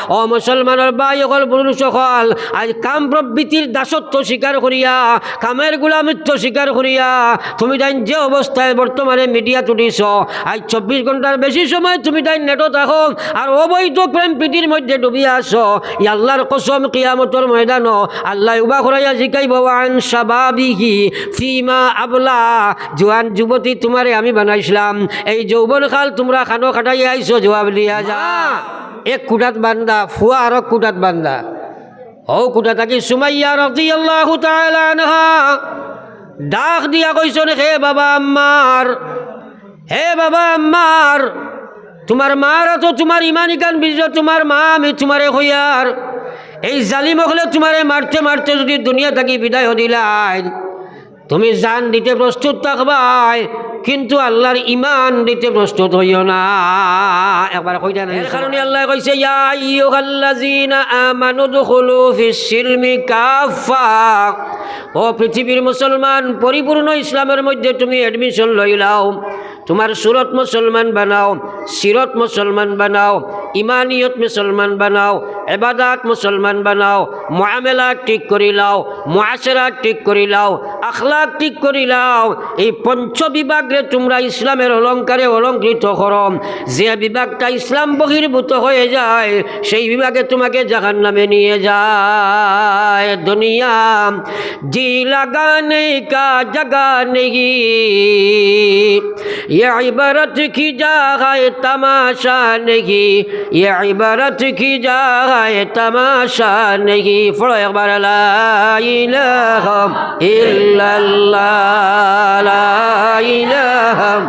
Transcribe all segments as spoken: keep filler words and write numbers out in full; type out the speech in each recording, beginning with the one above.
ও মুসলমানর ভাই অকল, পুরুষ অকল, আইজ কাম প্রবৃত্তির দাসত্ব স্বীকার করিয়া, কামের গোলামিত্ব স্বীকার করিয়া, তুমি তাইন যে অবস্থায় বর্তমানে মিডিয়াত উঠিছ, আইজ চব্বিশ ঘন্টার বেশি সময় তুমি তাইন নেটো থাকো, আর অবৈধ প্রেম প্রীতির মধ্যে ডুবিয়া আছো, ই আল্লাহর কসম, কিয়ামতর ময়দানো আল্লায় উবা করাইয়া জিকাইব, "ওয়ান শাবাবিহি ফিমা আবলা।" জোয়ান যুবতী, তুমারে আমি বানাইছলাম, এই যৌবন কাল তুমরা কানো কাটাইয়া আইছো, জবাব দিয়া যা। এক কুটাত বান্দা, ফুয়া আরক কুটাত বান্দা। অউ কুটা থাকি সুমাইয়া রাদিয়াল্লাহু তাআলা আনহা ডাক দিয়া কইছইন, "হে বাবা আম্মার, হে বাবা আম্মার, তুমার মার তো তুমার ইমান ইখান বুঝো, তুমার মা আমি তুমারে কইয়ার, এই জালিম অকলে তুমারে মারতে মারতে যদি দুনিয়া থাকি বিদায় দিলাইন, তুমি জান দিতে প্রস্তুত থাকবায়, কিন্তু আল্লাহর ইমান দিতে প্রস্তুত অইও না।" একবার কইতা না? এর কারণে আল্লায় কইছে, "ইয়া আইয়ুহাল্লাযীনা আমানু উদখুলু ফিস সিলমি কাফফা।" ও পৃথিবীর মুসলমান, পরিপূর্ণ ইসলামের মধ্যে তুমি admission লইলাও। তুমার সুরত মুসলমান বানাও, সিরত মুসলমান বানাও, ইমানিয়ত মুসলমান বানাও, ইবাদত মুসলমান বানাও, মুআমালাত ঠিক করিলাও, মুআশারাত ঠিক করিলাও, আখলাক ঠিক করিলাও। এই পঞ্চ বিভাগরে তুমরা ইসলামের অলংকারে অলংকৃত করো। যে বিভাগটা ইসলাম বহির্ভূত হয়ে যায়, সেই বিভাগে তোমাকে জাহান্নামে নিয়ে যায়। দুনিয়া जी लगाने का जगह नहीं, ये इबरत की जगह है, तमाशा नहीं, ये इबरत की जगह है, तमाशा नहीं। পড়ো একবার, লা ইলাহা ইল্লাল্লাহ, লা ইলাহা,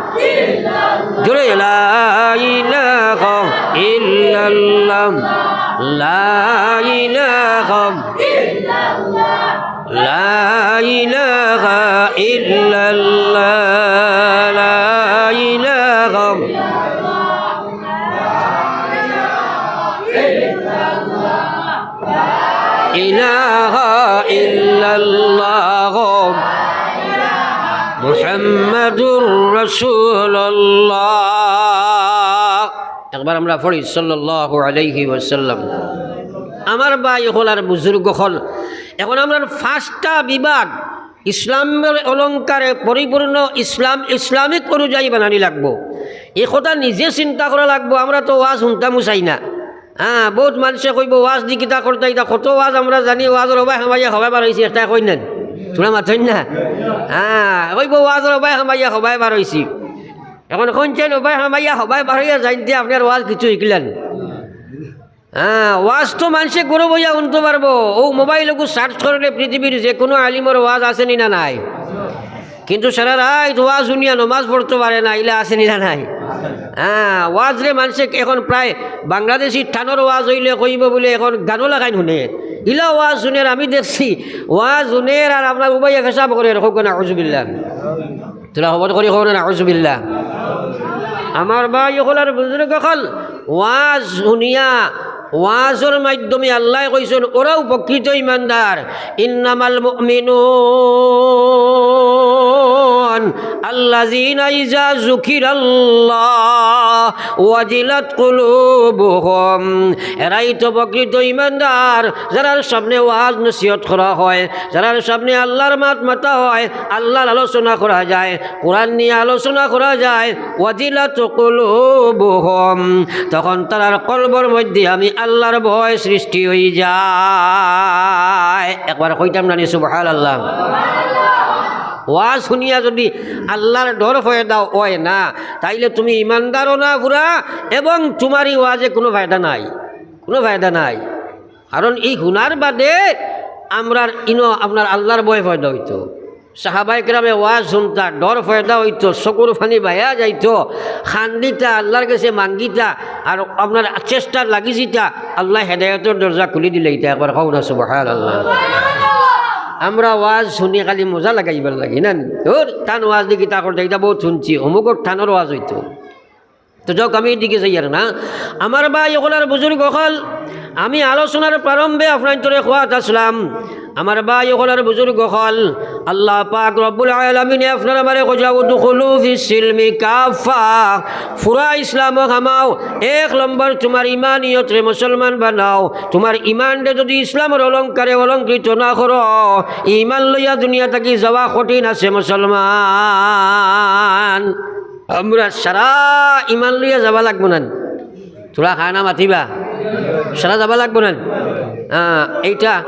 জোরে, লা ইলাহা ইল্লাল্লাহ, লা ইলাহা لا إله إلا الله، لا إله إله إلا الله، محمد رسول الله। একবার আমরা পড়ি, সাল্লাল্লাহু আলাইহি ওয়াসাল্লাম। আমার ভাই অকল আর বুজুর্গ অকল, এখন আমরার পাঁচটা বিভাগ ইসলামের অলংকারে পরিপূর্ণ, ইসলাম ইসলামিক অনুযায়ী বানানি লাগবো। এই কথা নিজে চিন্তা করা লাগবো। আমরা তো ওয়াজ হুনতামও চাই না। হ্যাঁ, বউত মানষে কইবো, "ওয়াজ দি কিতা করতা, ইতা কত ওয়াজ আমরা জানি, ওয়াজর অবায় হামাইয়া হবায় বার অইছি, একটা কই নেন, তোরা মাতইন না।" হ্যাঁ, কইবো, "ওয়াজর অবায় হামাইয়া হবায় বার অইছি।" এখন কইনছেন, অবায় হামাইয়া হবায় বার অইয়া যাইনতে আপনার ওয়াজ কিছু শিখলেন। হ্যাঁ, ওয়াজ তো মানষে ঘরো বইয়া হুনতো পারবো। অউ মোবাইল ওগু search করলে পৃথিবীর যে কোনো আলিমর ওয়াজ আছে নি না নাই? কিন্তু সারা রাইত ওয়াজ হুনিয়া নমাজ পড়তো পারে না, ইলা আছে নি না নাই? হ্যাঁ, ওয়াজরে মানষে এখন প্রায় বাংলাদেশি টানর ওয়াজ অইলে কইবো বুলে এখন গানো লাগাইন হুনে। ইলা ওয়াজ হুনের, আমি দেখছি, ওয়াজ হুনের আর আপনার উবাইয়া পেশাব করের, কউক্কা নাউজুবিল্লাহ। তোরা খবর করি কও না, নাউজুবিল্লাহ। আমার ভাই অকল আর বুজুর্গ অকল, ওয়াজ হুনিয়া, ওয়াজর মাধ্যমে আল্লায় কইছইন, ওরা উপকৃত ইমানদার। إنما المؤمنون الذين إذا ذكر الله وجلت قلوبهم। এরাই তো প্রকৃত ইমানদার, যারার সামনে ওয়াজ নসিহত করা হয়, যারার সামনে আল্লাহর মাত মাতা হয়, আল্লাহর আলোচনা করা যায়, কোরআন নিয়া আলোচনা করা যায়, ওয়াজিলাত কুলুবুহুম, তখন তারার কলবর মধ্যে আমি আল্লাহর ভয় সৃষ্টি অইযায়। একবার কইতাম না নি সুবহানাল্লাহ? ওয়াজ হুনিয়া যদি আল্লাহর ডর পয়দা অয় না, তাইলে তুমি ইমানদারও না পুরা, এবং তুমার ই ওয়াজে কুনু ফায়দা নাই, কুনু ফায়দা নাই। কারণ ই হুনার বাদে আমরার ইনো আপনার আল্লাহর ভয় পয়দা অইতো। সাহাবায়ে কেরামে ওয়াজ হুনতা, ডর পয়দা অইতো, চকুর পানি বাইয়া যাইতো, কান্দিতা, আল্লাহর গেছে মাঙ্গিতা, আর আপনার চেষ্টা লাগিযিতা, আল্লায় হেদায়েতর দরজা খুলি দিলাইতা। একবার কও না সুবহানাল্লাহ। আমরা ওয়াজ হুনি খালি মজা লাগাইবার লাগি না নি? ধুর, তান ওয়াজ দি কিতা করতা, ইতা বউত হুনছি, অমুকর টানর ওয়াজ অইতো। তো যাউক, আমি ইদিকে যাইয়ার না। আমার ভাই অকল আর বুজুর্গ অকল, আমি আলোচনার প্রারম্ভে আপনাইনতরে কওয়াত আছলাম, আমার ভাই অকল আর বুজুর্গ অকল, আল্লাহ পাক রব্বুল আলামিনে আপনার আমারে কইরা, "উদখুলু ফিস সিলমি কাফা।" পুরা ইসলামো হামাও। এক নম্বর তুমার ইমানিয়তরে মুসলমান বানাও। তুমার ইমানরে যুদি ইসলামর অলংকারে অলংকৃত না করো, ইমান লইয়া দুনিয়া থাকি যাওয়া কঠিন আছে মুসলমান। আমরা সারা ইমান লইয়া যাওয়া লাগবো না। থুড়া খানা মাতিবা, সারা যাবা লাগবো না। হ্যাঁ, এইটা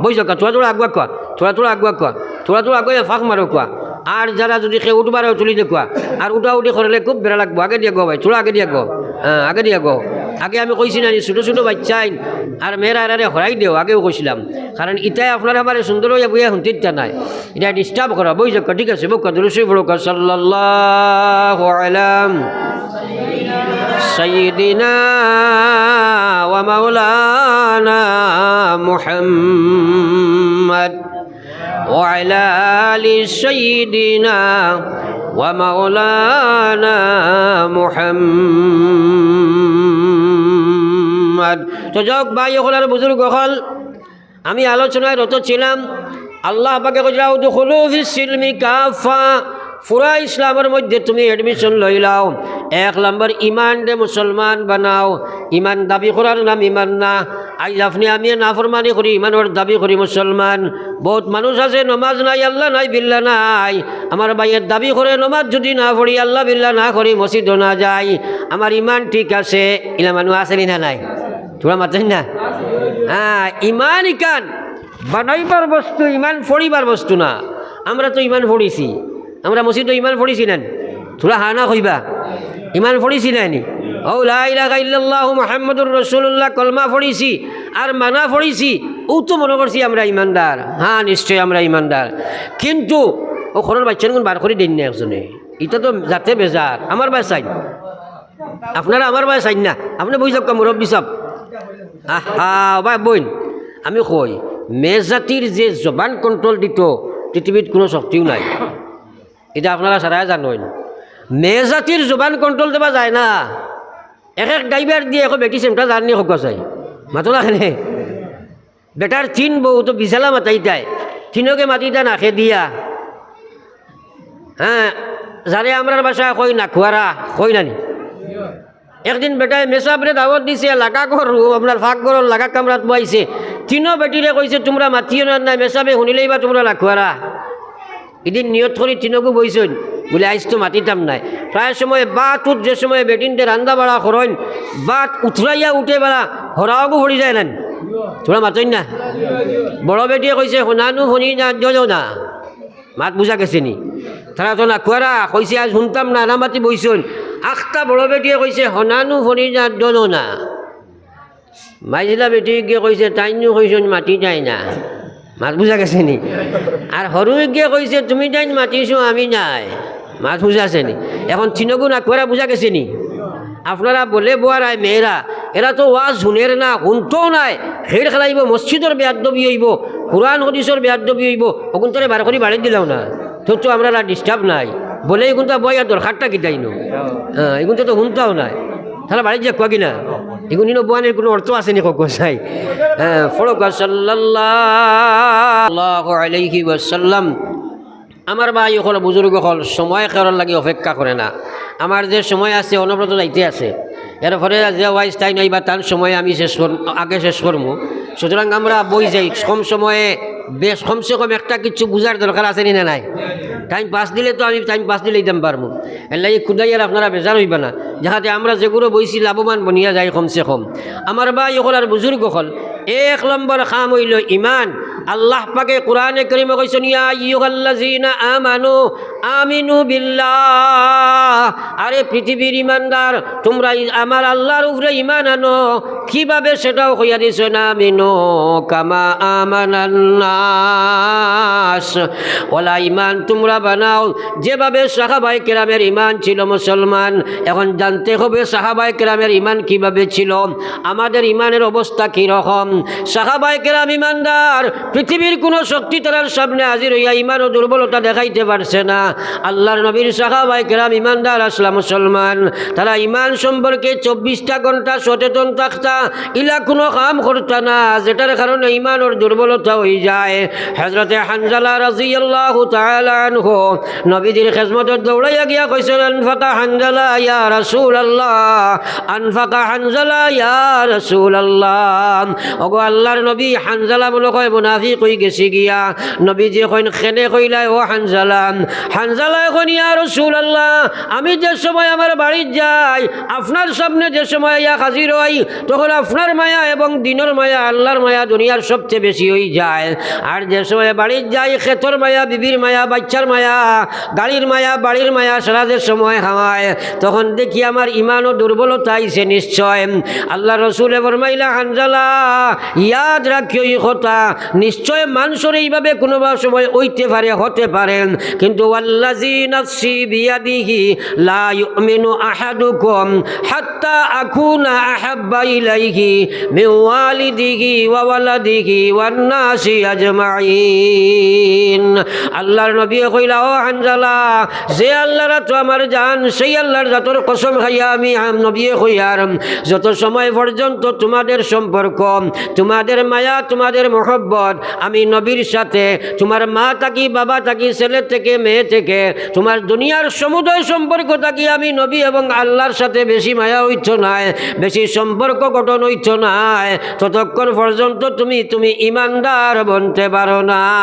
বই যাও, থুড়া থুড়া আগুয়া কোয়া, থুড়া থুড়া আগুয়া কোয়া, থুড়া থুড়া আগুয়া ফাঁক মারো কোয়া। আর যারা যুদি কেউ উঠবারও তুলি দে কোয়া, আর উঠা উঠি করলে খুব বেড়া লাগবো। আগে দিয়া গো ভাই, থুড়া আগে দিয়া গো। হ্যাঁ, আগে দিয়া গো। আগে আমি কইছি না নি, ছোট ছোট বাচ্চাইন আর মেয়েরা এরারে হরাই দেও, আগেও কইছিলাম। কারণ ইতায় আপনারা আমারে সুন্দর হইয়া বইয়া হুনতে ইচ্ছা নাই। এটা ডিস্টার্ব করা, বই যাও, ঠিক আছে, বউক্কা, দুরূদ শরীফ পড়উক্কা, সাল্লাল্লাহু আলা সাইয়্যিদিনা ওয়া মাওলানা মুহাম্মদ ওয়া আলা আলি সাইয়্যিদিনা ওয়া মাওলানা মুহাম্মদ। তো যাউক ভাই অকল আর বুজুর্গ অকল, আমি আলোচনায় রত ছিলাম। আল্লাহ পাকে কইরা, "উদখুলু ফিস সিলমি কাফা।" পুরা ইসলামর মধ্যে তুমি admission লইলাও। এক নম্বর ইমানরে মুসলমান বানাও। ইমান দাবি করার নাম ইমান না। আইজ আপনে আমি নাফরমানি করি, ইমানর দাবি করি মুসলমান। বহুত মানুষ আছে নমাজ নাই, আল্লাহ নাই, বিল্লাহ নাই। আমার ভাইয়ে দাবি করে নমাজ যুদি না পড়ি, আল্লাহ বিল্লাহ না করি, মসজিদও না যাই, আমার ইমান ঠিক আছে, ইলা মানুষ আছে নি না নাই? থুড়া মাতইন না। হ্যাঁ, ইমান ইখান বানাইবার বস্তু, ইমান পড়িবার বস্তু না। আমরা তো ইমান পড়িছি, আমরা মসজিদো ইমান পড়িছি না নি? থুড়া হা না কইবা, ইমান পড়িছি না নি? ও লা ইলাহা ইল্লাল্লাহু মুহাম্মাদুর রাসূলুল্লাহ কলমা পড়িছি আর মানা পড়িছি, অউ তো মনো করছি আমরা ইমানদার। হ্যাঁ, নিশ্চয় আমরা ইমানদার। কিন্তু অউ ঘরর বাচ্চাইনগুন বার করি দেইন না একজনে, ইটা তো জাতে বেজার। আমার বায় চাইন, আপনারা আমার বায় চাইন না, আপনে বই যাউক্কা মুরব্বি সাব। আহা, ও ভাই বইন, আমি কই, মেয়ে জাতির যে জবান control দিতো, পৃথিবীত কুনু শক্তিও নাই। ইটা আপনারা সারায় জানইন। মেয়ে জাতির জবান control দেওয়া যায় না। এক এক ড্রাইভার দিয়া এক বেটি সেমটা জার্নি হক চাই। মাতো না কেনে? বেটার তিন বউ তো বিশালা মাতাইতায়। তিনকে মাতিতা নাকে দিয়া। হ্যাঁ, যারে আমরার ভাষায় কই নাখুয়ারা, কই না নি? একদিন বেটায় মেসাবরে দাওয়াত দিছে, লাগা ঘর, আপনার ফাঁক ঘরর লাগা কামরাত বওয়াইছে। তিনো বেটিরে কইছে, "তুমরা মাতিও না, নায় মেসাবে হুনিলেইবা তুমরা নাখুয়ারা।" ইদিন নিয়ত করি তিনগু বইছইন, বুলে, "আইজ তো মাতিতাম নায়।" প্রায় সময় বাত উত যে সময় বেটিন্তে রান্দা বাড়া করইন, বাত উতরাইয়া উঠে বালা, হরাওগু পড়ি যায় না নি? থুড়া মাতইন না। বড় বেটিয়ে কইছে, "হনানু ফনি না, জজো না।" মাত বুঝা গেছে নি? তারা তো নাখুয়ারা, কইছে, "আইজ হুনতাম না, না মাতি বইছইন।" আখতা বড় বেটিয়ে কইছে, "হনানু ফনি না, জজো না।" মাইজলা বেটিয়ে গিয়ে কইছে, "তাইনু কইছইন মাতিতায় না।" মাত বুঝা গেছে নি? আর হরুয়ে গিয়ে কইছে, "তুমি তাইন মাতিছো, আমি নায়।" মাত বুঝা আছে নি? এখন তিনগু নাখুয়ারা বুঝা গেছে নি? আপনারা বলে বুয়ারায় মেয়েরা, এরা তো ওয়াজ হুনের না, হুনতোও নায়, হেড় খেলাইবো, মসজিদর বেয়াদ্দবি অইবো, কুরআন হদিসর বেয়াদ্দবি অইবো, অগুন্তরে বার করি বাড়িত দিলাও না। তো, তো আমরার আর disturb নাই। বলে ইগুনতা বওয়াইয়া দরকারটা কিতা ইনো? হ্যাঁ, ইগুনতা তো হুনতাও নায়। তারা বাড়িত যাউক্কা কিনা? ইগুন ইনো বওয়ানির কুনু অর্থ আছে নি, কউক্কা চাই। হ্যাঁ, পড়উক্কা সাল্লাল্লাহু আলাইহি ওয়াসাল্লাম। আমার ভাই অকল, বুজুর্গ অকল, সময় কারোর লাগি অপেক্ষা করে না। আমার যে সময় আছে, অনবরত যাইতে আছে। এরপরে যে ওয়াইজ তাইন আইবা, তান সময় আমি শেষ কর-, আগে শেষ করমু। সুতরাং আমরা বই যাই, কম সময়ে বেশ, কমসে কম একটা কিছু বুঝার দরকার আছে নি না নাই? Time pass দিলে তো আমি time pass দিলে দিতাম পারমু। এর লাগি খুদাই আর আপনারা বেজার অইবা না, যাহাতে আমরা যেগুলো বইছি লাভবান বনিয়া যাই কমসে কম। আমার ভাই অকল আর বুজুর্গ অকল, এক নম্বর কাম অইলো ইমান। আল্লাহ পাকে কোরআনে করিমে কইছইন, "ইয়া আইয়ুহাল্লাযীনা আমানু আমিনু বিল্লাহ।" আরে পৃথিবীর ইমানদার, তুমরা ই-, আমার আল্লাহর উপরে ইমান আনো। কিভাবে সেটাও কইয়া দিছইন, "আমিনু কামা আমানান নাস।" ওলা ইমান তুমরা বানাও, যেভাবে সাহাবায়ে কেরামের ইমান ছিল মুসলমান। এখন জানতে হবে সাহাবায়ে কেরামের ইমান কিভাবে ছিল, আমাদের ইমানের অবস্থা কি রকম। সাহাবায়ে কেরাম ইমানদার, পৃথিবীর কোনো শক্তি তারার সামনে হাজির হইয়া ইমান ও দুর্বলতা দেখাইতে পারছে না। আল্লাহর নবীর সাহাবায়ে কেরাম ইমানদার আছলা মুসলমান, তারা ইমান সম্পর্কে চব্বিশটা ঘন্টা সচেতন থাকতা। ইলা কুনু কাম করতা না, যেটার কারণে ইমানর দুর্বলতা অইযায়। হযরতে হানজালা রাদিয়াল্লাহু তাআলা আনহু নবীজির খেজমতো দৌড়াইয়া গিয়া কইছইন, "আনফাকা হানজালা ইয়া রাসূলুল্লাহ, আনফাকা হানজালা ইয়া রাসূলুল্লাহ।" ওগো আল্লাহর নবী, হানজালা মনে কয় মুনাফিক অইগেছে গিয়া। নবীজিয়ে কইন, "কেনে কইলায় ও হানজালা?" হানজালায় কইন, "ইয়া রাসূলুল্লাহ, আমি যে সময় আমার বাড়িত যাই, আপনার সামনে যে সময় আইয়া হাজির অই, তখন আপনার মায়া এবং দ্বীনর মায়া, আল্লাহর মায়া দুনিয়ার সবচেয়ে বেশি অইযায়। আর যে সময় বাড়িত যাই, খেতর মায়া, বিবির মায়া, বাইচ্চার মায়া, গাড়ির মায়া, বাড়ির মায়া, সারা যে সময় হামায়, তখন দেখি আমার ইমানও দুর্বলতা আইছে নিশ্চয়।" আল্লাহর রসুলে ফরমাইলা, "হানজালা, ইয়াদ রাখিও ই কথা, নিশ্চয় মানষর ইভাবে কুনু বা সময় অইতে পারে, হতে পারে, কিন্তু ওয়াল্লাযী নাফসী বিয়াদিহি লা ইউমিনু আহাদুকুম হাত্তা আকুনা আহাব্বা ইলাইহি মিন ওয়ালিদিহি ওয়া ওয়ালাদিহি ওয়ান নাসি আজমাইন।" আল্লাহর নবীয়ে কইলা, "ও হানজালা, যে আল্লাহর আতো আমার জান, সেই আল্লাহর জাতর কসম খাইয়া আমি আম-, নবীয়ে কইয়ার, যত সময় পর্যন্ত তোমাদের সম্পর্ক, তোমাদের মায়া, তোমাদের মহব্বত আমি নবীর সাথে, তোমার মা থাকি, বাবা থাকি, ছেলে থেকে, মেয়ে থেকে, তোমার দুনিয়ার সমুদয় সম্পর্ক থাকি আমি নবী এবং আল্লাহর সাথে বেশি মায়া অইতো নায়, বেশি সম্পর্ক গঠন অইতো নায়, ততক্ষণ পর্যন্ত তুমি, তুমি ইমানদার বনতে পারো না।"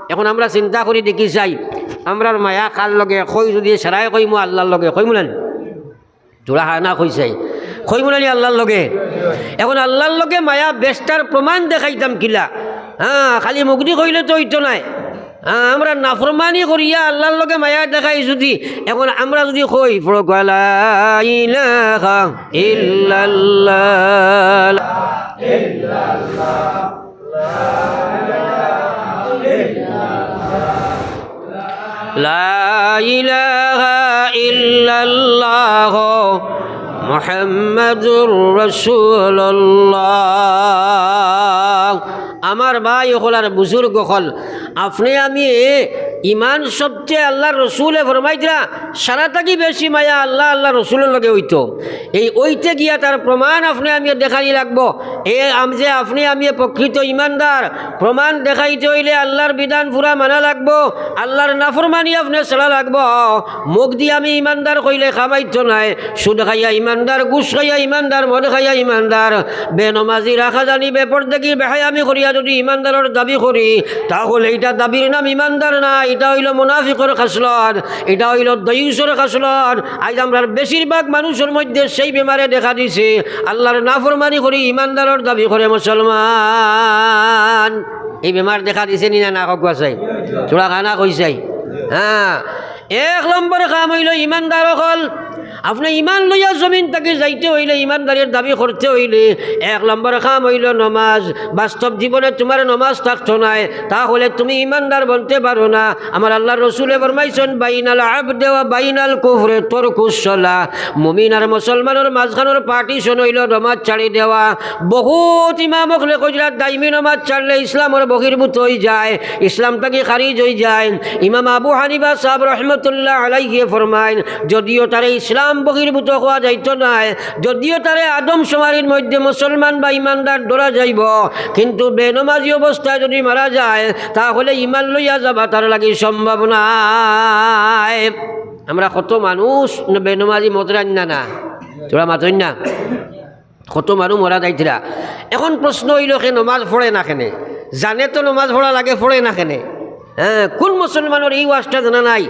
এখন আমরা চিন্তা করি দেখি চাই, আমরার মায়া কার লগে? কই যদি সারায় কইমু আল্লাহর লগে, কইমু না নি? জোড়া হানা কইছে, কইমু না নি আল্লাহর লগে? এখন আল্লাহর লগে মায়া বেশটার প্রমাণ দেখাইতাম কিলা? হ্যাঁ, খালি মুখদি কইলে তো অইতো নায়। হ্যাঁ, আমরা নাফরমানি করিয়া আল্লাহর লগে মায়া দেখাই যদি, এখন আমরা যদি কই, পড়ো, "লা ইলাহা ইল্লাল্লাহ।" লা ইলাহা ইল্লাল্লাহ মুহাম্মাদুর রাসূলুল্লাহ। আমার ভাই অকল আর বুজুর্গ অকল, আপনে আমি ইমান সবচেয়ে আল্লাহর রসুলে ফরমাইতরা, সারা থাকি বেশি মায়া আল্লাহ, আল্লাহর রসুলর লগে অইতো। এই অইতে গিয়া তার প্রমাণ আপনে আমি দেখানি লাগবো। এ আম-, যে আপনে আমি প্রকৃত ইমানদার, প্রমাণ দেখাইতে অইলে আল্লাহর বিধান পুরা মানা লাগবো, আল্লাহর নাফরমানি আপনে ছাড়া লাগবো। মুখদি আমি ইমানদার কইলে কাম অইতো নায়। সুদ খাইয়া ইমানদার, ঘুষ খাইয়া ইমানদার, মদ খাইয়া ইমানদার, বেনমাজি, রাখাজানি, বেপর্দাগি, বেহায়ামি করিয়া যদি ইমানদারর দাবি করি, তাহলে ইটা দাবির নাম ইমানদার না, ইটা অইলো মুনাফিকর খাসলত, ইটা অইলো দয়ুসর খাসলত। আইজ আমরার বেশিরভাগ মানুষর মধ্যে সেই বেমারে দেখা দিছে। আল্লাহর নাফরমানি করি ইমানদারর দাবি করে মুসলমান। এই বেমার দেখা দিছে নি না, না কওয়া চাই? জোড়া হানা কইছাই। হ্যাঁ, এক নম্বর কাম অইলো ইমানদার অকল। আপনে ইমান লইয়া জমিন থাকি যাইতে অইলে, ইমানদারির দাবি করতে অইলে, এক নম্বর কাম অইলো নমাজ। বাস্তব জীবনে তোমার নমাজ থাকতো নায়, তাহলে তুমি ইমানদার বনতে পারো না। আমার আল্লাহর রসুলে ফরমাইছইন, "বাইনাল আবদে ওয়া বাইনাল কুফরে তরকুস সালাহ।" মুমিন আর মুসলমানর মাঝখানর partition অইলো নমাজ ছাড়ি দেওয়া। বহুত ইমাম অকলে কইরা দাইমি নমাজ ছাড়লে ইসলামর বহির্ভূত অইযায়, ইসলাম থাকি খারিজ অইযায়। ইমাম আবু হানিফা সাহেব রহমতুল্লাহ আলাইহি ফরমাইন, যদিও তারে ইসলাম বহির্ভূত কওয়া যাইতো নায়, যদিও তারে আদম শুমারির মধ্যে মুসলমান বা ইমানদার ধরা যাইবো, কিন্তু বেনমাজি অবস্থায় যদি মারা যায়, তাহলে ইমান লইয়া যাবা তার লাগি সম্ভব নায়। আমরা কত মানুষ ন-, বেনমাজি মদরান না, না, তোরা মাতইন না। কত মানুষ মরা যাইতরা। এখন প্রশ্ন অইলো, কে নমাজ পড়ে না কেনে? জানে তো নমাজ পড়া লাগে, পড়ে না কেনে? হ্যাঁ, কোন মুসলমানর এই ওয়াজটা জানা নাই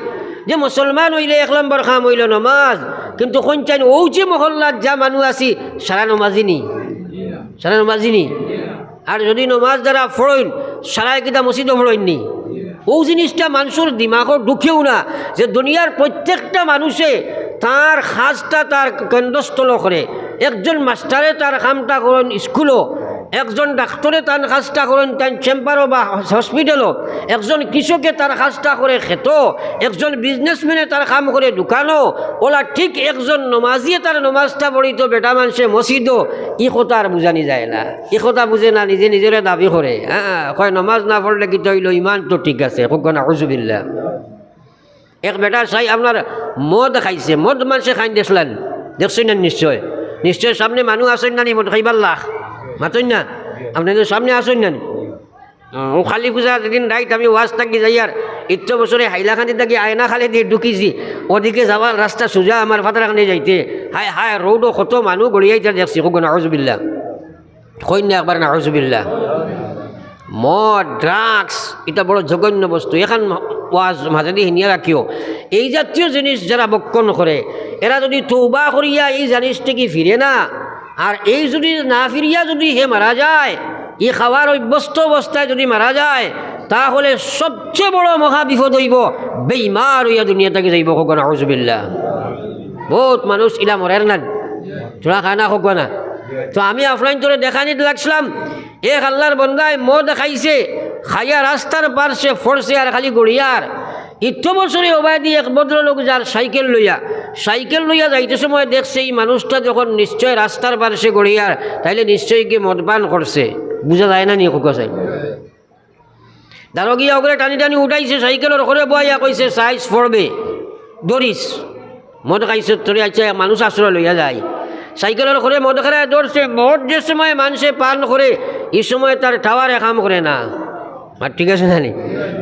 যে মুসলমান অইলে এক নম্বর কাম অইলো নমাজ, কিন্তু কোন চাইন অউ যে মহল্লাত যা মানুষ আছি, সারা নমাজি নি, সারা নমাজি নি। আর যদি নমাজ যারা পড়ইন, সারায় কিতা মসজিদো পড়ইন নি? অউ জিনিসটা মানষর দিমাগো ঢুকেও না যে দুনিয়ার প্রত্যেকটা মানুষে তার কাজটা তার কেন্দ্রস্থল করে। একজন মাস্টারে তার কামটা করেন স্কুলো, একজন ডাক্তরে তার কাজটা করেন তার চেম্বারো বা হসপিটালো, একজন কৃষকে তার কাজটা করে খেতো, একজন বিজনেসম্যানে তার কাম করে দোকানো, ওলা ঠিক একজন নমাজিয়ে তার নমাজটা পড়িতো বেটা মানষে মসজিদো। ই কথা আর বুঝানি যায় না, ই কথা বুঝে না, নিজে নিজরে দাবি করে। হ্যাঁ, কয় নমাজ না পড়লে কিতা অইলো, ইমান তো ঠিক আছে। কউক্কা নাউজুবিল্লাহ। এক বেটা চাই আপনার মদ খাইছে, মদ মানষে খাইন দেখছইন না? নিশ্চয়, নিশ্চয় সামনে মানুষ আছইন না নি মদ খাইবার লাখ? মাতইন না? আপনাইনতর সামনে আছইন না নি? ও কালী পূজা যেদিন রাইত আমি ওয়াজ থাকি যাইয়ার, ইত্য বছরে হাইলাকান্দি থাকি আয়না খালেদি ঢুকিছি, ওদিকে যাওয়ার রাস্তা সুজা আমার ফাতারকান্দি যাইতে। হায় হায়, রোডো কত মানুষ গড়িয়াইতা দেখছি, কউক্কা নাউজুবিল্লাহ। কইন না একবার নাউজুবিল্লাহ। মদ, drugs, ইটা বড় জঘন্য বস্তু। এখান ওয়াজ মাঝেদি হিনিয়া রাখিও। এই জাতীয় জিনিস যারা ভক্ষণ করে, এরা যদি তওবা করিয়া এই জিনিস থাকি ফিরে না, আর এই যদি না ফিরিয়া যদি হে মারা যায়, ই খাওয়ার অভ্যস্ত অবস্থায় যদি মারা যায়, তাহলে সবচেয়ে বড় মহা বিপদ অইবো বেইমান অইয়া দুনিয়া থাকি যাইবো, কউক্কা নাউজুবিল্লাহ। বউত মানুষ ইলা মরের না, থুড়া খানা কউক্কা না। তো আমি আপনাইনতরে দেখানিত লাগছিলাম, এক আল্লার বন্দায় মদ খাইছে, খাইয়া রাস্তার পার্শ্বে পড়ছে আর খালি গড়িয়ার। ইত্য বছরে ওবায়দি এক ভদ্রলোক যার সাইকেল লইয়া, সাইকেল লইয়া যাইতে সময় দেখছে ই মানুষটা যখন নিশ্চয় রাস্তার পার্শ্বে গড়িয়ার, তাইলে নিশ্চয় কি মদ পান করছে। বুঝা যায় না নি, কউক্কা চাই। দারোগিয়া ওগুরে টানি টানি উঠাইছে, সাইকেলর ঘরে বওয়াইয়া কইছে, "সাইজ পড়বে, ধরিস।" মদ খাইছত তোরে, আচ্ছা, এক মানুষ আশ্রয় লইয়া যায়। সাইকেলর ঘরে মদ খারায় ধরছে, মদ যে সময় মানষে পান করে, ই সময় তার টাওয়ারে কাম করে না। আর ঠিক আছে না নি?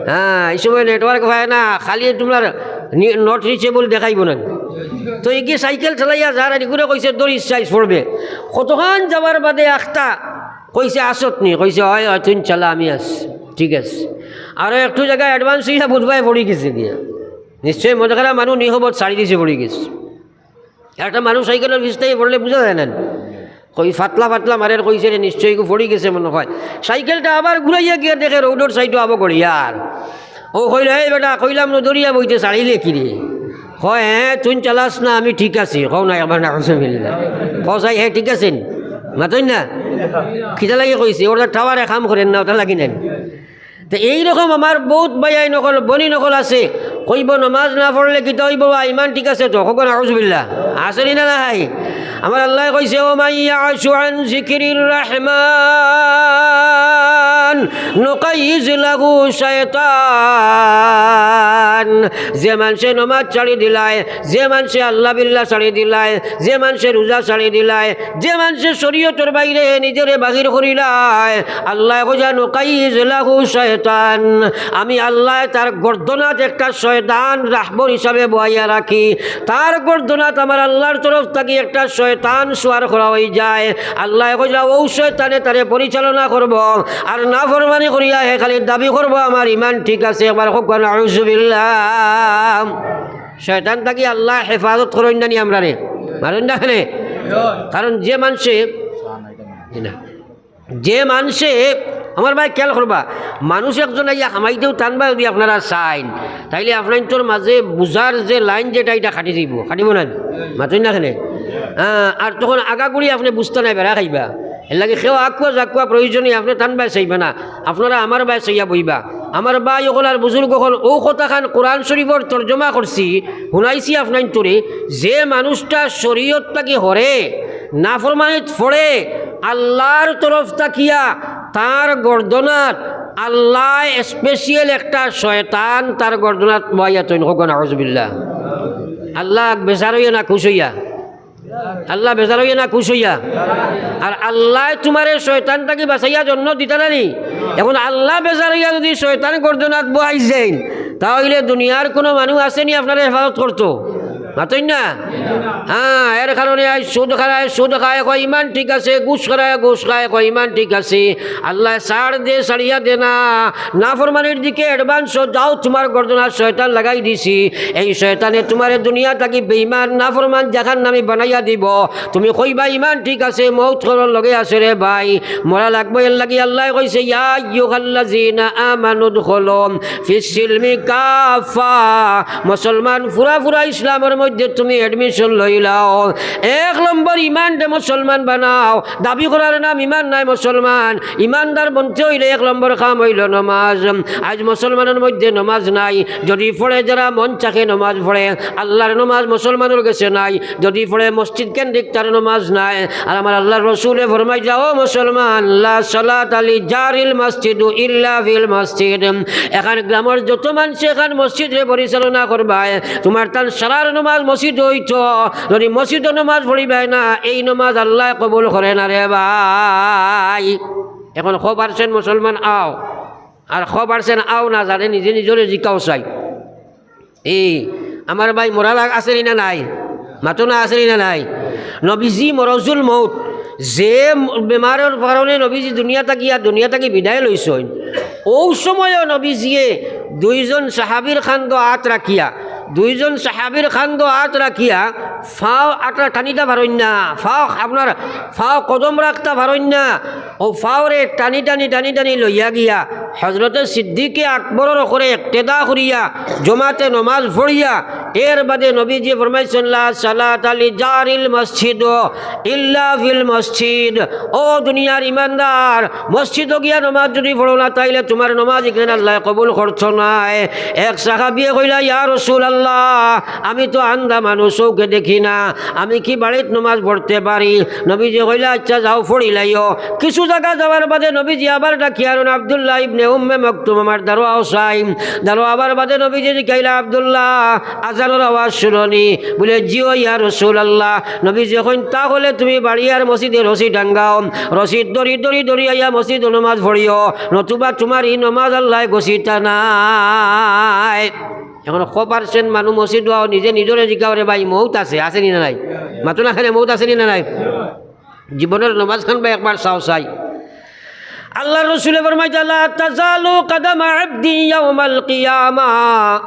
হ্যাঁ, ই সময় network পায় না, খালি তুমরার নি-, not reachable দেখাইবো না। তো ইগি সাইকেল চালাইয়া যার আর ইগুরে কইছে, "ধরিস, সাইজ পড়বে।" কতখান যাওয়ার বাদে আখতা কইছে, "আসত নি?" কইছে, "অয়, অয়, তুই চালা, আমি আছি।" ঠিক আছে। আরো একটু জাগা advance অইয়া বুধবায় পড়ি গেছে গিয়া। নিশ্চয় মদ খারা মানুষ নিহবত ছাড়ি দিছে, পড়ি গেছে। একটা মানুষ সাইকেলর পিছ থাকি পড়লে বুঝা যায় না নি? কই ফাতলা ফাতলা মারের কইছে রে, নিশ্চয় ইগু পড়ি গেছে মনে হয়। সাইকেলটা আবার ঘুরাইয়া গিয়া দেখে রোডর সাইডো আবো গড়িয়ার। ও কইল, "এই বেটা, কইলাম না দরিয়া বইতে ছাড়িলে কি রে?" কয়, "হ্যাঁ, তুই চালাস না, আমি ঠিক আছি।" কও না একবার নাউজুবিল্লাহ। কও চাই, "হ্যাঁ, ঠিক আছে নি?" মাতইন না? কিতা লাগি কইছে? ওর টাওয়ারে কাম করের না, ওটা লাগি নাই। তো এইরকম আমার বউত ভাইয়াইন অকল, বইনাইন অকল আছে, কইবো নমাজ না পড়লে কিতা অইবো বা, ইমান ঠিক আছে তো, কউক্কা নাউজুবিল্লাহ। আছে নি না নাই? আমার আল্লায় কইছে, "ওমান ইয়াশু আন যিকিরির রহমান নুকাইয়িজ লাহু শাইতান।" যে মানষে নমাজ ছাড়ি দিলায়, যে মানষে আল্লাহ বিল্লাহ ছাড়ি দিলায়, যে মানষে রোজা ছাড়ি দিলায়, যে মানষে শরীয়তর বাইরে নিজরে বাহির করিলায়, আল্লায় কইছে, "নুকাইয়িজ লাহু শাইতান।" আমি আল্লায় তার গর্দনাত একটা শয়তান রাহবর হিসাবে বওয়াইয়া রাখি। তার গর্দনাত আমার আল্লাহর তরফ থাকি একটা শয়তান সওয়ার করা অইযায়। আল্লায় কইলা, "অউ শয়তানে তারে পরিচালনা করবো, আর নাফরমানি করিয়া হে খালি দাবি করবো, 'আমার ইমান ঠিক আছে।'" একবার কউক্কা নাউজুবিল্লাহ। শয়তান থাকি আল্লায় হেফাজত করইন না নি আমরারে? মারইন না কেনে? কারণ যে মানষে, জি না। যে মানষে, আমার ভাই খেয়াল করবা, মানুষ একজন আইয়া হামাইতেউ তান ভাই যদি আপনারা চাইন, তাইলে আপনাইনতর মাঝে বুঝার যে লাইন যেটা, ইটা কাটি যাইবো, কাটিবো না নি? মাতইন না কেনে? হ্যাঁ, আর তখন আগাগুড়ি আপনে বুঝতা নায়, বেড়া খাইবা। এরলাগি কেউ আকুয়া জাকুয়া প্রয়োজনে আপনে তান ভাই চাইবা না, আপনারা আমার ভাই চাইয়া বইবা। আমার ভাই অকল আর বুজুর্গ অকল, অউ কথাখান কোরআন শরীফর তর্জমা করছি, হুনাইছি আপনাইনতরে, যে মানুষটা শরীয়ত থাকি হরে, নাফরমানিত পড়ে, আল্লাহর তরফ থাকিয়া তার গর্দনাত আল্লায় special একটা শয়তান তার গর্দনাত বওয়াইয়া থইন, কউক্কা নাউজুবিল্লাহ। আল্লাহ বেজার অইয়া না খুশ অইয়া? আল্লাহ বেজার অইয়া না খুশ অইয়া? আর আল্লায় তুমারে শয়তান থাকি বাঁচাইয়া জন্নত দিতা না নি? এখন আল্লাহ বেজার অইয়া যদি শয়তান গর্দনাত বওয়াই যাইন, তা অইলে দুনিয়ার কুনু মানুষ আছে নি আপনারে হেফাজত করতো? মাতইন না? হ্যাঁ, এর কারণে আইজ সুদ খারায় সুদ খায়, কয় ইমান ঠিক আছে, ঘুষ খারায় ঘুষ খায়, কয় ইমান ঠিক আছে। আল্লায় ছাড় দে, ছাড়িয়া দে না। নাফরমানির দিকে advance যাও, তুমার গর্দনাত শয়তান লাগাই দিছি। এই শয়তানে তুমারে দুনিয়া থাকি বেইমান, নাফরমান, জাহান্নামী বানাইয়া দিবো। তুমি কইবা, "ইমান ঠিক আছে, মউত করর লগে আছে রে ভাই, মরা লাগবো।" এরলাগি আল্লায় কইছে, "ইয়া আইয়ুহাল্লাযীনা আমানু উদখুলু ফিস সিলমি কাফফা।" মুসলমান, পুরা পুরা ইসলামর মধ্যে তুমি admission লইলাও। এক নম্বর ইমানরে মুসলমান বানাও। দাবি করার নাম ইমান নায় মুসলমান। ইমানদার বনতে অইলে এক নম্বর কাম অইলো নমাজ। আইজ মুসলমানর মধ্যে নমাজ নাই। যদি পড়ে যারা মন চাহে নমাজ পড়ে, আল্লাহর নমাজ মুসলমানর গেছে নাই। যদি পড়ে মসজিদ কেন্দ্রিক তার নমাজ নাই। আর আমার আল্লাহর রসুলে ফরমাইলা, "ও মুসলমান, লা সালাতা লি জারিল মসজিদু ইল্লা ফিল মসজিদ।" এখান গ্রামর যত মানষে এখান মসজিদরে পরিচালনা করবায়, তুমার তান সারার নমাজ মসজিদ অইতো, যদি মসজিদো নমাজ পড়িবায় না, এই নমাজ আল্লায় কবুল করে না রে ভাই। এখন ক percent মুসলমান আও, আর ক percent আও না, যারে নিজে নিজরে জিকাও চাই। এই আমার ভাই মরা লাগ আছে নি না নাই? মাতো না, আছে নি না নাই? নবীজি মরজুল মউত, যে বেমারর কারণে নবীজি দুনিয়া থাকিয়া, দুনিয়া থাকি বিদায় লইছইন, অউ সময়ও নবীজিয়ে দুইজন সাহাবীর কান্দো আত রাখিয়া, দুইজন সাহাবীর কান্দো আত রাখিয়া, ফাও আতরা টানিতা পারইন না, ফাও আপনার ফাও কদম রাখতা পারইন না, অউ ফাওরে টানি টানি টানি টানি লইয়া গিয়া হজরতে সিদ্দিকে আকবরর অকরে ইক্তেদা করিয়া জমাতে নমাজ পড়িয়া এর বাদে নবীজি ফরমাইছইন, "লা সালাতা লি জারিল মসজিদ ইল্লা ফিল মসজিদ।" ও দুনিয়ার ইমানদার, মসজিদো গিয়া নমাজ যদি পড়ো না, তাইলে তুমার নমাজ ইখান আল্লায় কবুল করতো নায়। এক সাহাবিয়ে কইলা, "ইয়া রাসূলুল্লাহ, আমি তো আন্ধা মানুষ, চউখে দেখি না, আমি কি বাড়িত নমাজ পড়তে পারি?" নবীজি কইলা, "আচ্ছা, যাও, পড়িলাইও।" কিছু জাগা যাওয়ার বাদে নবীজি আবার ডাকিয়া আনইন, "আব্দুল্লাহ ইবনে উম্মে মকতুম, আমার দ্বারো আও চাই।" দ্বারো আবার বাদে নবীজি জিকাইলা, "আব্দুল্লাহ, আজানর আওয়াজ হুনো নি?" বুলে, "জি অয় ইয়া রাসূলুল্লাহ।" নবীজি কইন, "তাহলে তুমি বাড়িয়ার মসজিদে রশি টাঙ্গাও, রশি দড়ি দড়ি দড়ি আইয়া মসজিদো নমাজ পড়িও, নতুবা তুমার ই নমাজ আল্লায় গছিতা নায়।" এখন ক percent মানুষ মসজিদো আও, নিজে নিজরে জিকাও রে ভাই, মউত আছে, আছে নি না নাই? মাতো না কেনে, মউত আছে নি না নাই? জীবনর নমাজ খান বা একবার চাও চাই। আল্লার রসুলে ফরমাইতা, "লা তাজালু কাদামা আবদিন ইয়াউমাল কিয়ামা।"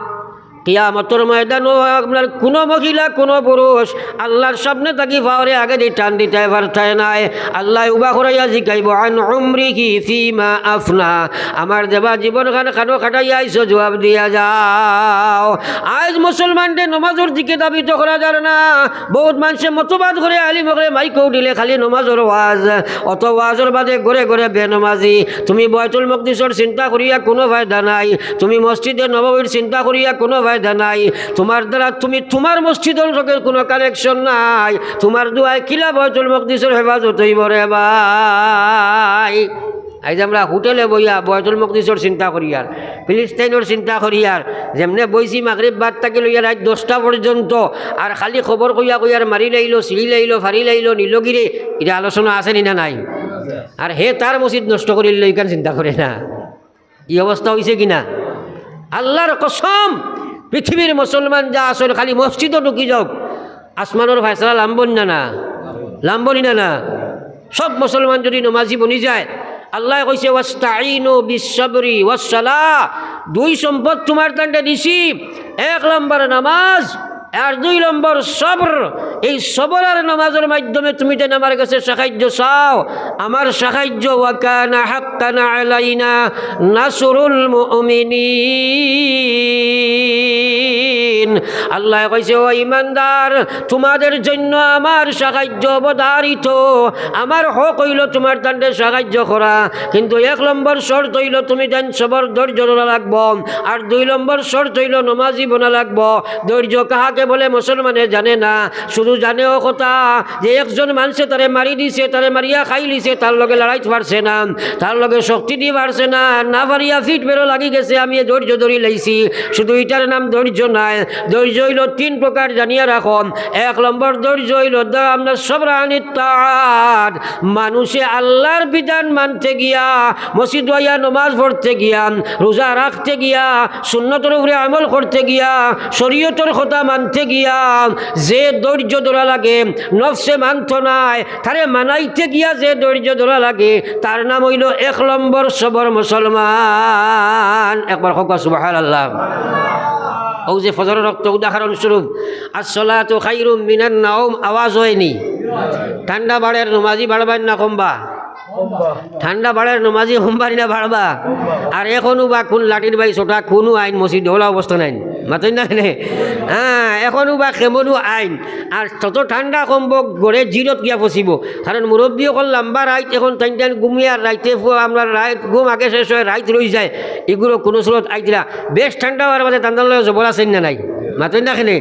কিয়ামতর ময়দানো আপনার কুনু মহিলা, কুনু পুরুষ আল্লার সামনে থাকি ফাওরে আগেদি টান দিতায় পারতায় নায়। আল্লায় উবা করাইয়া জিকাইবো, "আন উমরিহি ফিমা আফনা।" আমার দেবা জীবন খান খানো কাটাইয়া আইছো, জুয়াব দিয়া যাও। আইজ মুসলমানরে নমাজর দিকে ধাবিত করা যার না। বউত মানষে মতবাদ করে, আলিম অকলে মাইকো উঠিলে খালি নমাজর ওয়াজ, অত ওয়াজর বাদে ঘরে ঘরে বেনমাজি। তুমি বায়তুল মকদিসর চিন্তা করিয়া কুনু ফায়দা নাই, তুমি মসজিদে নববীর চিন্তা করিয়া কুনু ফায়দা নাই। তুমার দ্বারা তুমি তুমার মসজিদর লগে কুনু connection নাই। তুমার দোয়ায় কিলা বায়তুল মকদিসর হেফাজত অইবো রে ভাই? আইজ আমরা হোটেলে বইয়া বায়তুল মকদিসর চিন্তা করিয়ার, ফিলিস্তাইনর চিন্তা করিয়ার, যেমনে বইছি মাগরিব বাদ থাকি লইয়া রাইত দশটা পর্যন্ত, আর খালি খবর কইয়া কইয়ার মারিলাইলো, ছিড়িলাইলো, ফারিলাইলো, নিলগিরে, ইটা আলোচনা আছে নি না নাই? আর হে তার মসজিদ নষ্ট করিল, ইখান চিন্তা করে না। ই অবস্থা অইছে কি না? আল্লার কসম, পৃথিবীর মুসলমান যা আছইন খালি মসজিদো ঢুকি যাউক, আসমানর ফয়সালা লামবো নি না, না? লামবো নি না, না? সব মুসলমান যদি নমাজি বনি যায়, আল্লায় কইছে, "ওয়াস্তাইনু বিসসাবরি ওয়াসসালাহ।" দুই সম্পদ তুমার তানরে দিছি, এক নম্বর নমাজ, আর দুই নম্বর সবর। এই সবর আর নমাজর মাধ্যমে তুমি যেন আমার কাছে সাহায্য চাও, আমার সাহায্য, "ওয়া কানা হাক্কান আলাইনা নাসরুল মুমিনিন।" আল্লায় কইছে, "ও ইমানদার, তুমাদের জন্য আমার সাহায্য অবধারিত, আমার হক অইলো তুমার তানরে সাহায্য করা, কিন্তু এক নম্বর শর্ত অইলো তুমি যেন সবর ধৈর্য ধরা লাগবো, আর দুই নম্বর শর্ত অইলো নমাজি বনা লাগবো।" ধৈর্য কাহাকে বলে মুসলমানে জানে না, শুধু জানে অউ কথা যে একজন মানষে তারে মারি দিছে, তারে মারিয়া খাইলিছে, তার লগে লড়াইত পারছে না, তার লগে শক্তি দি পারছে না, না পারিয়া ফিট বেরো লাগি গেছে, আমি এ ধৈর্য ধরি লাইছি। শুধু ইটার নাম ধৈর্য নায়। ধৈর্য অইলো তিন প্রকার, জানিয়া রাখো। এক নম্বর ধৈর্য অইলো দ-, আমরা সবর আনিত তাআত, মানুষে আল্লার বিধান মানতে গিয়া, মসজিদ আইয়া নমাজ পড়তে গিয়া, রোজা রাখতে গিয়া, সুন্নতর উপরে আমল করতে গিয়া, শরীয়তর কথা মানতে গিয়া যে ধৈর্য ধরা লাগে, নফসে মানতো নায়, তারে মানাইতে গিয়া যে ধৈর্য ধরা লাগে, তার নাম অইলো এক নম্বর সবর মুসলমান। একবার কউক্কা সুবহানাল্লাহ। অউ যে ফজরর অক্ত উদাহরণস্বরূপ, "আসসালাতু খাইরুম মিনান নাওম" আওয়াজ অয়নি? ঠান্ডা বাড়ের, নমাজি বাড়বায় না কমবা? ঠান্ডা বাড়ের, নমাজি কমবা নি না বাড়বা? আর এখনও বা কুন লাঠির বাই ছোটা, কুনু আইন মসজিদ, অলা অবস্থা নাইন। মাতইন না কেনে? হ্যাঁ, এখনও বা কেমনও আইন। আর তত ঠান্ডা কমবো, ঘরে জিরত গিয়া ফসিবো। কারণ মুরব্বি অকল লাম্বা রাইত, এখন তাইন তাইন ঘুমিয়ার রাইতে ফু-, আমরার রাইত ঘুম আগে শেষ অয়, রাইত রই যায়। ইগুলো কুনু সুরত আইতরা। বেশ ঠান্ডা অওয়ার বাদে তান্দার লগে জবর আছইন না নাই? মাতইন না কেনে?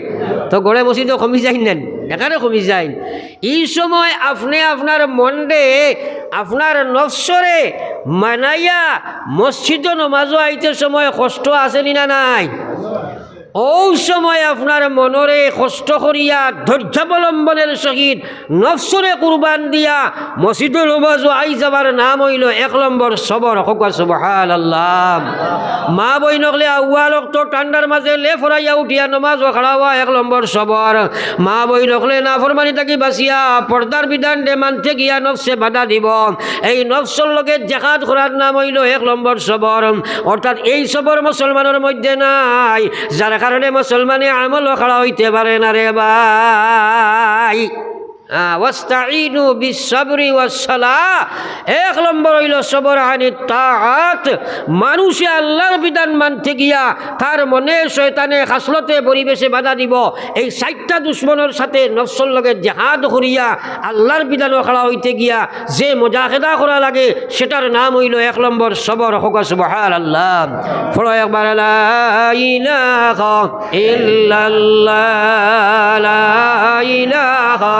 তো ঘরে মসজিদও কমি যাইন না নি? এখানে কমি যাইন। ই সময় আপনে আপনার মনরে, আপনার নফসরে মানাইয়া মসজিদো নমাজো আইতে সময় কষ্ট আছে নি না নাই? অউ সময় আপনার মনরে কষ্ট করিয়া ধৈর্যাবলম্বনের সহিত নফসরে কুরবান দিয়া মসজিদো নমাজো আই যাবার নাম অইলো এক নম্বর সবর। কউক্কা সুবহানাল্লাহ। মা বইন অকলে আউয়াল অক্ত ঠান্ডার মাঝে লেফরাইয়া উঠিয়া নমাজো খাড়া অওয়া এক নম্বর সবর। মা বইন অকলে নাফরমানি থাকি বাচিয়া পর্দার বিধানরে মানতে গিয়া নফসে বাধা দিবো, এই নফসর লগে জেহাদ করার নাম অইলো এক নম্বর সবর। অর্থাৎ এই সবর মুসলমানর মধ্যে নাই, যার কারণে মুসলমানে আমলো খাড়া অইতে পারে না রে ভাই। আহ, ওয়াস্তাইনু বিসসাবরি ওয়াসসালাহ। এক নম্বর অইলো সবর আনিত তাআত। মানুষে আল্লার বিধান মানতে গিয়া তার মনে, শয়তানে, খাসলতে, পরিবেশে বাধা দিবো। এই চাইরটা দুশমনর সাথে নফসর লগে জেহাদ করিয়া আল্লার বিধানো খাড়া অইতে গিয়া যে মুজাহেদা করা লাগে, সেটার নাম অইলো এক নম্বর সবর। কউক্কা সুবহানাল্লাহ। পড়ো একবার, লা ইলাহা ইল্লাল্লাহ, লা ইলাহা,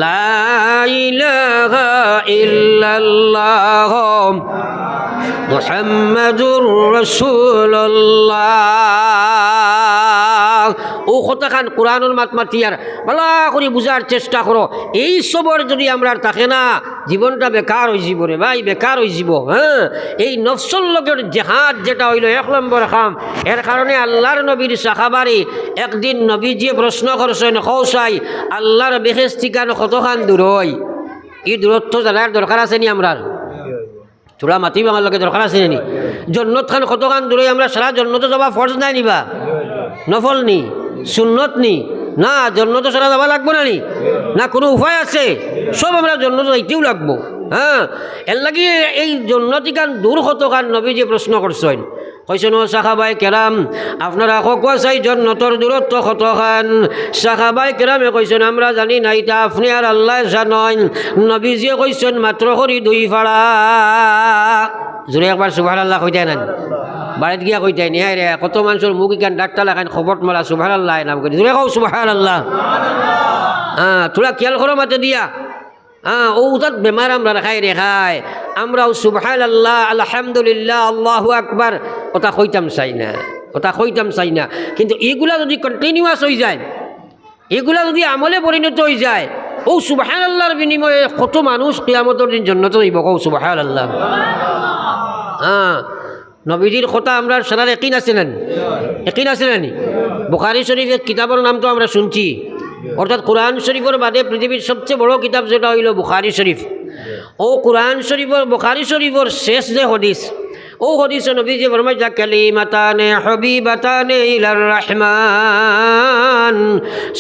লা ইলাহা ইল্লাল্লাহ, মুহাম্মাদুর রাসূলুল্লাহ। অউ কথাখান কুরআনর মাত মাতিয়ার ভালা করি বুঝার চেষ্টা করো। এই সবর যদি আমরার থাকে না, জীবনটা বেকার অইযিবো রে ভাই, বেকার অইযিবো। হ্যাঁ, এই নফসর লগের জেহাদ যেটা অইলো এক নম্বর কাম। এর কারণে আল্লার নবীর সাহাবারে একদিন নবীজিয়ে প্রশ্ন করছইন, কও চাই, আল্লার বেহেশতখান কতখান দূরই? ই দূরত্ব জানার দরকার আছে নি আমরার? থুড়া মাতিবা আমার লগে, দরকার আছে নি? জন্নতখান কতখান দূরই? আমরা সারা জন্নতো যাওয়া ফরজ নায় নি বা? নফল নি? সুন্নত নি? না, জন্নতো সারা যাওয়া লাগবো না নি? না, কুনু উপায় আছে? সব আমরা জন্নতো যাইতেউ লাগবো। হ্যাঁ, এরলাগি এই জন্নতখান দূর কতখান নবীজিয়ে প্রশ্ন করছইন। কইছইন, ও সাহাবায়ে কেরাম, আপনারা কউক্কা চাই জন্নতর দূরত্ব কতখান? সাহাবায়ে কেরামে কইছইন, আমরা জানি না, ইটা আপনে আর আল্লায় জানইন। নবীজিয়ে কইছইন, মাত্র করি দুই ফাড়া। জোরে একবার সুবহানাল্লাহ কইতায় না নি? বাড়িত গিয়া কইতায় নি, হায় রে, কত মানষর মুখ ইখান ডাক্তার লাখান খবট মারা, সুবহানাল্লাহ নাম করি। জোরে কও সুবহানাল্লাহ। হ্যাঁ, থুড়া খিয়াল করো মাতে দিয়া। হ্যাঁ, অউ জাত বেমার আমরার খায় রে খায়। আমরাও সুবহানাল্লাহ, আলহামদুলিল্লাহ, আল্লাহু আকবার, অতা কইতাম চাই না, অতা কইতাম চাই না। কিন্তু ইগুলা যদি continuous অইযায়, ইগুলা যদি আমলে পরিণত অইযায়, অউ সুবহানাল্লাহর বিনিময়ে কত মানুষ কিয়ামতর দিন জন্নতো যাইবো, কও সুবহানাল্লাহ। হ্যাঁ, নবীজির কথা আমরার সারার একিন আছে না নি? একিন আছে না নি? বুখারী শরীফ এক কিতাবর নাম তো আমরা শুনছি, অর্থাৎ কুরআন শরীফর বাদে পৃথিবীর সবচেয়ে বড় কিতাব যেটা অইলো বুখারী শরীফ। অউ কুরআন শরীফর, বুখারী শরীফর শেষ যে হাদিস, অউ হাদিসো নবীজিয়ে ফরমাইছইন, কালিমাতানে হাবিবাতানে ইলার রহমান,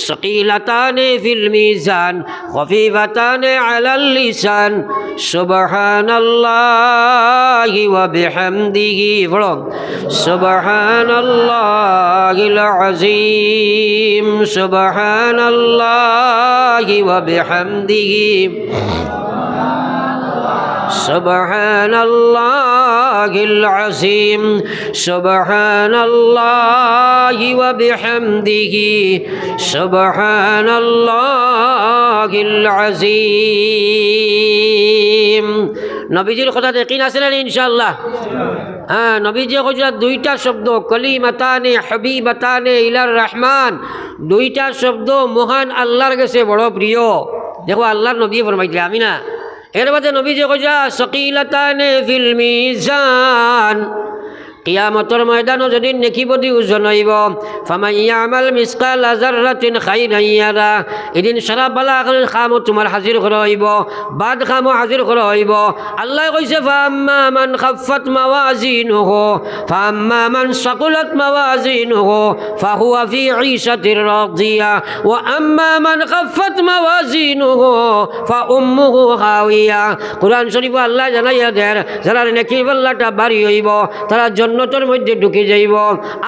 সাকিলাতানে ফিল মিজান, খফিফাতানে আলাল লিসান, সুবহানাল্লাহি ওয়া বিহামদিহি। পড়ো, সুবহানাল্লাহিল আযীম, সুবহানাল্লাহি ওয়া বিহামদিহি। سبحان الله العظيم، سبحان الله وبحمده، سبحان الله العظيم। নবীজির কথাত একিন আছে না ইনশাআল্লাহ? হ্যাঁ, নবীজিয়ে কইছইন দুইটা শব্দ, কালিমাতানে হাবিবাতানে ইলার রহমান, দুইটা শব্দ মহান আল্লার গেছে বড় প্রিয়। দেখো, আল্লার নবীয়ে ফরমাইছইন, আমি না। এর বাদে নবীজিয়ে কইছইন, সাকিলাতানে ফিল মিজান। কিয়ামতর ময়দানো যেদিন নেকি বদি ওজন অইবো, ফামান ইয়ামাল মিসকালা যাররাতিন খাইরান ইয়ারা। ইদিন সারা ভালা কামো তুমার হাজির করা অইবো, বাদ কামো হাজির করা অইবো। আল্লায় কইছে, ফাআম্মা মান খাফফাত মাওয়াজিনুহু, ফাআম্মা মান সাকুলাত মাওয়াজিনুহু, ফাহুয়া ফি ঈশাতির রাদিয়া, ওয়া আম্মা মান খাফফাত মাওয়াজিনুহু, ফাউম্মুহু হাওিয়া। কুরআন শরীফো আল্লায় জানাইয়া দের, যারার নেকির পাল্লাটা ভারি অইবো, তারা জন্নতর মধ্যে ঢুকি যাইবো।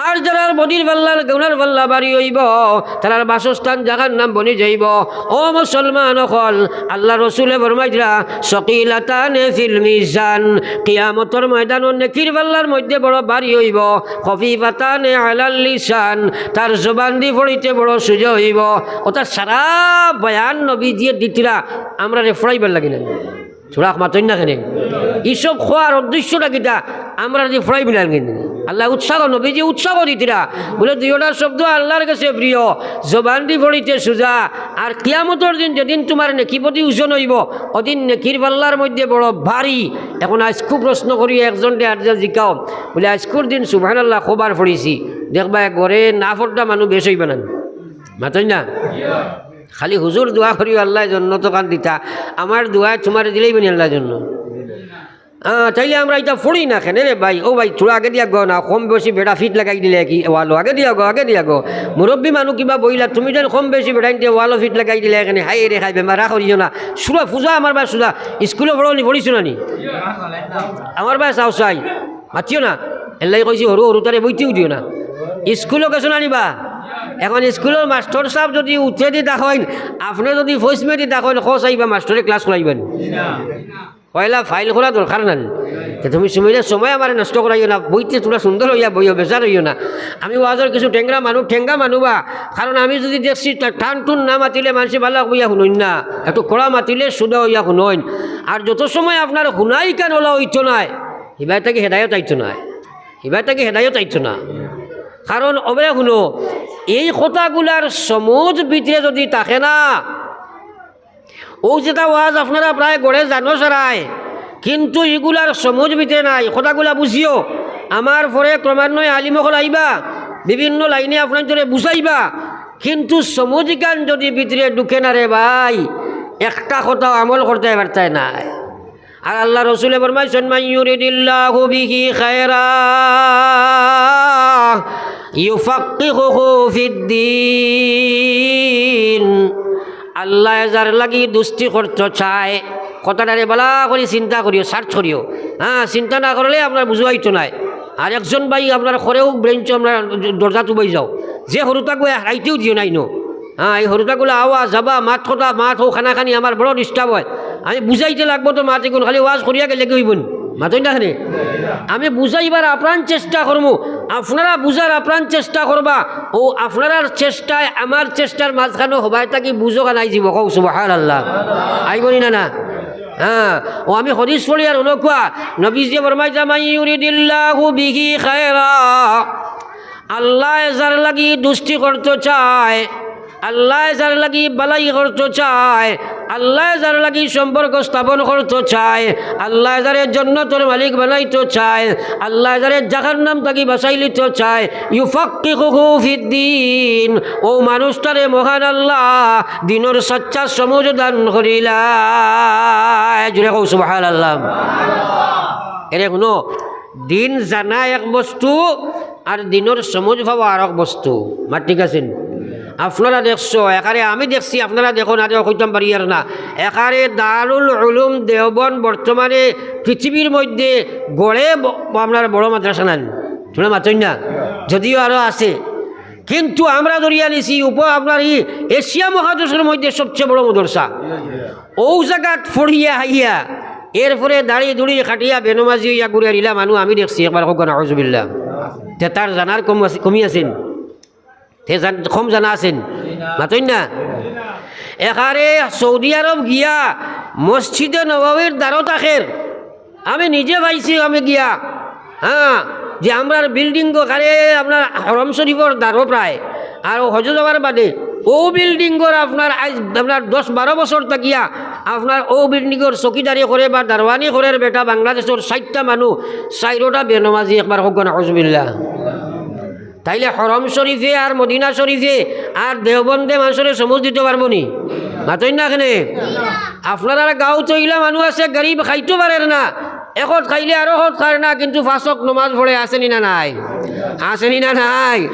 আর যারার বদির পাল্লা, গুনার পাল্লা ভারি অইবো, তারার বাসস্থান জাহান্নাম বনি যাইবো। ও মুসলমান অকল, আল্লার রসুলে ফরমাইছলা, সকিলাতানে ফিল মিজান, কিয়ামতর ময়দানো নেকির পাল্লার মধ্যে বড় ভারি অইবো, খফিফাতানে আলাল লিসান, তার জবানদি পড়িতে বড় সুজা অইবো। অর্থাৎ সারা বয়ান নবীজিয়ে দিতরা, আমরারে ফড়াইবার লাগি না। সুরাখ মাতইন না কেনে? ইসব কওয়ার উদ্দেশ্যটা কিতা? আমরা যে ফড়াই মিলান কিন্তু আল্লাহ উৎসাহ, নবীজি উৎসাহ দিতরা, বলে, "দুইওটা শব্দ আল্লাহর কাছে প্রিয়, জবান দি ফড়িতে সুজা, আর কিয়ামতর দিন যেদিন তুমার নেকিপতি ওজন অইবো, ওদিন নেকির পাল্লার মধ্যে বড় ভারী।" এখন আইজকু প্রশ্ন করি, একজনরে আরজা জিকাও, বলে, "আইজকুর দিন সুবহানাল্লাহ কবার ফড়িছি?" দেখবায় ঘরে না ফড়তা মানুষ বেশ অইবা না, মাতইন না? খালি হুজুর দোয়া করিও আল্লায় জন্নত খান দিতা, আমার দোয়ায় তুমারে দিলাইবা নি আল্লায় জন্নত। আহ, তাইলে আমরা ইতা ফড়ি না কেনে রে ভাই? ও ভাই, থুড়া আগে দিয়া গো না, কম বেশি বেটা ফিট লাগাই দিলে কি ওয়ালো, আগে দিয়া গো, আগে দিয়া গো। মুরব্বি মানুষ কিবা বইলা, তুমি যেন কম বেশি বেটা ইনতে ওয়ালো ফিট লাগাই দিলে কেনে, হায় রে হায়, বেমারা করিও না। সুরা ফুজা আমার ভাই সুজা, স্কুলো ফড়ো নি, ফড়িছো না নি? আমার ভাই চাও চাই, মাতিও না। এল্লাই কইছি, হরু হরু তারে বইতেউ দিও না। স্কুলো গেছো না নি বা? এখন স্কুলর মাস্টর সাব যদি উঠে দি দেখইন, আপনে যদি ফইসমে দি দেখইন, খোঁজ আইবা মাস্টরে ক্লাস করাইবা নি? পয়লা ফাইল করা দরকার না নি? তে তুমি সুমিরে সময় আমারে নষ্ট করাইও না, বইতে থুড়া সুন্দর অইয়া বইও, বেজার অইও না। আমি ওয়াজর কিছু টেংরা মানুষ, টেংরা মানুষ বা, কারণ আমি যদি দেখছি তা টান টুন না মাতিলে মানষে ভালা অইয়া হুনইন না, একটু কড়া মাতিলে সুদা অইয়া হুনইন। আর যত সময় আপনার হুনাই কান ওলা অইতো নায়, হিবায় থাকি হেদায়ত আইতো নায়, হিবায় থাকি হেদায়ত আইতো না। কারণ অবে হুনো, এই কথাগুলার সমুজ ভিতরে যদি থাকে না, অউ যেটা ওয়াজ আপনারা প্রায় ঘরে জানো সারায়, কিন্তু ইগুলার সমুজ ভিতরে নাই। কথাগুলা বুঝিও, আমার পরে ক্রমান্বয়ে আলিম অকল আইবা, বিভিন্ন লাইনে আপনাইন্তরে বুঝাইবা, কিন্তু সমুজ ইখান যদি ভিতরে ঢুকে না রে ভাই, একটা কথাও আমল করতায় পারতায় নায়। আর আল্লার রসুলে ফরমাইছইন, "মান ইউরিদিল্লাহু বিহি খায়রা ইউফাক্কিহুহু ফিদ্দিন।" আল্লায় যার লাগি দুস্তি করতো চায়, কথাটারে ভালা করি চিন্তা করিও, সার্চ করিও। হ্যাঁ, চিন্তা না করলে আপনার বুঝাইতো নায়। আর একজন ভাই আপনার করেউ বেঞ্চো আপনার দরজাত উবাই যাও, যে হুরুতাগু হারাইতেউ দিও নায় নো। হ্যাঁ, এই হুরুতাগুলা আওয়া যাবা, মাত কথা, মাত হউ খানাখানি আমার বড় ডিস্টার্ব অয়। আমি বুঝাইতে লাগবো তো মাত ইগুন, খালি ওয়াজ করিয়া গেলে কি অইবো নি? মাতইন না কেনে? আমি বুঝাইবার আপ্রাণ চেষ্টা করমু, আপনারা বুঝার আপ্রাণ চেষ্টা করবা। অউ আপনারার চেষ্টায় আমার চেষ্টার মাঝখানো হবায় থাকি বুঝো খান আইযিবো, কও সুবহানাল্লাহ। আইবো নি না, না? হ্যাঁ, অউ আমি হাদিস পড়ি আর অনকুয়া, নবীজিয়ে ফরমাইতা, "মান ইউরিদিল্লাহু বিহি খায়রা।" আল্লায় যার লাগি দুস্তি করতো চায়, আল্লায় যার লাগি ভালাই করতো চায়, আল্লায় যার লাগি সম্পর্ক স্থাপন করতো চায়, আল্লায় যারে জন্নতর মালিক বানাইতো চায়, আল্লায় যারে জাহান্নাম থাকি বাঁচাইলিতো চায়, ইউফাক্কিহুহু ফিদ্দিন, অউ মানুষটারে মহান আল্লায় দিনর সাচ্চা সমুজ দান করিলায়। জুরে কও সুবহানাল্লাহ। এরে হুনো, দিন জানা এক বস্তু, আর দিনর সমুজ পাওয়া আরক বস্তু। মাত ঠিক আছে নি? আপনারা দেখছো, একারে আমি দেখছি, আপনারা দেখো না, দেখো কইতাম পারি আর না। একারে দারুল উলুম দেওবন্দ বর্তমানে পৃথিবীর মধ্যে গড়ে ব-, আপনার বড় মাদ্রাসা নায়। তুমরা মাতইন না, যদিও আরো আছে, কিন্তু আমরা ধরিয়া নিছি উপ-, আপনার ই এশিয়া মহাদেশর মধ্যে সবচেয়ে বড় মাদ্রাসা। অউ জাগাত পড়িয়া আইয়া, এরপরে দাড়ি দুড়ি কাটিয়া বেনমাজি অইয়া ঘুরিয়া ইলা মানুষ আমি দেখছি একবার, কউক্কা নাউজুবিল্লাহ। তে তার জানার কম আছে, কমি আছে নি? তে জান-, কম জানা আছে নি? মাতইন না? একারে সৌদি আরব গিয়া মসজিদে নববীর দ্বারো থাকের, আমি নিজে পাইছি, আমি গিয়া, হ্যাঁ, যে আমরার বিল্ডিং গো, আরে আপনার হরম শরীফর দ্বারো প্রায়, আর অউ হজো যাওয়ার বাদে অউ বিল্ডিংর আপনার আইজ আপনার দশ বারো বছর থাকিয়া আপনার অউ বিল্ডিংর চকিদারি করে বা দারোয়ানি করের বেটা বাংলাদেশর ষাইটটা মানুষ, চাইরোটা বেনমাজি, একবার কউক্কা নাউজুবিল্লাহ। তাইলে হরম শরীফে আর মদিনা শরীফে আর দেওবন্দে মানষরে সমুজ দিতো পারবো নি? মাতইন না কেনে? আপনারার গাঁওত ইলা মানুষ আছে, গরিব, খাইতো পারের না, একত খাইলে আরো কত খার না, কিন্তু পাঁচ ওয়াক্ত নমাজ পড়ে, আছে নি না নাই? আছে নি না নাই?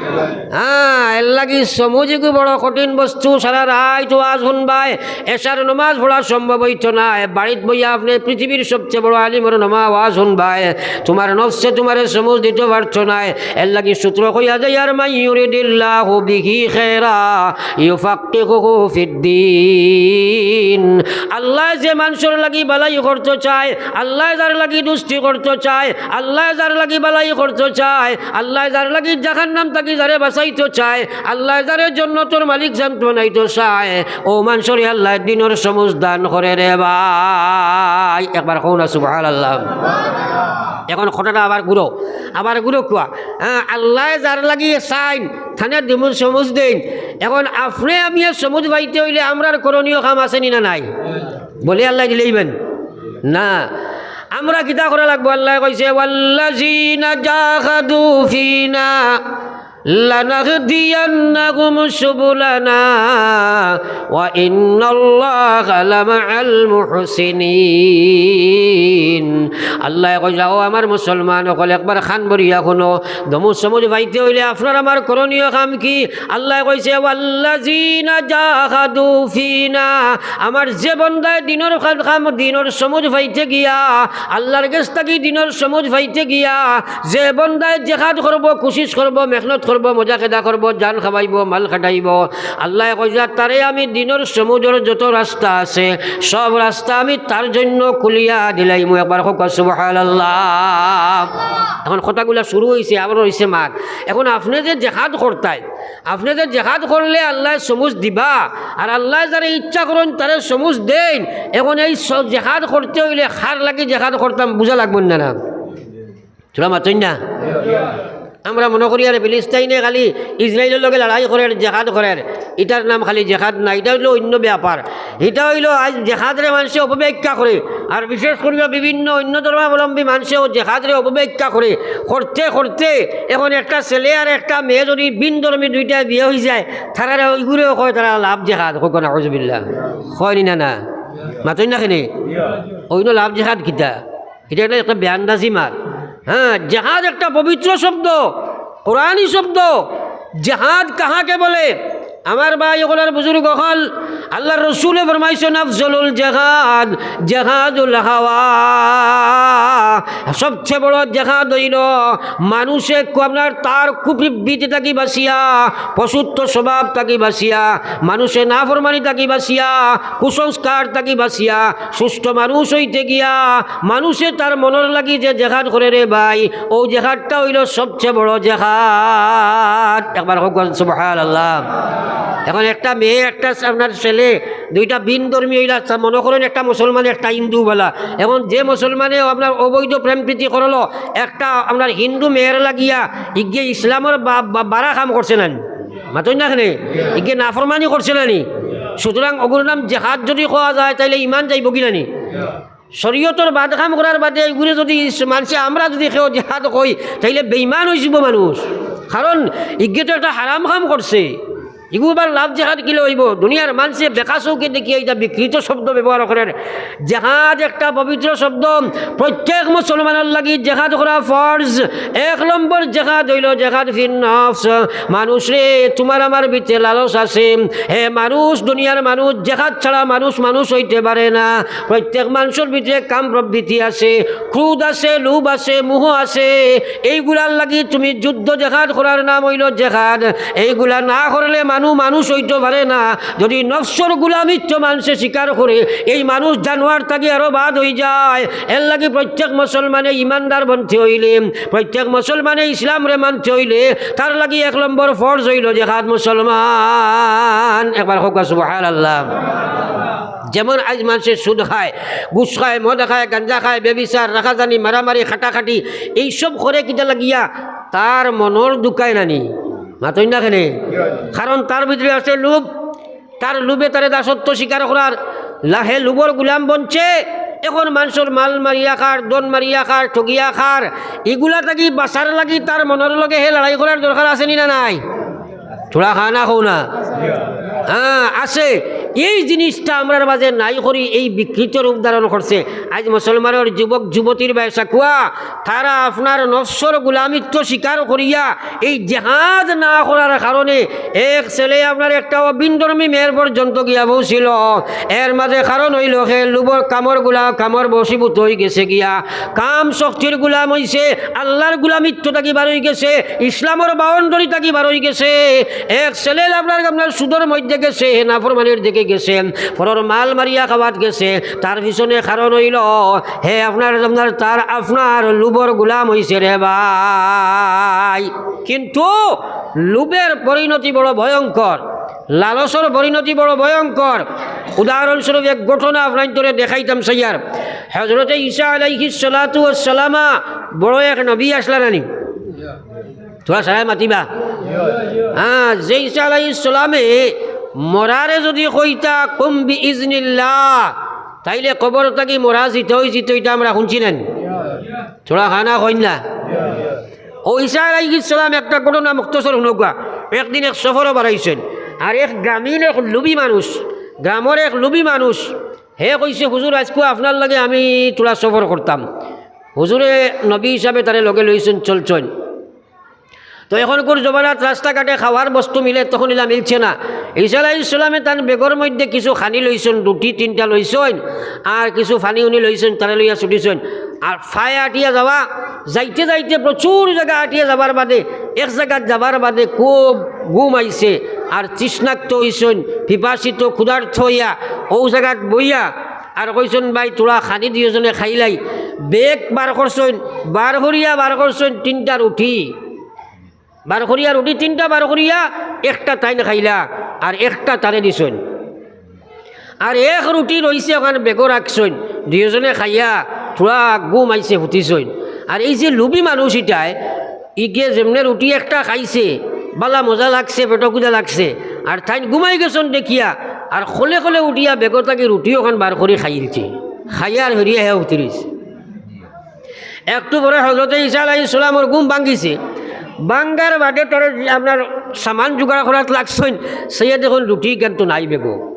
হ্যাঁ, এরলাগি সমুজ ইগু বড় কঠিন বস্তু। সারা রাইত ওয়াজ হুনবায়, এশার নমাজ পড়া সম্ভব অইতো নায়। বাড়িত বইয়া আপনে পৃথিবীর সবচেয়ে বড় আলিমর নমা ওয়াজ হুনবায়, তুমার নফসে তুমারে সমুজ দিতো পারতো নায়। এরলাগি সূত্র কইয়া যাইয়ার, মান ইউরিদিল্লাহু বিহি খায়রা ইউফাক্কিহুহু ফিদ্দিন। আল্লায় যে মানষর লাগি ভালাই করতো চায়, আল্লায় যার লাগি দুস্তি করতো চায়, আল্লায় যার লাগি ভালাই করতো চায়, আল্লায় যার লাগি জাহান্নাম থাকি যারে বাঁচাইতো চায়, আল্লায় যারে জন্নতর মালিক জান বানাইতো চায়, অউ মানষরে আল্লায় দিনর সমুজ দান করে রে ভাই। একবার কও না সুবহানাল্লাহ। এখন কথাটা আবার ঘুরো, আবার ঘুরো কুয়া। হ্যাঁ, আল্লায় যার লাগি চাইন, তানে দিমু সমুজ দেইন। এখন আপনে আমি এ সমুজ পাইতে অইলে আমরার করণীয় কাম আছে নি না নাই? বলে আল্লায় দিলাইবেন না। আমরা কিতা করা লাগবো? আল্লায় কইছে, "ওয়াল্লাযীনা জাহাদু ফীনা লানাহদিয়ান্নাহুম সুবুলানা ওয়া ইন্নাল্লাহা লামাআল মুহসিনিন।" আল্লায় কইলা, "ও আমার মুসলমান অকল, একবার কান ভরিয়া হুনো, দিমু সমুজ পাইতে অইলে আপনার আমার করণীয় কাম কি?" আল্লায় কইছে, "ওয়াল্লাযীনা জাহাদু ফীনা।" আমার যে বন্দায় দিনর কাম, কাম, দিনর সমুজ পাইতে গিয়া, আল্লার গেছ থাকি দিনর সমুজ পাইতে গিয়া, যে বন্দায় জেহাদ করবো, কুশিশ করবো, মেহনত করবো, মজা খেদা করবো, জান খাবাইবো, মাল খাটাইবো, আল্লায় কইলা, "তারে আমি দিনর সমুজর যত রাস্তা আছে, সব রাস্তা আমি তার জন্য খুলিয়া দিলাইমু।" একবার কউক্কা সুবহানাল্লাহ। এখন কথাগুলা শুরু অইছে, আবার অইছে মাত। এখন আপনে যে জেহাদ করতায়, আপনে যে জেহাদ করলে আল্লায় সমুজ দিবা, আর আল্লায় যারে ইচ্ছা করইন তারে সমুজ দেইন। এখন এই স-, জেহাদ করতে অইলে কার লাগি জেহাদ করতাম বুঝা লাগবো না, না? থুড়া মাতইন না। আমরা মনো করি আরে ফিলিস্তাইনে খালি ইসরাইলর লগে লড়াই করের, জেহাদ করের, ইটার নাম খালি জেহাদ না, ইটা অইলো অইন্য ব্যাপার। ইটা অইলো আইজ জেহাদরে মানষে অপব্যাখ্যা করে, আর বিশেষ করিয়া বিভিন্ন অইন্য ধর্মাবলম্বী মানষেও জেহাদরে অপব্যাখ্যা করে। করতে করতে এখন একটা ছেলে আর একটা মেয়ে যদি ভিন ধর্মী দুইটায় বিয়া অইযায়, তারারে ইগুরেও কয় তারা লাভ জেহাদ, কউক্কা নাউজুবিল্লাহ। কয় নি না, না? মাতইন না কেনে? অইন্য লাভ জেহাদ কিতা? ইটা একটা, একটা বেআন্দাজি মাত। হ্যাঁ, জেহাদ একটা পবিত্র শব্দ, কোরআনী শব্দ। জেহাদ কাহাকে বলে? আমার ভাই অকল আর বুজুর্গ অকল, আল্লার রসুলে ফরমাইছইন, "আফজলুল জেহাদ জেহাদুল হাওয়া।" সবচেয়ে বড় জেহাদ অইলো মানষে কু-, আপনার তার কুপ্রবৃত্তি থাকি বাঁচিয়া, পশুত্ব স্বভাব থাকি বাঁচিয়া, মানষে নাফরমানি থাকি বাঁচিয়া, কুসংস্কার থাকি বাঁচিয়া, সুস্থ মানুষ অইতে গিয়া মানষে তার মনর লাগি যে জেহাদ করে রে ভাই, অউ জেহাদটা অইলো সবচেয়ে বড় জেহাদ। একবার কউক্কা সুবহানাল্লাহ। এখন একটা মেয়ে, একটা আপনার ছেলে, দুইটা ভিন ধর্মী অইলা, আচ্ছা, মনো করইন একটা মুসলমান, একটা হিন্দু বালা। এখন যে মুসলমানে আপনার অবৈধ প্রেম প্রীতি করলো, একটা আপনার হিন্দু মেয়ের লাগিয়া ইগে ইসলামর বা-, বা-, বারা কাম করছে না নি? মাতইন না কেনে? ইগে নাফরমানি করছে না নি? সুতরাং অগুর নাম জেহাদ যদি কওয়া যায়, তাইলে ইমান যাইবো কি না নি? শরীয়তর বাদ কাম করার বাদে ইগুরে যদি ইস-, মানষে আমরা যদি কেউ জেহাদ কই, তাইলে বেইমান অইযিবো মানুষ। কারণ ইগে তো একটা হারাম কাম করছে। ইগু আবার লাভ জেহাদ কিলা অইবো? দুনিয়ার মানষে বেকা চউখে দেখিয়া ইটা বিকৃত শব্দ ব্যবহার করের। জেহাদ একটা পবিত্র শব্দ, প্রত্যেক মুসলমানর লাগি জেহাদ করা ফরজ। এক নম্বর জেহাদ অইলো জেহাদ ফিন নফস। মানুষ রে, তুমার আমার ভিতরে লালচ আছে। হে মানুষ, দুনিয়ার মানুষ, জেহাদ ছাড়া মানুষ মানুষ অইতে পারে না। প্রত্যেক মানষর ভিতরে কাম প্রবৃত্তি আছে, ক্রোধ আছে, লোভ আছে, মোহ আছে। এইগুলার লাগি তুমি যুদ্ধ জেহাদ করার নাম অইলো জেহাদ। এইগুলা না করলে মানু মানুষ অইতো পারে না। যদি নফসর গুলামিত্ব মানষে স্বীকার করে, এই মানুষ জানোয়ার থাকি আরো বাদ অইযায়। এরলাগি প্রত্যেক মুসলমানে ইমানদার বনতে অইলে, প্রত্যেক মুসলমানে ইসলামরে মানতে অইলে, তার লাগি এক নম্বর ফরজ অইলো জেহাদ মুসলমান। একবার কউক্কা সুবহানাল্লাহ। যেমন আইজ মানষে সুদ খায়, ঘুষ খায়, মদ খায়, গাঞ্জা খায়, ব্যভিচার, রাখাজানি, মারামারি, কাটাকাটি, এইসব করে কিতা লাগিয়া? তার মনর দুখায় না নি? মাতইন না কেনে? কারণ তার ভিতরে আছে লোভ, তার লোভে তারে দাসত্ব স্বীকার করার, লা-, হে লোভর গুলাম বনছে। এখন মানষর মাল মারিয়া খার, ধন মারিয়া খার, ঠগিয়া খার, ইগুলা থাকি বাঁচার লাগি তার মনর লগে হে লড়াই করার দরকার আছে নি না নাই? থুড়া কও না, কও না। হ্যাঁ, আছে। এই জিনিসটা আমরার মাঝে নাই করি, এই বিকৃত রূপ ধারণ করছে। আইজ মুসলমানর যুবক যুবতীর বায় চাকুয়া, তারা আপনার নফসর গুলামিত্ব স্বীকার করিয়া এই জেহাদ না করার কারণে এক ছেলে আপনার একটা ভিনধর্মী মেয়ের পর্যন্ত গিয়া পৌঁছিল। এর মাঝে কারণ অইলো হে লোভর কামর গুলা-, কামর বশীভূত অইগেছে গিয়া। কাম শক্তির গুলাম অইছে, আল্লার গুলামিত্ব থাকি বার অইগেছে, ইসলামর বাউন্ডারি থাকি বার অইগেছে। এক ছেলে আপনার, আপনার সুদর মধ্যে গেছে, হে নাফরমানির দিকে গেছে, পরর মাল মারিয়া খাওয়াত গেছে, তার পিছনে কারণ অইলো, হে আপনার, আপনার, তার, আপনার লোভর গোলাম অইছে রে ভাই। কিন্তু লোভর পরিণতি বড় ভয়ঙ্কর, লালচর পরিণতি বড় ভয়ঙ্কর। উদাহরণস্বরূপ এক ঘটনা আপনাইন্তরে দেখাইতাম চাইয়ার। হজরতে ঈসা আলাইহিস সালাতু ওয়াস সালামা বড় এক নবী আছলা না নি? থুড়া সারায় মাতিবা। হ্যাঁ, যে ঈসা আলাইহিস সালামে মরারে যুদি কইতা, "কুম বিইজনিল্লাহ", তাইলে কবর থাকি মরা জিতই জিতই, ইটা আমরা হুনছি না নি? থুড়া হানা কইন না। অউ ঈসা আলাইহিস সালাম একটা ঘটনা মুখতসর হুনউক্কা। একদিন এক সফরো বারাইছইন, আর এক গ্রামীণ, এক লুবি মানুষ, গ্রামর এক লুবি মানুষ, হে কইছে, "হুজুর, আইজকু আপনার লগে আমি থুড়া সফর করতাম।" হুজুরে নবী হিসাবে তারে লগে লইছইন, চলছইন। তো এখনকুর জমানাত রাস্তাঘাটে খাওয়ার বস্তু মিলে, তখন ইলা মিলছে না। ঈসা আলাইহিস সালামে তান বেগর মধ্যে কিছু খানি লইছইন, রুটি তিনটা লইছইন, আর কিছু পানি উনি লইছইন, তারে লইয়া ছুটিছইন। আর ফায়ে আটিয়া যাওয়া, যাইতে যাইতে প্রচুর জাগা আটিয়া যাবার বাদে, এক জাগাত যাবার বাদে খুব ঘুম আইছে, আর তৃষ্ণাক্ত অইছইন, পিপাসিত, ক্ষুধার্ত অইয়া অউ জাগাত বইয়া আর কইছইন, "ভাই, থুড়া খানি দুইওজনে খাইলাই।" বেগ বার করছইন, বার করিয়া বার করছইন তিনটা রুটি। বার করিয়া রুটি তিনটা বার করিয়া একটা তাইন খাইলা, আর একটা তারে দিছইন। আর এক রুটি রইছে, অখান বেগো রাখছইন, দুইওজনে খাইয়া থুড়া ঘুম আইছে, হুতিছইন। আর এই যে লুবি মানুষ ইটায়, ইগে যেমনে রুটি একটা খাইছে, বালা মজা লাগছে, পেটো ক্ষুধা লাগছে, আর তাইন ঘুমাই গেছইন দেখিয়া, আর খলে খলে উঠিয়া বেগো থাকি রুটি অখান বার করি খাইলছে, খাইয়া আর ফিরিয়া হে হুতি রইছে। একটু পরে হজরতে ঈসা আলাইহিস সালামর ঘুম ভাঙ্গিছে। ভাঙ্গার বাদে তারে যে আপনার সামান জোগাড় করাত লাগছইন, চাইয়া দেখইন রুটি ইখান তো নাই বেগো।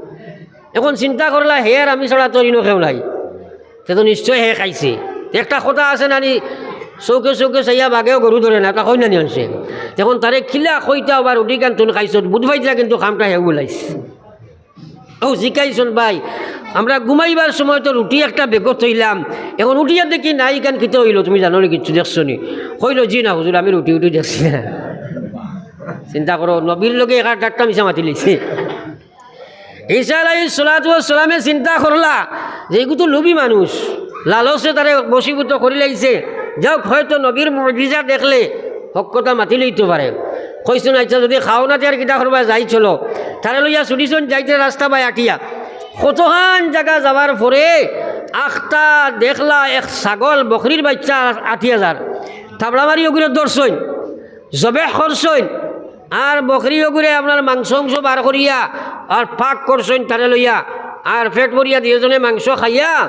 এখন চিন্তা করলা, হে আর আমি ছাড়া তো ইনো কেউ নাই, তে তো নিশ্চয় হে খাইছে। একটা কথা আছে না নি, "চউখে চউখে চাইয়া বাঘেও গরু ধরে না", তা কইন না নি মানষে? এখন তারে কিলা কইতা বা রুটি ইখান তুন খাইছত, বুঝ পাইতরা কিন্তু কামটা হেউ বুলাইছে। অউ জিকাইছইন, "ভাই, আমরা ঘুমাইবার সময় তো রুটি একটা বেগো থইলাম, এখন উঠিয়া দেখি নাই, ইখান কিতা অইলো, তুমি জানো নি, কিচ্ছু দেখছো নি?" কইলো, "জি না হুজুর, আমি রুটি উটি দেখছি না।" চিন্তা করো, নবীর লগে একা ঠাট্টা মিছা মাতি লইছে। ঈসা আলাইহিস সালাতু ওয়াস সালামে চিন্তা করলা যে ইগু তো লুবি মানুষ, লালচে তারে বশীভূত করি লাইছে, যাউক, হয়তো নবীর মুজিজা দেখলে হক কথা মাতি লইতো পারে। কইছইন, "আইচ্ছা, যুদি খাও না, তে আর কিতা করবা, যাই চলো।" তারে লইয়া ছুটিছইন, যাইতে রাস্তা বায় আটিয়া। কতখান জাগা যাওয়ার পরে আখতা দেখলা এক ছাগল, বকরির বাইচ্চা আটিয়া যার। থাবড়া মারি অগুরে ধরছইন, জবেহ করছইন, আর বকরি অগুরে আপনার মাংস উংস বার করিয়া আর পাক করছইন তারে লইয়া, আর পেট ভরিয়া দুইওজনে মাংস খাইয়া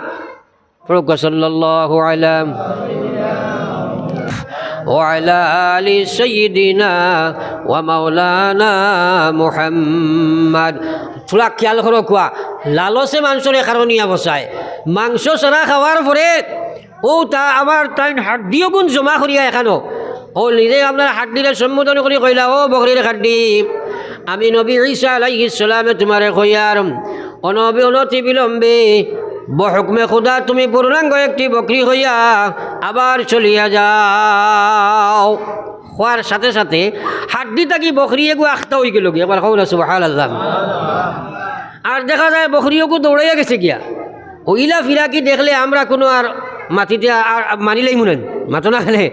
পড়ুক্কা সাল্লাল্লাহু আলা ওয়া আলা আলি সাইয়্যিদিনা ওয়া মাওলানা মুহাম্মদ। থুড়া খিয়াল করো কুয়া, লালচে মানষরে কারো নিয়া বসায়। মাংস সারা খাওয়ার পরে অউ তা আবার তাইন হাড্ডি অগুন জমা করিয়া এখানো। অউ নিজে আপনার হাড্ডিরে সম্বোধন করি কইলা, "ও বকরির হাড্ডি, আমি নবী ঈসা আলাইহিস সালামে তুমারে কইয়ার, অনবি-, অনতি বিলম্বে বহুকমে খুদা তুমি পূর্ণাঙ্গ একটি বকরি হইয়া আবার চলিয়া যাও।" কওয়ার সাথে সাথে হাড্ডি থাকি বকরি এগু আখতা অইগেলোগি। একবার কও না সুবহানাল্লাহ। আর দেখা যায় বকরি অগু দৌড়াইয়া গেছে গিয়া। অউ ইলা ফিরাকি দেখলে আমরা কুনু আর মাতিতে আর, আর মানিলাইমু না নি, মাতো না কেনে?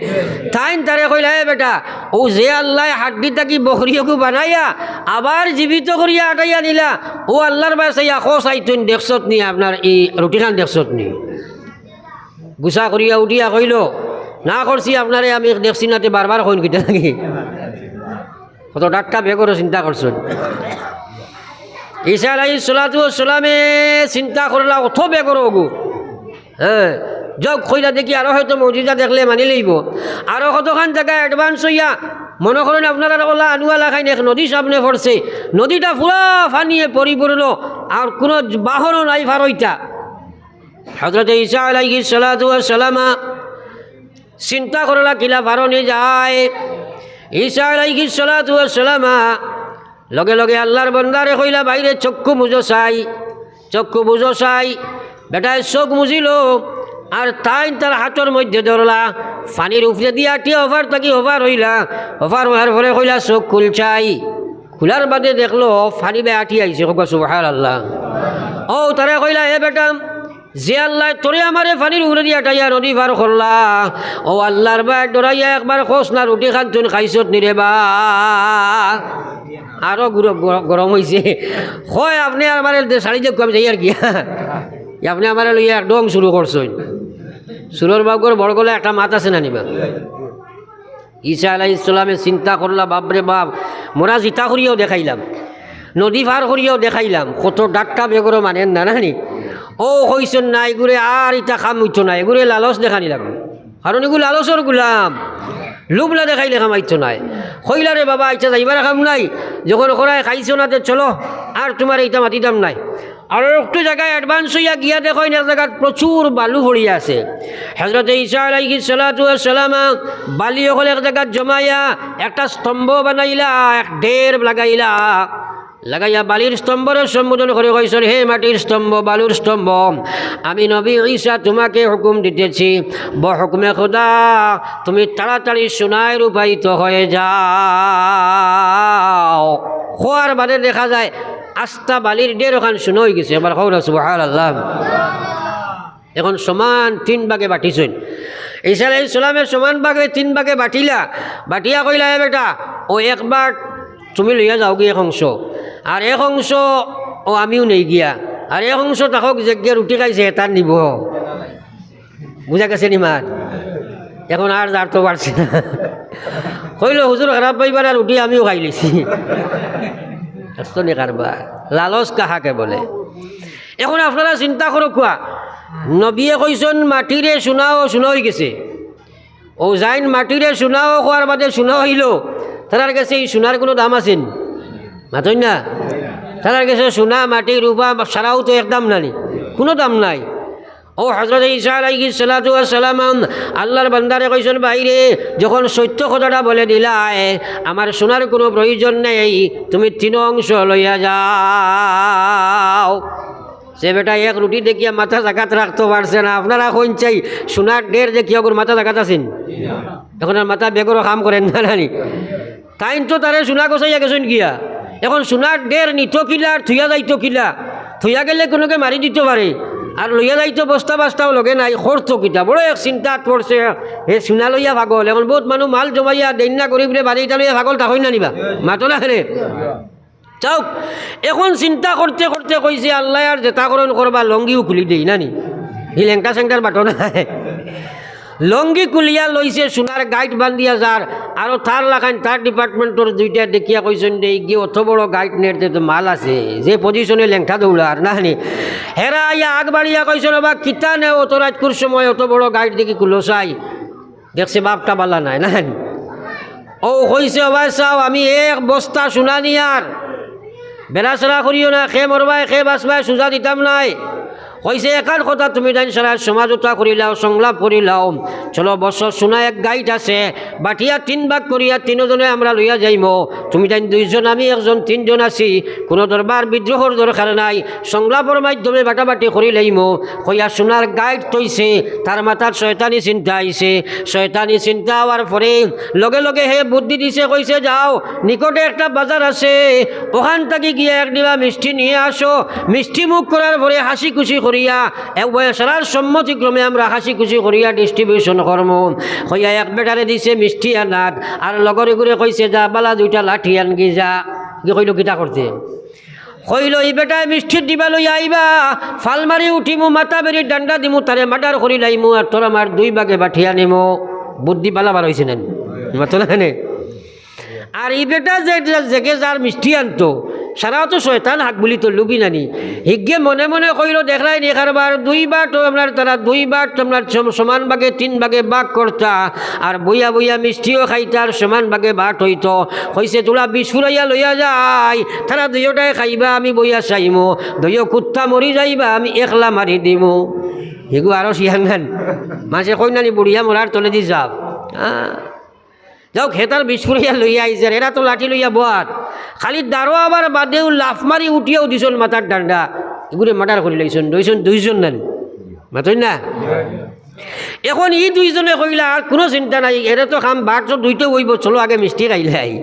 তাইন তারে কইলা, "এ বেটা, অউ যে আল্লায় হাড্ডি থাকি বকরি অগু বানাইয়া আবার জীবিত করিয়া আটাইয়া নিলা, অউ আল্লার বায় চাইয়া কও চাই তুইন দেখছত নি, আপনার ই রুটিখান দেখছত নি?" গুসা করিয়া উঠিয়া কইলো, "না করছি আপনারে, আমি দেখছি না।" তে বারবার কইন কিতা লাগি? কত ডাক্কা বেগরো চিন্তা করছইন। ঈসা আলাইহিস সালাতু ওয়াস সালামে চিন্তা করলা, অত বেগরো অগু। হ্যাঁ, যাউক, কইলা দেখি আরো হয়তো মুজিজা দেখলে মানি লইবো। আরো কতখান জাগা advance অইয়া, মনো করইন আপনারার অলা আনুয়া লাখাইন এক নদী সামনে পড়ছে, নদীটা পুরা পানিয়ে পরিপূর্ণ, আর কুনু বাহনও নাই পার অইতা। হযরতে ঈসা আলাইহিস সালাতু ওয়াস সালামা চিন্তা করলা কিলা পারনি যায়। ঈসা আলাইহিস সালাতু ওয়াস সালামা লগে লগে আল্লার বন্দারে কইলা, "বাইরে চক্ষু মুজো চাই, চক্ষু মুজো চাই।" বেটায় চোখ মুজিলো, আর তাইন তার হাতর মধ্যে ধরলা, পানির উপরেদি আটিয়া ওপার থাকি ওপার অইলা, ওপার অওয়ার পরে কইলা, "চোখ খুল চাই।" খুলার বাদে দেখলো পানি বায় আটি আইছে, কউক্কা সুবহানাল্লাহ। ও তারা কইলা, "এ বেটা, যে আল্লায় তোরে আমারে পানির উপরেদি আটাইয়া নদী পার করলা, ও আল্লার বায় ডরাইয়া একবার কছ না রুটি খান তুইন খাইছত নি রে বা?" আরো গুর-, গর-, গরম অইছে। কয়, "আপনে আমারে দে-, ছাড়ি দেউক্কা, আমি যাইয়ার গিয়া।" আপনে আমারে লইয়া একদম শুরু করছইন। চুরর বাউগর বড় গলা একটা মাত আছে না নি বা? ঈসা আলাইহিস সালামে চিন্তা করলা, "বাপরে বাপ, মোরা জিতা করিয়াও দেখাইলাম, নদী পার করিয়াও দেখাইলাম, কত ডাক্কা বেগরও মানের না, না নি?" ও কইছইন, "না, ইগুরে আর ইতা কাম অইতো না, ইগুরে লালচ দেখানি লাগবো।" কারণ ইগু লালচর গুলাম, লোভ না দেখাইলে কামাইতো নায়। কইলা, "রে বাবা, ইতা যাইবার কাম নাই, যখন করায় খাইছো না, তে চলো, আর তুমারে ইতা মাতিতাম নায়।" আর একটু জাগায় advance অইয়া গিয়া দেখইন, এক জাগাত প্রচুর বালু পড়িয়া আছে। হযরতে ঈসা আলাইহিস সালাতু ওয়াস সালাম বালি অকল এক জাগাত জমাইয়া একটা স্তম্ভ বানাইলা, এক ডের লাগাইলা। লাগাইয়া বালির স্তম্ভরে সম্বোধন করি কইছইন, "হে মাটির স্তম্ভ, বালুর স্তম্ভ, আমি নবী ঈসা তোমাকে হুকুম দিতেছি, বহুকুমে খোদা তুমি তাড়াতাড়ি সোনায় রূপায়িত হয়ে যাও।" কওয়ার বাদে দেখা যায় আস্তা বালির ডের অখান সোনা অইগেছে। একবার কও না সুবহানাল্লাহ। এখন সমান তিন ভাগে বাটিছইন। ঈসা আলাইহিস সালামে সমান ভাগে তিন ভাগে বাটিলা, বাটিয়া কইলা, "এ বেটা, ও এক ভাগ তুমি লইয়া যাওগি এক অংশ, আর এক অংশ ও আমিও নেই গিয়া, আর এক অংশ থাকউক, যেগিয়ে রুটি খাইছে হেতার নিবো।" বুঝা গেছে নি মাত? এখন আর যার তো পারছে না। কইলো, "হুজুর, খারাপ পাইবা না, রুটি আমিও খাইলিছি।" আস্ত নি কারবার, লালচ কাহাকে বলে। এখন আপনারা চিন্তা করউক্কা, নবিয়ে কইছইন, "মাটিরে সোনা, ও সোনা অইগেছে।" ও যাইন মাটিরে সোনা ও কওয়ার বাদে সোনা অইলো, তারার গেছে ই সোনার কুনু দাম আছে নি? মাতইন না? তারার গেছে সোনা, মাটি, রূপা সারাও তো এক দাম না নি, কুনু দাম নাই। ও হযরত ঈসা আলাইহিস সালাতু ওয়াস সালাম আল্লার বান্দারে কইছইন, "ভাইরে, যখন সত্য কথাটা বলে দিলায়, আমার সোনার কুনু প্রয়োজন নেই, তুমি তিন অংশ লইয়া যাও।" যে বেটা এক রুটি দেখিয়া মাথা জাগাত রাখতো পারছে না, আপনারা কইন চাই সোনার ডের দেখিয়া ওগুর মাথা জাগাত আছে নি? এখন আর মাথা বেগরও কাম করে না, না নি? তাইন তো তারে সোনা গছাইয়া গেছইন গিয়া। এখন সোনার ডের নিতো কিলা আর থুইয়া যাইতো কিলা? থুইয়া গেলে কুনুকে মারি দিতো পারে, আর লইয়া যাইতো বস্তা বাস্তাও লগে নাই, করতো কিতা? বড় এক চিন্তাত পড়ছে, হে সোনা লইয়া পাগল। এখন বউত মানুষ মাল জমাইয়া দেইন না গরিবরে, বাড়ি ইটা লইয়া পাগল থাকইন না নি বা? মাতো না কেনে? চাউক, এখন চিন্তা করতে করতে কইছে, "আল্লায় আর যেতা করইন করবা, লঙ্গিও খুলি দেই না নি?" ই লেংটা সেংটার বাটো না। লঙ্গি খুলিয়া লইছে, সোনার গাইট বান্ধিয়া যার, আরো তার লাখান তার department-র দুইটা দেখিয়া কইছইন, "দে, ইগিয়ে অত বড় গাইট নেড়তে তো মাল আছে, যে position-এ লেংটা দৌড়ার না নি?" হেরা আইয়া আগ বাড়িয়া কইছইন, "ওবা, কিতা নেও অত রাইতকুর সময় অত বড় গাইট দেখি খুলো চাই।" দেখছে বাপটা বালা নায়, না নি? ও কইছে, "ওবা চাও, আমি এক বস্তা সোনা নিয়ার বেড়াছেড়া করিও না, কে মরবায়, কে বাঁচবায়, সুজা দিতাম নায়।" কইছে, "একান কথা তুমি তাইন সারা সমাজতা করিলাও, সংলাপ করিলাও। চলো বসো, সোনা এক গাইট আছে, বাটিয়া তিন ভাগ করিয়া তিনোজনে আমরা লইয়া যাইমু। তুমি তাইন দুইজন, আমি একজন, তিনজন আছি। কুনু দরবার বিদ্রোহর দরকার নাই, সংলাপর মাধ্যমে বাটাবাটি করিলাইমু।" কইয়া সোনার গাইট থইছে, তার মাথাত শয়তানি চিন্তা আইছে। শয়তানি চিন্তা আওয়ার পরে লগে লগে হে বুদ্ধি দিছে, কইছে, "যাও, নিকটে একটা বাজার আছে, ওখান থাকি গিয়া এক ডিবা মিষ্টি নিয়া আসো। মিষ্টি মুখ করার পরে হাসি খুশি করিয়া, এক বয়ে সারার সম্মতিক্রমে আমরা হাসি খুশি করিয়া distribution করমু।" কইয়া এক বেটারে দিছে মিষ্টি আনাত, আর লগর এগুরে কইছে, "যা, বালা দুইটা লাঠি আনগি যা।" কি কইলো, "কিতা করতে?" কইলো, "ই বেটায় মিষ্টির ডিবা লইয়া আইবা, ফাল মারি উঠিমু, মাথা বেরি ডান্ডা দিমু, তারে murder করিলাইমু, আর তোর আমার দুই ভাগে বাটিয়া নিমু।" বুদ্ধি বালা বার অইছে না নি? মাতো না কেনে? আর ই বেটা যে, যে, যেগে যার মিষ্টি আনতো, সারা তো শয়তান হাক বুলি তো লুবি নানি। হিগে মনে মনে কইলো, "দেখরায় নি কারবার, দুই বাট, আমরা তারা দুই বাট, আমরা সম-, সমান ভাগে তিন ভাগে ভাগ করতা, আর বইয়া বইয়া মিষ্টিও খাইতা, আর সমান ভাগে বাট অইতো।" কইছে, "তোরা বিষ ফুরাইয়া লইয়া যাই, তারা দুইওটায় খাইবা, আমি বইয়া চাইমু, দুইও কুত্তা মরি যাইবা, আমি একলা মারি দিমু।" হিগু আরো শিয়ান গান। মানষে কইন না নি, "বুড়িয়া মরার তলেদি সাপ।" আহ। যাউক, হে তার বিষ ফুরাইয়া লইয়া আইছে, এরা তো লাঠি লইয়া বওয়ার। খালি দাঁড়াবার বাদেউ লাফ মারি উঠিয়াউ দিছইন মাথার ডান্ডা। ইগুরে murder করিলাইছইন, রইছইন দুইজন নানি। মাতইন না? এখন ই দুইজনে কইলা, "আর কুনু চিন্তা নাই, এরে তো কাম বাট তো দুইটা অইবো, চলো আগে মিষ্টি খাইলাই।"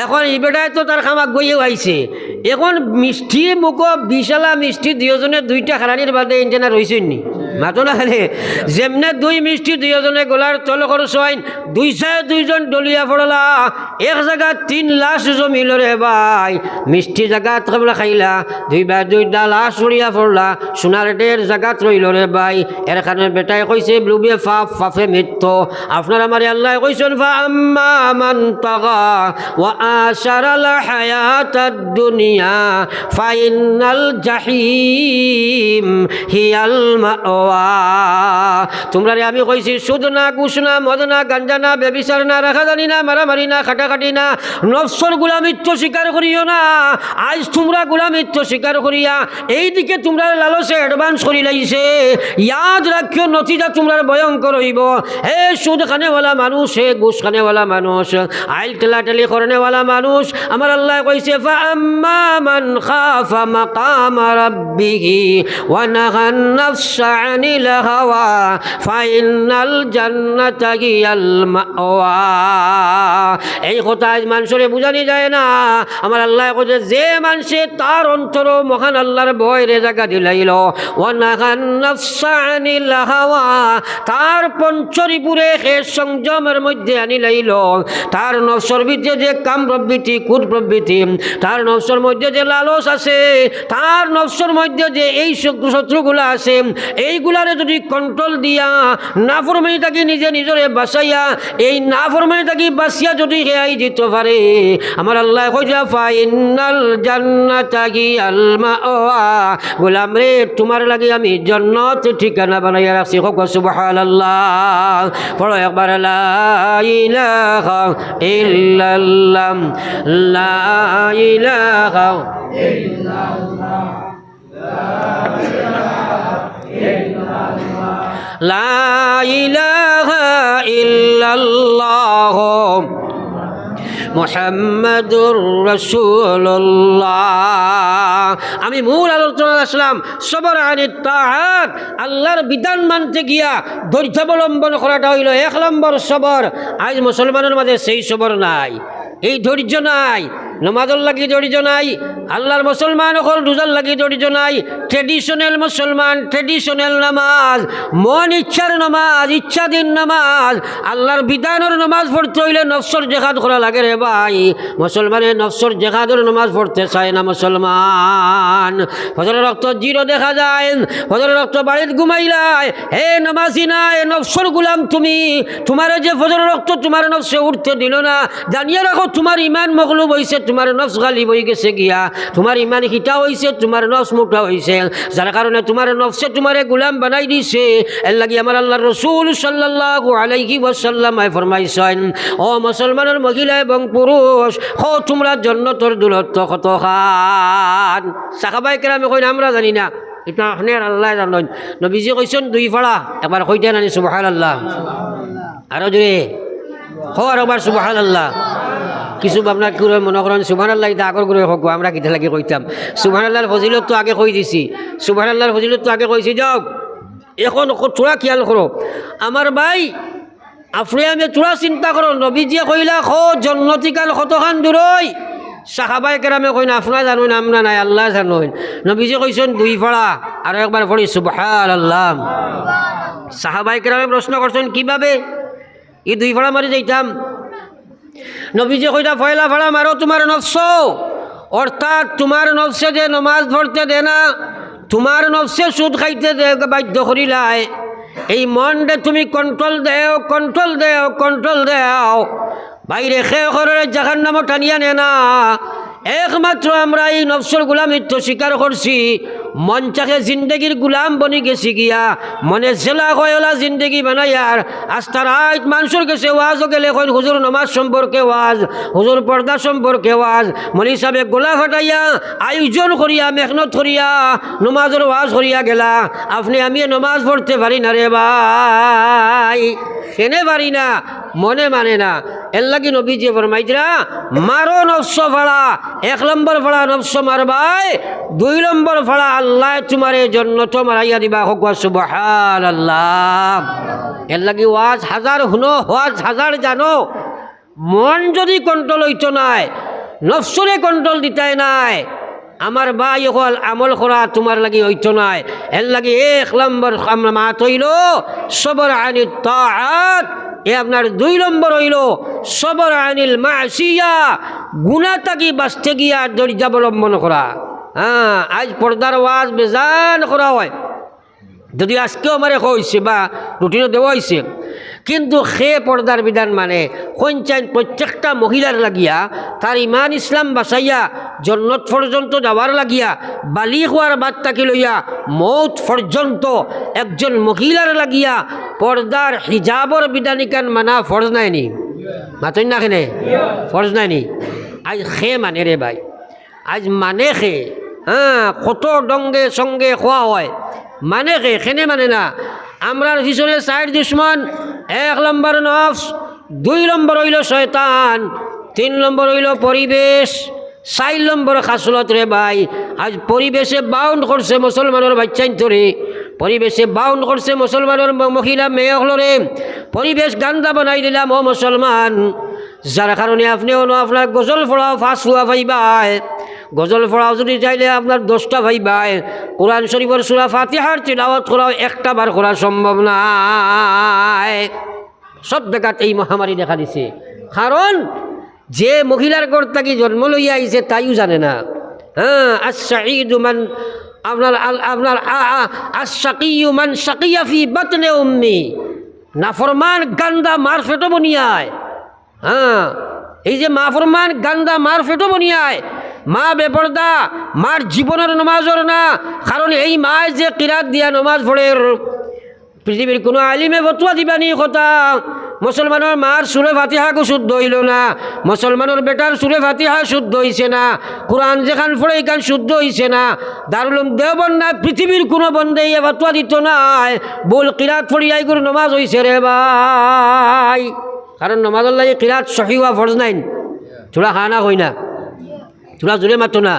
এখন ই বেটায় তো তার কাম আগুয়াইয়া আইছে। এখন মিষ্টি মুখো বিশালা মিষ্টি দুইওজনে দুইটা খারানির বাদে ইনতে না রইছইন নি? মাতো না খালি। যেমনে দুই মিষ্টি দুইওজনে গলার তল করছইন, দুই সাইডে দুইজন ঢলিয়া পড়লা, এক জাগাত তিন লাশ জমিল রে ভাই। মিষ্টি জাগাত কেবলা খাইলা, দুই বায় দুইটা লাশ পড়িয়া পড়লা, সোনার ঢের জাগাত রইল রে ভাই। এর কারণে বেটায় কইছে, "লোভে পাপ, পাপে মৃত্যু।" আপনার আমারে আল্লায় কইছইন, "فأما من طغى وآثر الحياة الدنيا فإن الجحيم هي المأوى।" তুমরারে আমি কইছি, সুদ না, ঘুষ না, মদ না, গাঞ্জা না, ব্যভিচার না, রাখাজানি না, মারামারি না, কাটাকাটি না, নফসর গুলামিত্ব স্বীকার করিও না। আইজ তুমরা গুলামিত্ব স্বীকার করিয়া এইদিকে তুমরার লালচে advance করি লাইছে। ইয়াদ রাখিও, নতিজা তুমরার ভয়ঙ্কর অইবো। হে সুদ খানেওয়ালা মানুষ, হে ঘুষ খানেওয়ালা মানুষ, আইল ঠেলাঠেলি করনেওয়ালা মানুষ, আমার আল্লায় কইছে, "فأما من خاف مقام ربه ونهى النفس عن الهوى فإن الجنة هي المأوى।" এই কথা আইজ মানষরে বুঝানি যায় না। আমার আল্লায় কইছে, যে মানষে তার অন্তরো মহান আল্লার ভয়রে জাগা দিলাইল, "ونهى النفس عن الهوى", তার পঞ্চরিপুরে হে সংযমর মধ্যে আনিলাইল, তার নফসর ভিতরে যে কাম প্রবৃত্তি, কুদ প্রবৃত্তি, তার নফসর মধ্যে যে লালচ আছে, তার নফসর মধ্যে যে এই শত্রু-, শত্রুগুলা আছে, এইগুলারে যদি control দিয়া, নাফরমানি থাকি নিজে নিজরে বাঁচাইয়া, এই নাফরমানি থাকি বাঁচিয়া যদি হে আই দিতো পারে, আমার আল্লায় কইরা, "فإن الجنة هي المأوى।" গোলাম রে, তুমার লাগি আমি জন্নত ঠিকানা বানাইয়া রাখছি। কউক্কা সুবহানাল্লাহ। পড়ো একবার, লা ইলাহা ইল্লাল্লাহ, লা ইলাহা ইল্লাল্লাহ। লা ইলাহা ইল্লাল্লাহ মুহাম্মাদুর রাসূলুল্লাহ। আমি মূল আলোচনাত আসলাম, সবর আনিত তাআত, আল্লার বিধান মানতে গিয়া ধৈর্য অবলম্বন করাটা অইলো এক নম্বর সবর। আইজ মুসলমানর মাঝে সেই সবর নাই। এই ধৈর্য নাই, নমাজর লাগি ধৈর্য নাই, আল্লার মুসলমান অকল রোজার লাগি ধৈর্য নাই। Traditional মুসলমান, traditional নামাজ, মন ইচ্ছার নামাজ, ইচ্ছাধীন নামাজ। আল্লার বিধানর নামাজ পড়তে অইলে নফসর জেহাদ করা লাগে রে ভাই। মুসলমানে নফসর জেহাদর নামাজ পড়তে চায় না মুসলমান। ফজরর অক্ত জিরো দেখা যায়, ফজরর অক্ত বাড়িত ঘুমাইলায়। হে নমাজি নায়, নফসর গুলাম তুমি। তুমারে যে ফজরর অক্ত তুমার নফসে উঠতে দিল না, জানিয়া রাখো, তুমার ইমান মগলুব অইছে, তুমার নফস গালিব অইগেছে গিয়া, তুমার ইমান হিটা অইছে, তুমার নফস মুটা অইছে, যার কারণে তুমার নফসে তুমারে গুলাম বানাই দিছে। এর লাগি আমার আল্লার রসুল সাল্লাল্লাহু আলাইহি ওয়াসাল্লামে ফরমাইছইন, "ও মুসলমানর মহিলা এবং পুরুষ, কও তুমরা জন্নতর দূরত্ব কতখান?" সাহাবায়ে কেরামে কইন, "আমরা জানি না, ইটা আপনে আর আল্লায় জানইন।" নবীজি কইছইন, "দুই ফাড়া।" একবার কইতা নানি সুবহানাল্লাহ? আরো জোরে। কও আরো একবার সুবহানাল্লাহ। কিছু আপনার কেউ মনে করইন সুবহানাল্লাহ, ইটা আগর গুরুয়ে কউক্কা, আমরা কিতা লাগি কইতাম। সুবহানাল্লাহর ফজিলত তো আগে কই দিছি, সুবহানাল্লাহর ফজিলত তো আগে কইছি। যাউক, এখন ক-, থুড়া খিয়াল করো। আমার ভাই, আপনে আমি থুড়া চিন্তা করো, নবীজিয়ে কইলা, "কও জন্নতিখান কতখান দূরই?" সাহাবায়ে কেরামে কইন, "আপনে জানইন, আমরা নায়, আল্লায় জানইন।" নবীজি কইছইন, "দুই ফাড়া।" আরো একবার পড়ি, সুবহানাল্লাহ। সাহাবায়ে কেরামে প্রশ্ন করছইন, "কিভাবে?" ই দুই ফাড়া মারি যাইতাম। নবীজি কইরা, "পয়লা ফাড়া মারো তুমার নফস, অর্থাৎ তুমার নফসে যে নমাজ পড়তে দে না, তুমার নফসে সুদ খাইতে দে, বাধ্য করিলায়, এই মনরে তুমি control দেও, control দেও, control দেও।" বাইরে খে খররে জাহান্নামো টানিয়া নে না। একমাত্র আমরা এই নফসর গুলামিত্ব স্বীকার করছি। মনটাকে জিন্দেগির গুলাম বনি গেছি গিয়া, মনে যেলা কয় অলা জিন্দেগি বানাইয়ার। আস্তা রাইত মানষর গেছে ওয়াজও গেলে কইন, "হুজুর নমাজ সম্পর্কে ওয়াজ, হুজুর পর্দা সম্পর্কে ওয়াজ।" মৌলভী সাবে গলা ফাটাইয়া, আয়োজন করিয়া, মেহনত করিয়া, নমাজর ওয়াজ করিয়া গেলা। আপনে আমি নমাজ পড়তে পারি না রে ভাই, কেনে পারি না, মনে মানে না। এর লাগি নবীজিয়ে ফরমাইতরা, "মারো নফস ফাড়া, এক নম্বর ফাড়া নফস মারবায়, দুই নম্বর ফাড়া আল্লায় তুমারে জন্নতো মারাইয়া দিবা।" কউক্কা সুবহানাল্লাহ। এর লাগি ওয়াজ হাজার হুনো, ওয়াজ হাজার জানো, মন যদি control অইতো নায়, নফসরে কন্ট্রোল দিতায় নায়। আমার ভাই অকল, আমল করা তুমার লাগি অইতো নায়। এর লাগি এক নম্বর আমরার মাত অইলো সবর আনিত তাআত। এ আপনার দুই নম্বর অইলো সবর আনিল মাসিয়া, গুনা থাকি বাঁচতে গিয়া ধৈর্য অবলম্বন করা। হ্যাঁ, আইজ পর্দার ওয়াজ বেজান করা অয়, যদিও আইজকেও আমারে কওয়া অইছে বা রুটিনও দেওয়া অইছে, কিন্তু কে পর্দার বিধান মানে? কইন চাইন প্রত্যেকটা মহিলার লাগিয়া, তার ইমান ইসলাম বাঁচাইয়া জন্নত পর্যন্ত যাওয়ার লাগিয়া, বালিগ অওয়ার বাদ থাকি লইয়া মউত পর্যন্ত একজন মহিলার লাগিয়া পর্দার হিজাবর বিধান ইখান মানা ফরজ নায়নি? মাতইন না কেনে? ফরজ নায়নি? আইজ কে মানে রে ভাই? আইজ মানে কে? হ্যাঁ, কত ঢঙ্গে সঙ্গে কওয়া অয়, মানে কে? কেনে মানে না? আমরার পিছনে চাইর দুশমন, এক নম্বর নফস, দুই নম্বর অইলো শয়তান, তিন নম্বর অইলো পরিবেশ, চাইর নম্বর খাসলত রে ভাই। আইজ পরিবেশে বাউন্ড করছে মুসলমানর বাইচ্চাইন্তরে, পরিবেশে বাউন্ড করছে মুসলমানর ম-, মহিলা মেয়ে অকলরে, পরিবেশ গান্দা বানাই দিলাম ও মুসলমান। যার কারণে আপনে অনো আপনার গজল পড়াও পাঁচ ফুয়া পাইবায়, গজল পড়াও যদি চাইলে আপনার দশটা পাইবায়, কোরআন শরীফর সূরা ফাতিহার তিলাওয়াত করাও একটা বার করা সম্ভব নায়। সব জাগাত এই মহামারী দেখা দিছে, কারণ যে মহিলার ঘর থাকি জন্ম লইয়া আইছে তাইও জানে না। হ্যাঁ, আস-সাঈদু মান, আপনার আল-, আপনার আ-, আ-, আস-শাকিয়্যু মান শাকিয়া ফি বাতনে উম্মি। নাফরমান গান্দা মার পেটো বনিয়ায়। হ্যাঁ, এই যে নাফরমান গান্দা মার পেটো বনিয়ায়, মা বেপর্দা, মার জীবনর নমাজ অর না, কারণ এই মায় যে কিরাত দিয়া নমাজ পড়ের, পৃথিবীর কোনো আলিমে ফতোয়া দিবানি কথা, মুসলমানর মার সূরা ফাতিহাগু শুদ্ধ অইলো না, মুসলমানর বেটার সূরা ফাতিহা শুদ্ধ অইছে না, কোরআন যেখান পড়ে ইখান শুদ্ধ অইছে না, দারুল উলুম দেওবন্দ না, পৃথিবীর কোনো বন্দে ইয়ে ফতোয়া দিতো নায়, ভুল কিরাত পড়িয়া ইগুর নমাজ অইছে রে ভাই। কারণ নমাজর লাগি কিরাত সহি অওয়া ফরজ নায়নি? থুড়া হা না কই না, থুড়া জোরে মাতো না।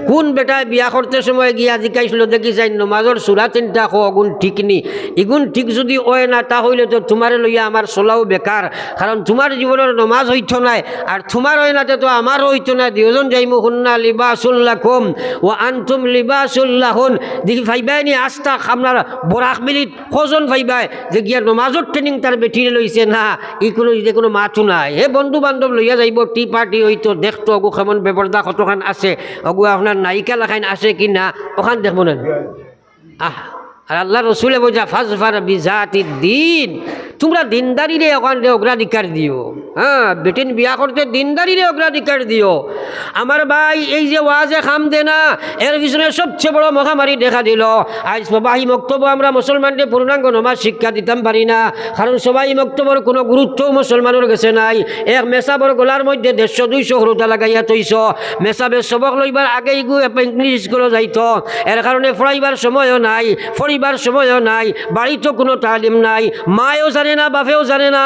কোন বেটায় বিয়া করতে সময় গিয়া জিকাইছিল, "দেখি চাই নমাজর সূরা তিনটা কও, অগুন ঠিক নি?" ইগুন ঠিক যদি অয় না, তা অইলে তো তুমারে লইয়া আমার চলাও বেকার, কারণ তুমার জীবনর নমাজ অইতো নায়, আর তুমার অয় না তে তো আমারও অইতো নায়। দুইজন যাইমু, "হুন্না লিবাসুল লাকুম ওয়া আনতুম লিবাসুল লাহুন।" দেখি পাইবায়নি আস্তা আপনার বরাক ভ্যালিত কয়জন পাইবায় যে গিয়া নমাজর ট্রেনিং তার বেটিরে লইছে না, ই কোনো, ইতে কোনো মাতও নাই। হে বন্ধু বান্ধব লইয়া যাইবো, টি পার্টি অইতো, দেখতো অগু কেমন বেপর্দা কতখান আছে, অগু আপনার নায়িকা লাখান আছে কি না, অখান দেখবো না। আহ, আর আল্লার রসুলে বুঝা, "ফাজফার বিজাতিদ্দিন", তুমরা দিনদারিরে অখান অগ্রাধিকার দিও। হ্যাঁ, বেটিন বিয়া করতে দিনদারিরে অগ্রাধিকার দিও। আমার ভাই, এই যে ওয়াজে কাম দেয় না, এর পিছনে সবচেয়ে বড় মহামারী দেখা দিলো। আইজ সবাই মক্তবো আমরা মুসলমানরে পূর্ণাঙ্গ নমাজ শিক্ষা দিতাম পারি না, কারণ সবাই মক্তবর কোনো গুরুত্বও মুসলমানর গেছে নাই। এক মেসাবর গলার মধ্যে দেড়শো দুইশো হুরুতা লাগাইয়া থইছো। মেসাবে সবক লইবার আগে ইগু ইংলিশ স্কুলো যাইতো, এর কারণে পড়াইবার সময়ও নাই, পড়িবার সময়ও নাই, বাড়িত কোনো তালিম নাই, মায়ও জানে না, বাপেও জানে না।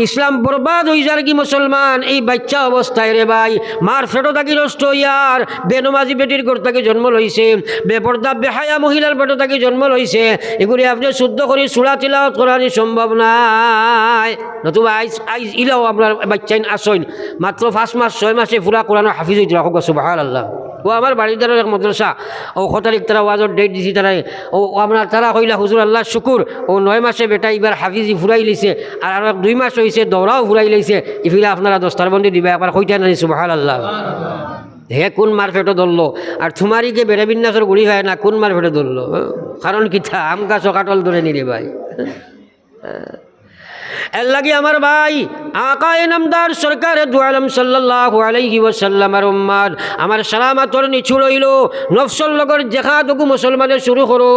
ইসলাম বরবাদ অই যারগি মুসলমান এই বাইচ্চা অবস্থায় রে ভাই। মার পেটো থাকি নষ্ট অইয়ার, বেনমাজি বেটির ঘর থাকি জন্ম লইছে, বেপর্দা বেহায়া মহিলার পেটো থাকি জন্ম লইছে, ইগুরে আপনে শুদ্ধ করি সূরা তিলাওয়াত করানি সম্ভব নায়। নতুবা আইজ, আইজ ইলাও আপনার বাইচ্চাইন আছইন, মাত্র পাঁচ মাস, ছয় মাসে পুরা কোরআনর হাফিজ অইতরা, কউক্কা সুবহানাল্লাহ। অউ আমার বাড়ির ধারর এক মাদ্রাসা, অউ কত তারিখ তারা ওয়াজর ডেট দিছি তারারে, অউ, অউ আপনার তারা কইলা, "হুজুর আল্লার শুকুর, অউ নয় মাসে বেটা ইবার হাফিজি ফুরাইলিছে, আর আরো এক দুই মাস অইছে দৌরাও ফুরাইলাইছে, ইফিলা আপনারা দস্তারবন্দি দিবা, একবার কইতা নানি সুবহানাল্লাহ।" হে কুন মার পেটো ধরলো, আর তুমার ইগে বেড়ে বিন্যাসর গুড়ি অয় না, কুন মার পেটো ধরলো? কারণ কিতা, আম গাছো কাঠল ধরে নি রে ভাই। এর লাগি আমার ভাই, আকায়ে নামদার সরকারে দু আলম সাল্লাল্লাহু আলাইহি ওয়াসাল্লামর উম্মত, আমার সালামতর নিচুড় অইলো, নফসর লগর জেহাদ অগু মুসলমানে শুরু করো,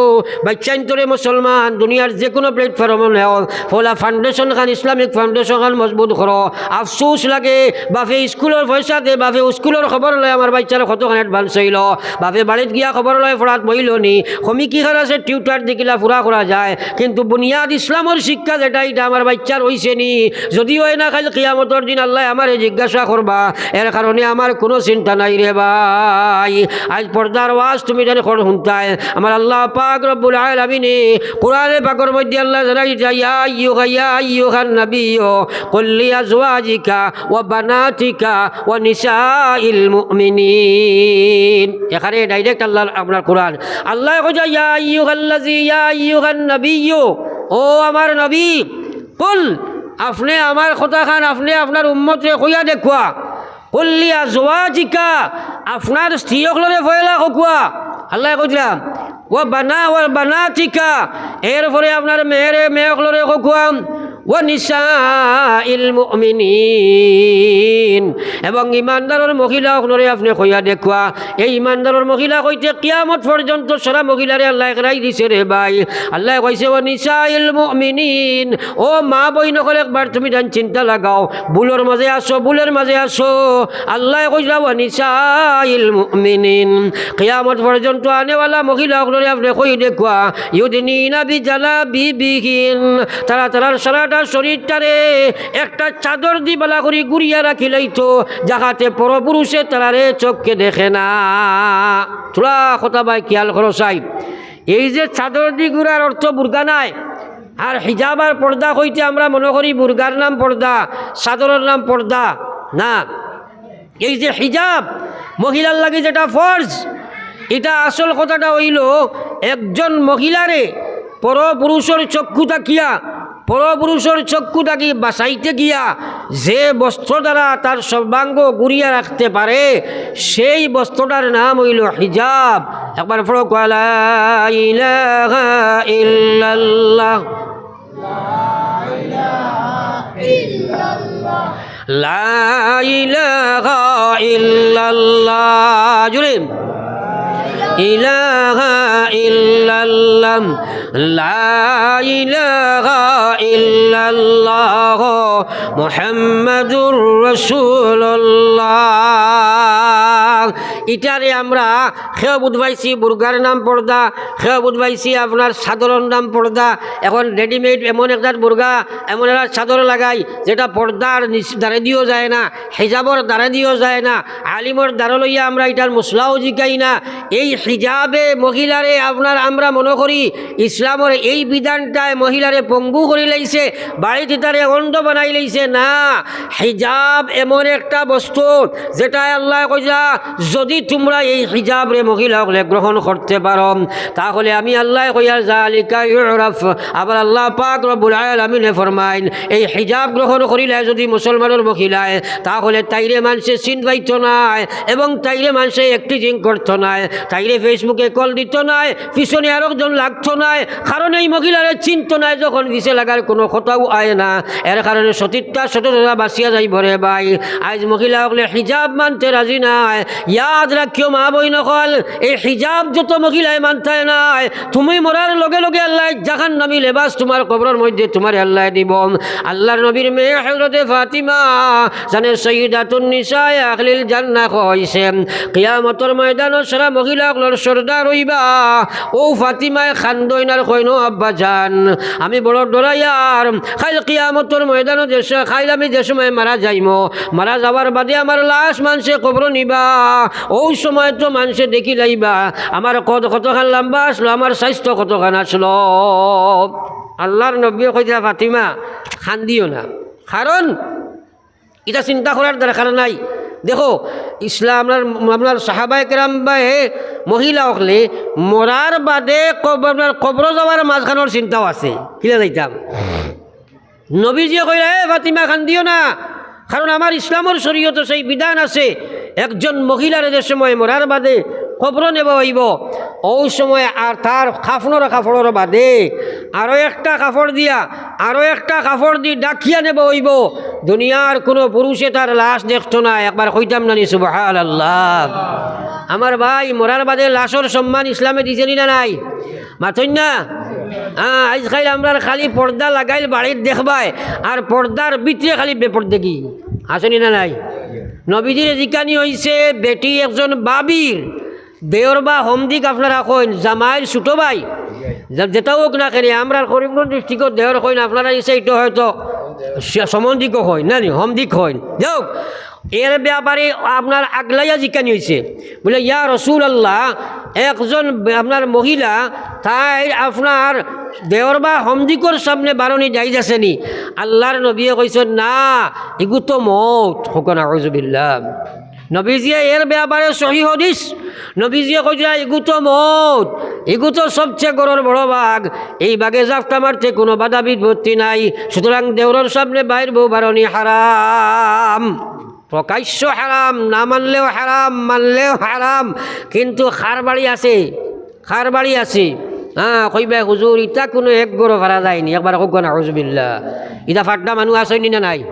বাইচ্চাইন্তরে মুসলমান দুনিয়ার যে কোনো প্ল্যাটফর্মো নেও, ফলা ফাউন্ডেশন খান, ইসলামিক ফাউন্ডেশন খান মজবুত করো। আফসোস লাগে, বাপে স্কুলর পয়সা দে, বাপে স্কুলর খবর লয় আমার বাইচ্চার কতখান অ্যাডভান্স অইলো, বাপে বাড়িত গিয়া খবর লয় পড়াত বইলো নি, কমি কিখান আছে টিউটার দেখিলা পুরা করা যায়, কিন্তু বুনিয়াদ ইসলামর শিক্ষা যেটা, ইটা আমার বাইচ্চা বিচার অইছে নি? যদি অয় না, কাইল কিয়ামতর দিন আল্লায় আমারে জিজ্ঞাসা করবা। এর কারণে আমার কুনু চিন্তা নাই রে ভাই। আইজ পর্দার ওয়াজ তুমি জানি কর হুনতায়, আমার আল্লাহ পাক রব্বুল আলামিনে কোরআনে পাকর মধ্যে আল্লায় জানাই দিতা, "ইয়া আইয়ুহা, ইয়া আইয়ুহান নাবিয়্যু, কুল লি আজওয়াজিকা ওয়া বানাতিকা ওয়া নিসাইল মুমিনিন।" এখানে direct আল্লাহ, আপনার কোরআন, আল্লায় কইতা, "ইয়া আইয়ুহাল্লাযী, ইয়া আইয়ুহান নাবিয়্যু, ও আমার নবী, কুল, আপনে আমার কথাখান আপনে আপনার উম্মতরে কইয়া দেখুয়া। কুল লি আজওয়াজিকা, আপনার স্ত্রী অকলরে পয়লা কউক্কা।" আল্লায় কইতরা, "ওয়া বানা-, ওয়া বানাতিকা", এরপরে আপনার মেয়েরে, মেয়ে অকলরে কউক্কা, "ওয়া নিসাইল মুমিনিন", এবং ইমানদারর মহিলা অকলরে আপনে কইয়া দেখুয়া। এই ইমানদারর মহিলা কইতে কিয়ামত পর্যন্ত সারা মহিলারে আল্লায় একরাই দিছে রে ভাই। আল্লায় কইছে, "ওয়া নিসাইল মুমিনিন", ও মা বইন অকল, একবার তুমি জান চিন্তা লাগাও, ভুলর মাঝে আছো, ভুলর মাঝে আছো। আল্লায় কইলা, "ওয়া নিসাইল মুমিনিন", কিয়ামত পর্যন্ত আনেওয়ালা মহিলা অকলরে আপনে কই দেখুয়া, "ইউদিনিনা বিজালাবিবিহিন", তারা তারার সারাটা শরীরটারে একটা চাদর দি বালা করি গুড়িয়া রাখিলাইতো, যাহাতে পরপুরুষে তারারে চোখকে দেখে না। থুড়া কথা ভাই খেয়াল করো সাই, এই যে চাদর দি গুড়ার অর্থ বুরকা নায়, আর হিজাব আর পর্দা কইতে আমরা মনো করি বুরকার নাম পর্দা, চাদরর নাম পর্দা না। এই যে হিজাব মহিলার লাগি যেটা ফরজ, ইটা আসল কথাটা অইলো, একজন মহিলারে পরপুরুষর চক্ষু থাকিয়া, পরপুরুষর চক্ষু থাকি বাঁচাইতে গিয়া যে বস্ত্র দ্বারা তার সর্বাঙ্গ গুড়িয়া রাখতে পারে, সেই বস্ত্রটার নাম অইলো হিজাব। একবার পড়ো, "ওয়ালা ইলাহা ইল্লাল্লাহ।" লা ইলাহা ইল্লাল্লাহ। জুরে। ইলাহা ইল্লাল্লাহ। লা ইলাহা ইল্লাল্লাহ। মুহাম্মাদুর রাসূলুল্লাহ। ইটারে আমরা কেউ বুঝবাইছি বুরকার নাম পর্দা, কেউ বুঝবাইছি আপনার চাদরর নাম পর্দা। এখন readymade এমন একটা বুরকা, এমন একটা চাদর লাগাই যেটা পর্দার নিচ, দ্বারে দিও যায় না, হিজাবর দ্বারে দিও যায় না, আলিমর দ্বারে লইয়া আমরা ইটার মসলাও জিকাই না। এই হিজাবে মহিলারে আপনার আমরা মনো করি ইসলামর এই বিধানটায় মহিলারে পঙ্গু করি লাইছে, বাড়িত ইতারে অন্ধ বানাই লাইছে না। হিজাব এমন একটা বস্তু যেটায় আল্লায় কইরা, যদি তুমরা এই হিজাবরে মহিলা অকলে গ্রহণ করতে পারো, তাহলে আমি আল্লায় কইয়ার যালিকা ইউরাফ। আবার আল্লাহ পাক রব্বুল আলামিনে ফরমাইন, এই হিজাব গ্রহণ করিলায় যদি মুসলমানর মহিলায়, তাহলে তাইরে মানষে চিন পাইতো নায় এবং তাইরে মানষে একটি জিন করতো নায়, তাইরে Facebook-এ call দিতো নায়, পিছনে আরক জন লাগতো নায়, কারণ এই মহিলারে চিনতো নায়, যখন পিছে লাগার কুনু কথাউ আয় না। এর কারণে সতীত্বা সততা বাঁচিয়া যাইবো রে ভাই। আইজ মহিলা অকলে হিজাব মানতে রাজি নায়। ইয়াদ রাখিও মা বইন অকল, এই হিজাব যত মহিলায় মানতায় নায়, তুমি মরার লগে লগে আল্লায় জাহান্নামী লেবাস তুমার কবরর মধ্যে তুমারে আল্লায় দিবো। আল্লার নবীর মেয়ে হযরতে ফাতিমা, জানে সৈয়দাতুন নিসায়ে আহলিল জান্নাহ কইছে, কিয়ামতর ময়দানো সারা মহিলা অকলর সর্দার অইবা। অউ ফাতিমায় কান্দইন আর কইন, "আব্বা জান, আমি বড় ডরাইয়ার। কাইল কিয়ামতর ময়দানো যে স-, কাইল আমি যে সময় মারা যাইমু, মারা যাওয়ার বাদে আমার লাশ মানষে কবরো নিবা। অউ সময় তো মানষে দেখিলাইবা আমার কদ কতখান লাম্বা আছলো, আমার স্বাস্থ্য কতখান আছলো।" আল্লার নবীয়ে কইরা, "ফাতিমা, কান্দিও না।" কারণ ইটা চিন্তা করার দরকার নাই। দেখো, ইসলাম, আপনার, আপনার সাহাবায়ে কেরাম বা এ মহিলা অকলে মরার বাদে কব-, আপনার কবরো যাওয়ার মাঝখানোর চিন্তাও আছে। কিলা যাইতাম? নবীজিয়ে কইরা, "এ ফাতিমা, কান্দিও না।" কারণ আমার ইসলামর শরীয়তো সেই বিধান আছে, একজন মহিলারে যে সময় মরার বাদে কবরো নেওয়া অইবো, অউ সময় আর তার কাফনর কাপড়র বাদে আরো একটা কাপড় দিয়া, আরো একটা কাপড় দি ঢাকিয়া নেওয়া অইবো। দুনিয়ার কুনু পুরুষে তার লাশ দেখতো নায়। একবার কইতাম না নি সুবহানাল্লাহ? আমার ভাই, মরার বাদে লাশর সম্মান ইসলামে দিছে নি না নাই? মাতইন না? হ্যাঁ, আইজকাইল আমরার খালি পর্দা লাগাইল বাড়িত দেখবায়, আর পর্দার ভিতরে খালি বেপর্দেগি। আছে নি না নাই? নবীজিরে জিকানি অইছে, বেটি একজন ভাবির দেওর বা হমদিক আপনারা কইন, জামাইর ছোট ভাই, যে-, যেটা অউক না কেনে, আমরার করিমগঞ্জ district-ও দেওর কইন, আপনারা এই side-ও হয়তো সে-, সম্বন্ধিক হয় না নি, হমদিক হয়। যাউক, এর ব্যাপারে আপনার আগলাইয়া জিকানি অইছে। বলে, "ইয়া রাসূলুল্লাহ, একজন বে-, আপনার মহিলা, তাইর আপনার দেওর বা হমদিকর সামনে বারনি জায়েজ আছে নি?" আল্লাহর নবীয়ে কইছইন, "না, ইগু তো মউত।" কউক্কা নাউজুবিল্লাহ। নবীজিয়ে এর ব্যাপারে সহি হাদিস, নবীজিয়ে কইরা, "ইগু তো মউত, ইগু তো সবচেয়ে ঘরর বড় বাঘ, এই বাঘে জাপটা মারতে কুনু বাধা বিপত্তি নাই, সুতরাং দেওরর সামনে বাইর বউ বারনি হারাম।" প্রকাশ্য হারাম, না মানলেও হারাম, মানলেও হারাম। কিন্তু কার বাড়ি আছে, কার বাড়ি আছে? হ্যাঁ, কইবা, "হুজুর, ইতা কুনু এক ঘরো পারা যায়নি।" একবার কউক্কা নাউজুবিল্লাহ। ইতা ফাড্ডা মানুষ আছইন নি না নাই?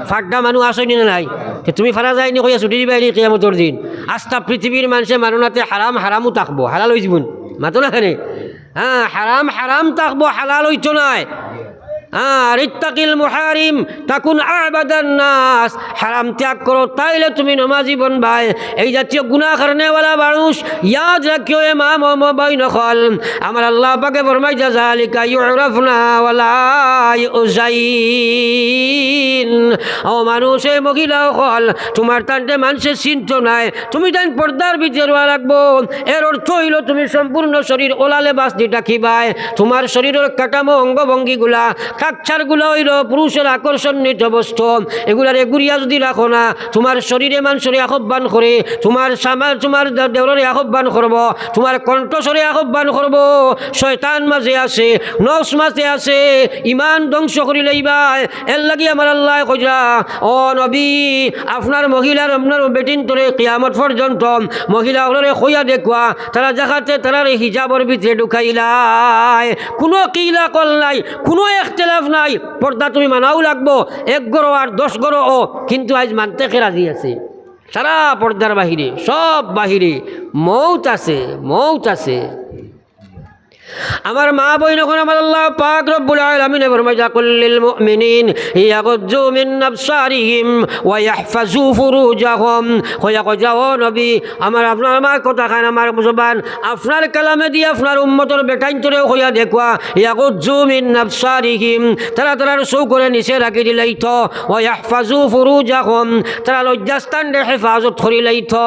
ফাড্ডা মানুষ আছইন নি না নাই? তে তুমি পারা যায়নি কইয়া ছুটি দিবায় নি কিয়ামতর দিন? আস্তা পৃথিবীর মানষে মাননাতে হারাম হারামউ থাকবো, হালাল অইযিবো নি? মাতো না কেনে? হ্যাঁ, হারাম হারাম থাকবো, হালাল অইতো নায়। হ্যাঁ, আর ইত্তাকিল মুহারিম তাকুন আ'বাদান নাস, হারাম ত্যাগ করো, তাইলে তুমি নমাজি বনবায়। এই জাতীয় গুনাহ করনেওয়ালা মানুষ, ইয়াদ রাখিও, এ মা, মা, মা, বইন অকল, আমার আল্লাহ পাকে ফরমাইতা, "যালিকা ইউরাফনা ওয়ালা ইউজাইন।" ও মানুষ, এই মহিলা অকল, তুমার তানরে মানষে চিনতো নায়, তুমি তাইন পর্দার ভিতরে রওয়া লাগবো। এর অর্থ অইলো তুমি সম্পূর্ণ শরীর ওলা লেবাস দি ঢাকিবায়। তুমার শরীরর কাঠামো, অঙ্গভঙ্গিগুলা, structure গুলা অইলো পুরুষর আকর্ষণিত বস্তু। এগুলারে গুরিয়া যুদি রাখো না, তুমার শরীরে মানষরে আহ্বান করে, তুমার সামা-, তুমার দে-, দেওররে আহ্বান করবো, তুমার কণ্ঠস্বরে আহ্বান করবো। শয়তান মাঝে আছে, নফস মাঝে আছে, ইমান ধ্বংস করি লইবায়। এর লাগি আমার আল্লায় কইরা, "ও নবী, আপনার মহিলার, আপনার বেটিন্তরে কিয়ামত পর্যন্ত মহিলা অকলরে কইয়া দেখুয়া, তারা জাগাতে তারারে হিজাবর ভিতরে ঢুকাইলায়।" কুনু কিলা কল নাই, কুনু ইখতিলাফ নাই, পর্দা তুমি মানাউ লাগবো, এক ঘরো আর দশ ঘরো ও, কিন্তু আইজ মানতে কে রাজি আছে? সারা পর্দার বাহিরে, সব বাহিরে মউত আছে, মউত আছে। আমার মা বইন অকল, আমার আল্লাহ পাক রব্বুল আলামিনে ফরমাইতা, "কুল লিল মুমিনিন ইয়াগুজ্জু মিন আবসারিহিম ওয়া ইয়াহফাজু ফুরুজাহুম।" কইয়া কইরা, "ও নবী, আমার, আপনার, আমার কথাখান, আমার জবান, আপনার কালামে দি আপনার উম্মতর বেটাইন্তরেও কইয়া দেখুয়া, ইয়াগুজ্জু মিন আবসারিহিম, তারা তারার চউখরে নিচে রাখি দিলাইতো, ওয়া ইয়াহফাজু ফুরুজাহুম, তারা লজ্জাস্থানরে হেফাজত করি লাইতো।"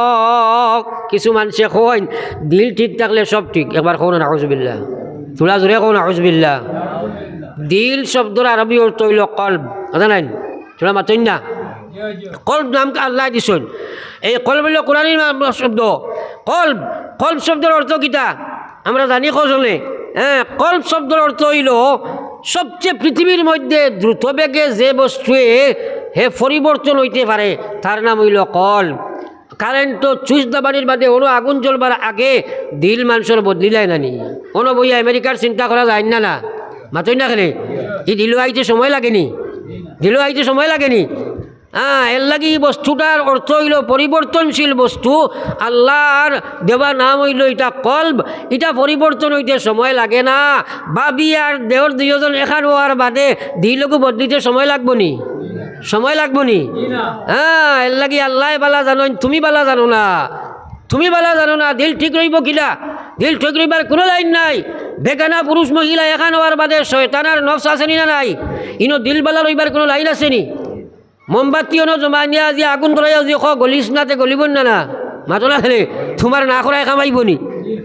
কিছু মানষে কইন, দিল ঠিক থাকলে সব ঠিক। একবার কও না, নাউজুবিল্লাহ। তুলা জোরে কও, নাউজুবিল্লাহ। দিল শব্দর আরবি অর্থ অইলো কলব। কথা নাই? তুলা মাতইন না? কলব নাম আল্লায় দিছইন। এই কলব অইলো কোরআনি মা-, শব্দ। কলব, কলব শব্দর অর্থ কিতা? আমরা জানি কজনে? হ্যাঁ, কলব শব্দর অর্থ অইলো সবচেয়ে পৃথিবীর মধ্যে দ্রুত বেগে যে বস্তুয়ে হে পরিবর্তন অইতে পারে, তার নাম অইলো কলব। কারেন্টো সুইচ দাবানির বাদে অনো আগুন জ্বলবার আগে দিল মানষর বদলিলায় না নি? অনো বইয়া আমেরিকার চিন্তা করা যায় না, না? মাতইন না কেনে? ই দিলো আইতে সময় লাগে নি? দিলো আইতে সময় লাগে নি? হ্যাঁ, এর লাগি ই বস্তুটার অর্থ অইলো পরিবর্তনশীল বস্তু। আল্লার দেওয়া নাম অইলো ইটা কলব, ইটা পরিবর্তন অইতে সময় লাগে না। ভাবি আর দেওর দুইওজন এখান অওয়ার বাদে দিলগু বদলিতে সময় লাগবো নি? সময় লাগবো নি? হ্যাঁ, এর লাগি আল্লায় বালা জানইন, তুমি বালা জানো না, তুমি বালা জানো না, দিল ঠিক রইবো কিলা? দিল ঠিক রইবার কুনু লাইন নাই। বেগানা পুরুষ মহিলা এখান অওয়ার বাদে শয়তান আর নফস আছে নি না নাই? ইনো দিল বালা রইবার কুনু লাইন আছে নি? মোমবাতি অনো জমাইয়া আজি আগুন ধরাইয়া আজি খ গলিস না, তে গলিবো না, না? মাতো না কেনে? তুমার না করায় কামাইবো নি?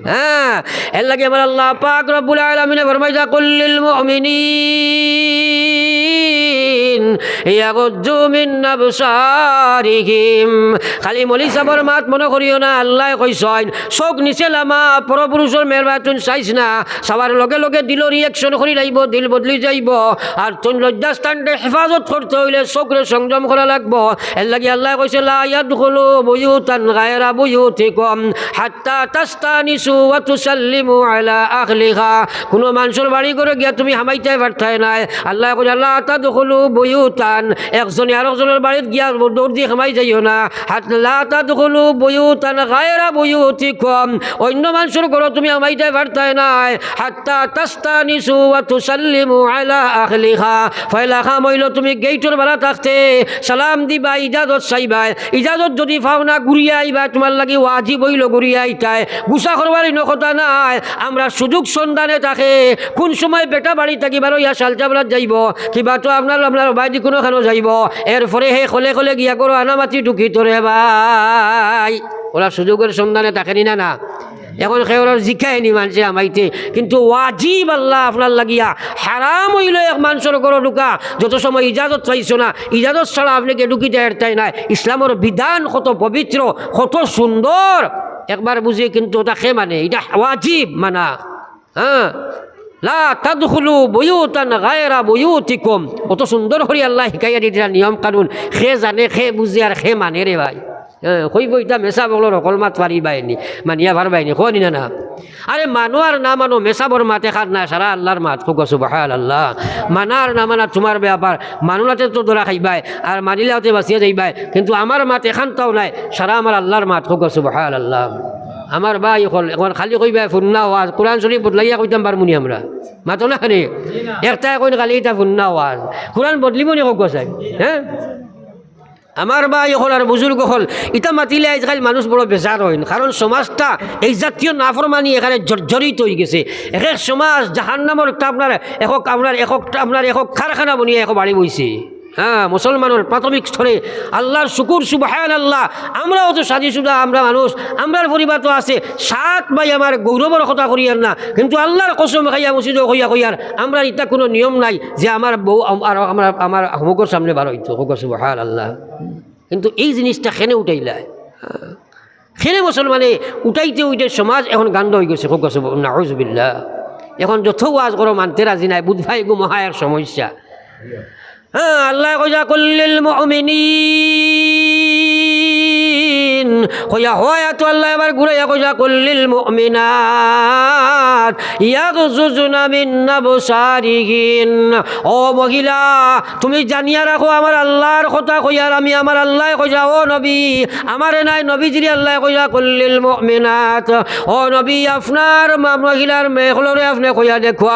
হ্যাঁ, এর লাগি আমার আল্লাহ পাক রব্বুল আলামিনে ফরমাইতা, "কুল লিল মুমিনিন ইয়াগুজ্জু মিন আবসারিহিম।" খালি মৌলভী সাবর মাত মনো করিও না, আল্লায় কইছইন, চউখ নিচে লামা, পরপুরুষর মেরবায় তুইন চাইস না। চাওয়ার লগে লগে দিলর reaction করি লাইবো, দিল বদলি যাইবো। আর তুইন লজ্জাস্থানরে হেফাজত করতে অইলে চউখরে সংযম করা লাগবো। এর লাগি আল্লায় কইছে, "লা ইয়াদখুলু বুয়ুতান গায়রা বুয়ুতিকুম হাত্তা তাস্তানিসু ওয়া তুসাল্লিমু আলা আহলিহা।" কুনু মানষর বাড়ি ঘরো গিয়া তুমি হামাইতায় পারতায় নায়। আল্লায় কইছে, "লা তাদখুলু বুয়ুতান", একজনে আরকজনর বাড়িত গিয়া দৌড় দি হামাই যাইও না। হাত-, "লা তাদখুলু বুয়ুতান গায়রা বুয়ুতিকুম", অইন্য মানষর ঘরো তুমি হামাইতায় পারতায় নায়। হাত্তা তাস্তানিসু ওয়া তুসাল্লিমু আলা আহলিহা। পয়লা কাম অইলো তুমি গেইটর বারা থাকতে সালাম দিবায়, ইজাজত চাইবায়। ইজাজত যুদি পাও না, ঘুরিয়া আইবায়, তুমার লাগি ওয়াজিব অইলো ঘুরিয়া আইতায়। গুসা করবার ইনো কথা নায়, আমরা সুযোগ সন্ধানে থাকে। কুন সময় বেটা বাড়ি থাকি বারইয়া শালচাবড়াত যাইবো, কিবা তো আপনার, আপনার দি কুনুখানো যাইবো, এরপরে হে কলে কলে গিয়া ঘরো আনামাতি ঢুকিতো রে ভাই। অলা সুযোগর সন্ধানে থাকে নি না, না? এখন কেউরর জিকায় নি মানষে হামাইতে, কিন্তু ওয়াজিব আল্লাহ আপনার লাগিয়া। হারাম অইলো এক মানষর ঘরো ঢুকা, যত সময় ইজাজত পাইছো না, ইজাজত ছাড়া আপনে গিয়া ঢুকিতা পারতায় নায়। ইসলামর বিধান কত পবিত্র, কত সুন্দর, একবার বুঝি, কিন্তু অটা কে মানে? ইটা ওয়াজিব মানা। হ্যাঁ, লা তাদখুলু বুয়ুতান গায়রা বুয়ুতিকুম। অত সুন্দর করি আল্লায় হিকাইয়া দিতরা নিয়ম কানুন, কে জানে, কে বুঝে আর কে মানে রে ভাই। হ্যাঁ, কইবো ইতা মেসাব অকলর হকল মাত পারিবায় নি, মানিয়া পারবায় নি, কও নি না, না? আরে মানো আর না মানো, মেসাবর মাত এখান নায়, সারা আল্লার মাত, কউক্কা সুবহানাল্লাহ। মানা আর না মানা তুমার ব্যাপার, মানলাতে তো ধরা খাইবায়, আর মানিলাতে বাঁচিয়া যাইবায়, কিন্তু আমার মাত এখানতাও নায়, সারা আমার আল্লার মাত, কউক্কা সুবহানাল্লাহ। আমার ভাই অকল, এখন খালি কইবায় ফুন্না ওয়াজ, কোরআন শরীফ বদলাইয়া কইতাম পারমু নি আমরা? মাতো না কেনে? একটায় কইন খালি ইটা ফুন্না ওয়াজ, কোরআন বদলিবো নি কউক্কা চাই? হ্যাঁ? আমার ভাই অকল আর বুজুর্গ অকল, ইতা মাতিলে আইজকাইল মানুষ বড় বেজার অইন, কারণ সমাজটা এই জাতীয় নাফরমানি এখানে জর্জরিত অইগেছে। এক এক সমাজ জাহান্নামর একটা আপনার একক, আপনার একক, আপনার একক কারখানা বনিয়া একক বাড়ি বইছে। হ্যাঁ, মুসলমানর প্রাথমিক স্তরে আল্লার শুকুর, সুবহানাল্লাহ। আমরাও তো সাদিসুদা, আমরা মানুষ, আমরার পরিবার তো আছে। সাত ভাই আমার গৌরবর কথা করিয়ার না, কিন্তু আল্লার কসম খাইয়া মসজিদো কইয়া কইয়ার, আমরার ইতা কুনু নিয়ম নাই যে আমার বউ আম-, আর আমার, আমার হমুকর সামনে বার অইতো, কউক্কা সুবহানাল্লাহ। কিন্তু এই জিনিসটা কেনে উঠাইলায়? হ্যাঁ। কেনে মুসলমানে উঠাইতে উঠাইতে সমাজ এখন গান্দা অইগেছে, কউক্কা সুবহানাল্লাহ, নাউজুবিল্লাহ। এখন যত ওয়াজ করো মানতে রাজি নায়, বুঝবায় এগু মহা এক সমস্যা। হ্যাঁ, আল্লায় কইরা, কুল্লিল মুমিনিন। কইয়া হয় তো আল্লায় আবার ঘুরাইয়া কইরা, কুল্লিল মুমিনাত ইয়াগযুযনা মিন আবসারিহিন। ও মহিলা, তুমি জানিয়া রাখো, আমার আল্লার কথা কইয়ার আমি, আমার আল্লায় কইরা, ও নবী, আমারে নায়, নবীজিরে আল্লায় কইরা, কুল্লিল মুমিনাত। ও নবী, আপনার মা-, মহিলার মেয়ে অকলরে আপনে কইয়া দেখো,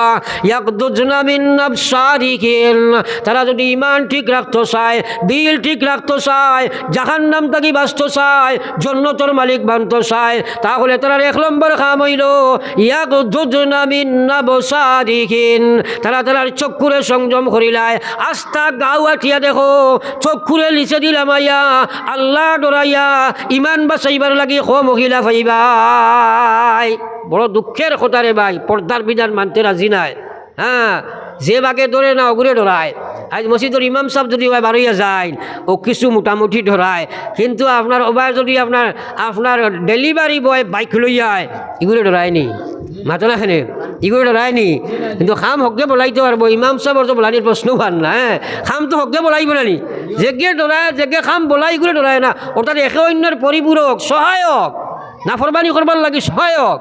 ইয়াগযুযনা মিন আবসারিহিন। তারা যদি ইমান ঠিক রাখতো চায়, দিল ঠিক রাখতো চায়, জাহান্নাম থাকি বাঁচতো চায়, জন্নতর মালিক বানতো চায়, তাহলে তারার এক নম্বর কাম অইলো, ইয়াগযুযনা মিন আবসারিহিন। তারা তারার চক্ষুরে সংযম করিলায়। আস্তা গাউ আটিয়া দেখো, চক্ষুরে নিচেদি লামাইয়া, আল্লাহ ডরাইয়া, ইমান বাঁচাইবার লাগি কম মহিলা পাইবায়। বড় দুঃখের কথা রে ভাই, পর্দার বিধান মানতে রাজি নায়। হ্যাঁ, যে বাগে ডরে না, অগুরে ডরায়। আইজ মসজিদর ইমাম সাব যদি ওবায় বারইয়া যাইন, ও কিছু মোটামুটি ডরায়, কিন্তু আপনার ওবায় যদি আপনার, আপনার ডেলিভারি বয় বাইক লইয়া আয়, ইগুরে ডরায় নি? মাতো না কেনে? ইগুরে ডরায় নি? কিন্তু কাম হকগে বলাইতো পারবো, ইমাম সাবর তো বলানির প্রশ্ন অর না, হ্যাঁ? কাম তো হকগে বলাইবো না নি? যেগে ডরায়, যেগে কাম বলায়, ইগুরে ডরায় না। অর্থাৎ একে অইন্যর পরিপূরক, সহায়ক, নাফরমানি করবার লাগি সহায়ক।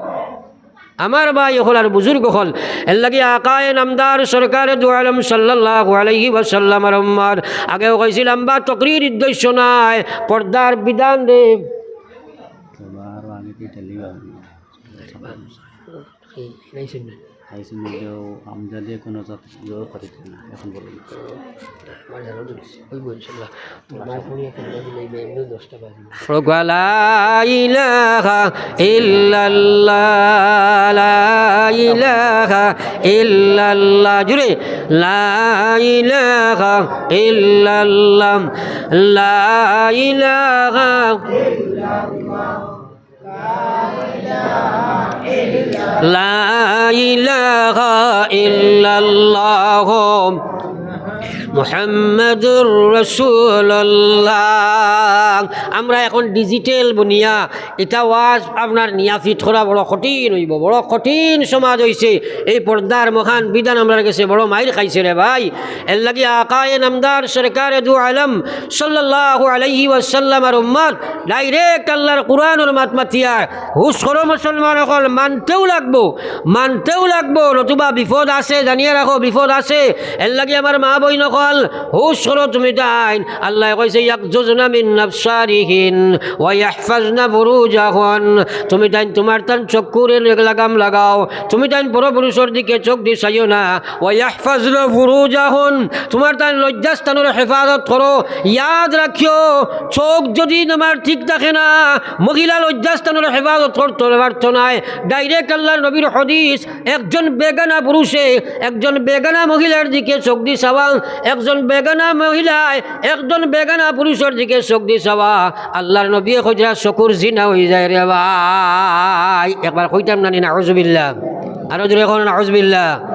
আমার ভাই অকল আর বুজুর্গ অকল, এরলাগি আকায়ে নামদার সরকারে দু আলম সাল্লাল্লাহু আলাইহি ওয়াসাল্লামর উম্মত, আগেও কইছি লম্বা তকরির উদ্দেশ্য নায়, পর্দার বিধান রে। পড়ো, লা ইলাহা ইল্লাল্লাহ, লা ইলাহা ইল্লাল্লাহ। জুরে, লা ইলাহা ইল্লাল্লাহ, লা ইলাহা, লা ইলাহা ইল্লাল্লাহ। মুহাম্মাদুর রাসূলুল্লাহ। আমরা এখন ডিজিটাল বনিয়া ইটা ওয়াজ আপনার নিয়া ফিট করা বড় কঠিন অইবো, বড় কঠিন সমাজ অইছে। এই পর্দার মহান বিধান আমরার গেছে বড় মাইর খাইছে রে ভাই। এরলাগি আকায়ে নামদার সরকারে দু আলম সাল্লাল্লাহু আলাইহি ওয়াসাল্লামর উম্মত ডাইরেক্ট আল্লার কোরআনর মাত মাতিয়ার। হুশ করো মুসলমান অকল, মানতেও লাগবো, মানতেও লাগবো, নতুবা বিপদ আছে, জানিয়া রাখো বিপদ আছে। এরলাগি আমার মা বইন অকল, হুশ করো তুমি তাইন। আল্লায় কইছে, ইয়াগযুযনা মিন আবসারিহিন ওয়া ইয়াহফাজনা ফুরুজাহুন। তুমি তাইন তুমার তান চক্ষুরে লাগাম লাগাও। তুমি তাইন পরপুরুষর দিকে চোখ দি চাইও না। ওয়া ইয়াহফাজনা ফুরুজাহুন। তুমার তাইন লজ্জাস্থানর হেফাজত করো। ইয়াদ রাখিও, চোখ যদি তুমার ঠিক থাকে না, মহিলা লজ্জাস্থানর হেফাজত করতো পারতো নায়। ডাইরেক্ট আল্লার নবীর হাদিস, একজন বেগানা পুরুষে একজন বেগানা মহিলার দিকে চোখ দি চাওয়া, একজন বেগানা মহিলায় একজন বেগানা পুরুষর দিকে চোখ দি চাওয়া, আল্লার নবীয়ে কইরা চকুর জিনা অইযায় রে ভাই। একবার কইতাম না নি নাউজুবিল্লাহ? আরো জোরে কও নাউজুবিল্লাহ।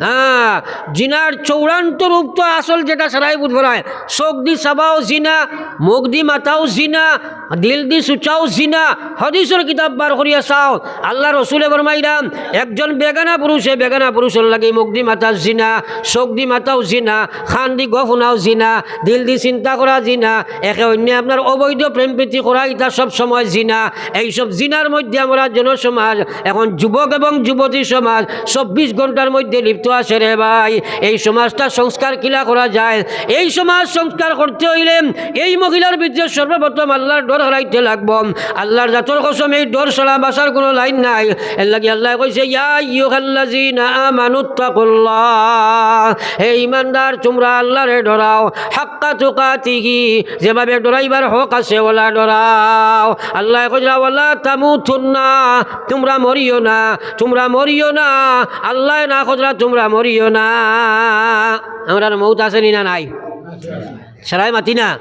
হ্যাঁ, জিনার চূড়ান্ত রূপ তো আসল যেটা সারাই বুঝ ফরায়, চোখ দি চাওয়াও জিনা, মুখ দি মাতাও জিনা, দিল দি চুচাও জিনা। হাদিসর কিতাব বার করিয়া চাও, আল্লার রসুলে ফরমাইরা, একজন বেগানা পুরুষে বেগানা পুরুষর লাগি মুখ দি মাতা জিনা, চোখ দি মাতাও জিনা, কান দি গফ হুনাও জিনা, দিল দি চিন্তা করা জিনা, একে অইন্যে আপনার অবৈধ প্রেম প্রীতি করা, ইতা সব সময় জিনা। এইসব জিনার মধ্যে আমরা জনসমাজ, এখন যুবক এবং যুবতী সমাজ চব্বিশ ঘন্টার মধ্যে লিপ্ত আছে রে ভাই। এই সমাজটা সংস্কার কিলা করা যায়? এই সমাজ সংস্কার করতে অইলে এই মহিলার ভিতরে সর্বপ্রথম আল্লার ডর হারাইতে লাগবো। আল্লার জাতর কসম, এই ডর ছাড়া বাঁচার কোনো লাইন নাই। এর লাগি আল্লায় কইছে, "ইয়া আইয়ুহাল্লাযীনা আমানুত্তাকুল্লাহ।" হে ইমানদার, তুমরা আল্লারে ডরাও। হাক্কা তুকাতিহি, যেভাবে ডরাইবার হক আছে, ওলা ডরাও। আল্লায় কইরা, "ওয়ালা তামুতুন্না", তুমরা মরিও না, তুমরা মরিও না। আল্লায় না কইরা, তুমরা মরিও না। আমরার মউত আছে নি না নাই? সারাই মাতি না।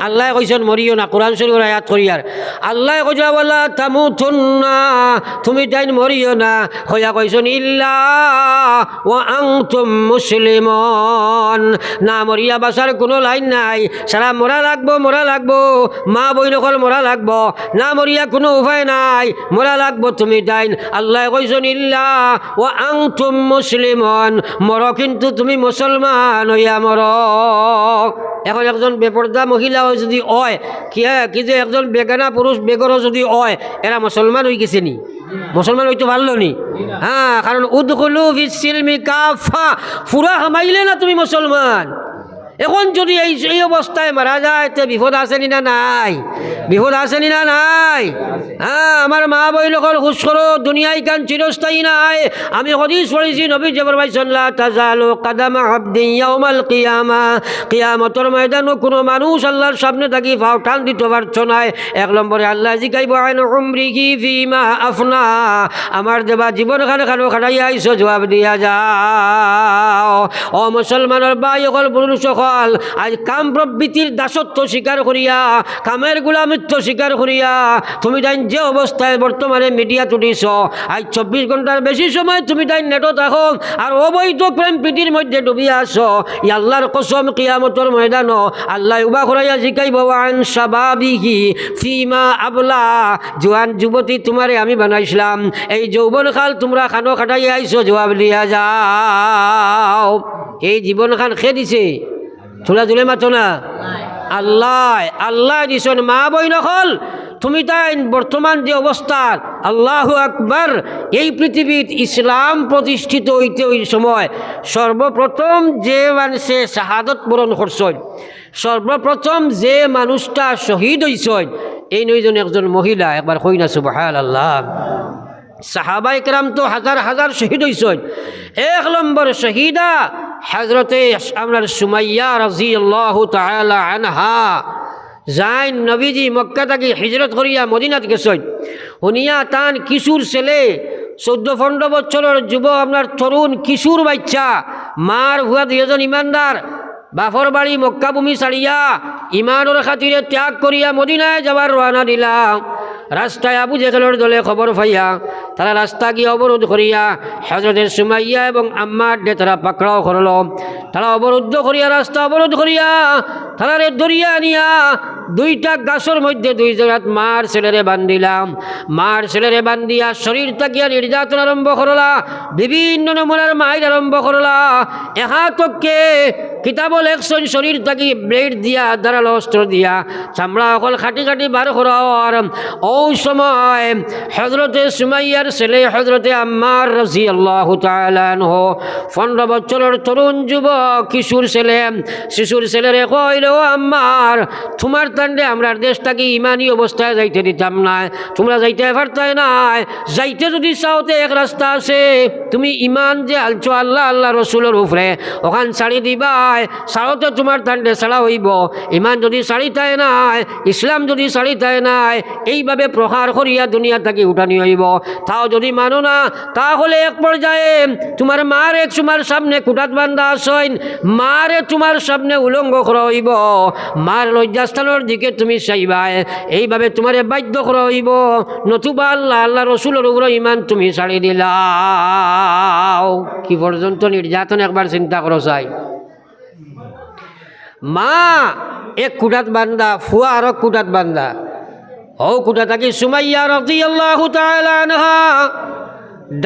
আল্লায় কইছইন, "মরিও না", কোরআন শরীফর আয়াত করিয়ার। আল্লায় কইরা, "ওয়ালা তামুতুন্না", তুমি তাইন মরিও না। কইয়া কইছইন, "ইল্লা ওয়া আনতুম মুসলিমুন", না মরিয়া বাঁচার কোনো লাইন নাই। সারা মরা লাগবো, মরা লাগবো, মা বইন অকল মরা লাগবো, না মরিয়া কোনো উপায় নাই, মরা লাগবো তুমি তাইন। আল্লায় কইছইন, "ইল্লা ওয়া আনতুম মুসলিমুন", মরো কিন্তু তুমি মুসলমান অইয়া মরো। এখন একজন বেপর্দা মহিলাও যদি অয়, কি, কি যে একজন বেগানা পুরুষ বেগরো যদি অয়, এরা মুসলমান অইগেছে নি? মুসলমান অইতো পারলো নি? হ্যাঁ, কারণ উদখুলু ফিস সিলমি কাফা, পুরা হামাইলে না তুমি মুসলমান। এখন যদি এই, এই অবস্থায় মারা যায়, তে বিপদ আছে নি না নাই? বিপদ আছে নি না নাই? হ্যাঁ, আমার মা বইন অকল, হুশ করো, দুনিয়া ইখান চিরস্থায়ী নায়। আমি হাদিস পড়ছি, নবীজি ফরমাইছইন, "লা তাজালু কাদামা আবদিন ইয়াউমাল কিয়ামা।" কিয়ামতর ময়দানো কোনো মানুষ আল্লার সামনে থাকি পাও টান দিতো পারতো নায়। এক নম্বরে আল্লায় জিকাইবো, "আন উমরিহি ফিমা আফনা", আমার দেবা জীবন খান খানো খাটাইয়া আইছো, জবাব দিয়া যাও। ও মুসলমানর ভাই অকল, পুরুষ অকল, আইজ কাম প্রবৃত্তির দাসত্ব স্বীকার করিয়া, কামের গোলামিত্ব স্বীকার করিয়া, তুমি তাইন যে অবস্থায় বর্তমানে মিডিয়াত উঠিছো, আইজ চব্বিশ ঘন্টার বেশি সময় তুমি তাইন নেটো থাকো, আর অবৈধ প্রেম প্রীতির মধ্যে ডুবিয়া আছো, ই আল্লার কসম, কিয়ামতর ময়দানো আল্লায় উবা করাইয়া জিকাইবো, "ওয়া আন শাবাবিহি ফিমা আবলা", জোয়ান যুবতী তুমারে আমি বানাইছলাম, এই যৌবন কাল তুমরা খানো খাটাইয়া আইছো, জবাব দিয়া যাও। এই জীবন খান কে দিছে? তুমরা জোরে মাতো না। আল্লায়, আল্লায় দিছইন। মা বইন অকল, তুমি তাইন বর্তমান যে অবস্থাত, আল্লাহু আকবার, এই পৃথিবীত ইসলাম প্রতিষ্ঠিত অইতে ওই সময় সর্বপ্রথম যে মানষে শাহাদত বরণ করছইন, সর্বপ্রথম যে মানুষটা শহীদ অইছইন, এইন অইছইন একজন মহিলা। একবার কই না সুবহানাল্লাহ। সাহাবায়ে কেরাম তো হাজার হাজার শহীদ অইছইন। এক নম্বর শহীদা হযরতে আমরার সুমাইয়া রাদিয়াল্লাহু তাআলা আনহা। যাইন নবীজি মক্কা থাকি হিজরত করিয়া মদিনাত গেছইন। হুনিয়া তান কিশোর ছেলে, চৌদ্দ পনরো বছরর যুবক, আমরার তরুণ কিশোর বাইচ্চা, মার ফুয়া দুইজন ইমানদার, বাপর বাড়ি মক্কা ভূমি ছাড়িয়া, ইমানর খাতিরে ত্যাগ করিয়া মদিনায় যাবার রওয়ানা দিলা। রাস্তায় আবু জেহেলর দলে খবর পাইয়া, তারা রাস্তা গিয়া অবরোধ করিয়া, হযরতে সুমাইয়া এবং আম্মাররে তারা পাকড়াও করলো। তারা অবরুদ্ধ করিয়া, রাস্তা অবরোধ করিয়া, তারারে ধরিয়া আনিয়া দুইটা গাছর মধ্যে দুই জাগাত মার ছেলেরে বান্ধিলাম। মার ছেলেরে বান্ধিয়া শরীর থাকিয়া নির্যাতন আরম্ভ করলা, বিভিন্ন নমুনার মাইর আরম্ভ করলা। এহাতকে কিতাবো লেখছইন শরীর থাকি ব্লেড দিয়া, ধারালো অস্ত্র দিয়া চামড়া অকল কাটি কাটি বার করা অর। অউ সময় হযরতে সুমাইয়ার ছেলে হযরতে আম্মার রাদিয়াল্লাহু তাআলা আনহু, পনরো বছরর তরুণ যুবক কিশোর ছেলে, শিশুর ছেলেরে কইল, "ও আম্মার, তুমার তানরে আমরার দেশ থাকি ইমানি অবস্থায় যাইতে দিতাম নায়, তুমরা যাইতে পারতায় নায়, যাইতে যদি চাও তে এক রাস্তা আছে, তুমি ইমান যে আলছো আল্লাহ, আল্লাহ রসুলর উপরে, অখান ছাড়ি দিবা।" ছাড়তে তুমার তানরে ছাড়া অইবো। ইমান যুদি ছাড়িতায় নায়, ইসলাম যুদি ছাড়িতায় নায়, এইভাবে প্রহার করিয়া দুনিয়া থাকি উঠানি অইবো। তাও যুদি মানো না, তাহলে এক পর্যায়ে তুমার মারে তুমার সামনে কুঠাত বান্ধা আছইন, মারে তুমার সামনে উলঙ্গ করা অইবো। মার লজ্জাস্থানর দিকে তুমি চাইবায়, এইভাবে তুমারে বাধ্য করা অইবো। নতুবা আল্লাহ, আল্লাহ রসুলর উপরে ইমান তুমি ছাড়ি দিলাও। কি পর্যন্ত নির্যাতন একবার চিন্তা করো চাই। মা এক কুঠাত বান্ধা, ফুয়া আরক কুঠাত বান্ধা। অউ কুঠা থাকি সুমাইয়া রাদিয়াল্লাহু তাআলা আনহা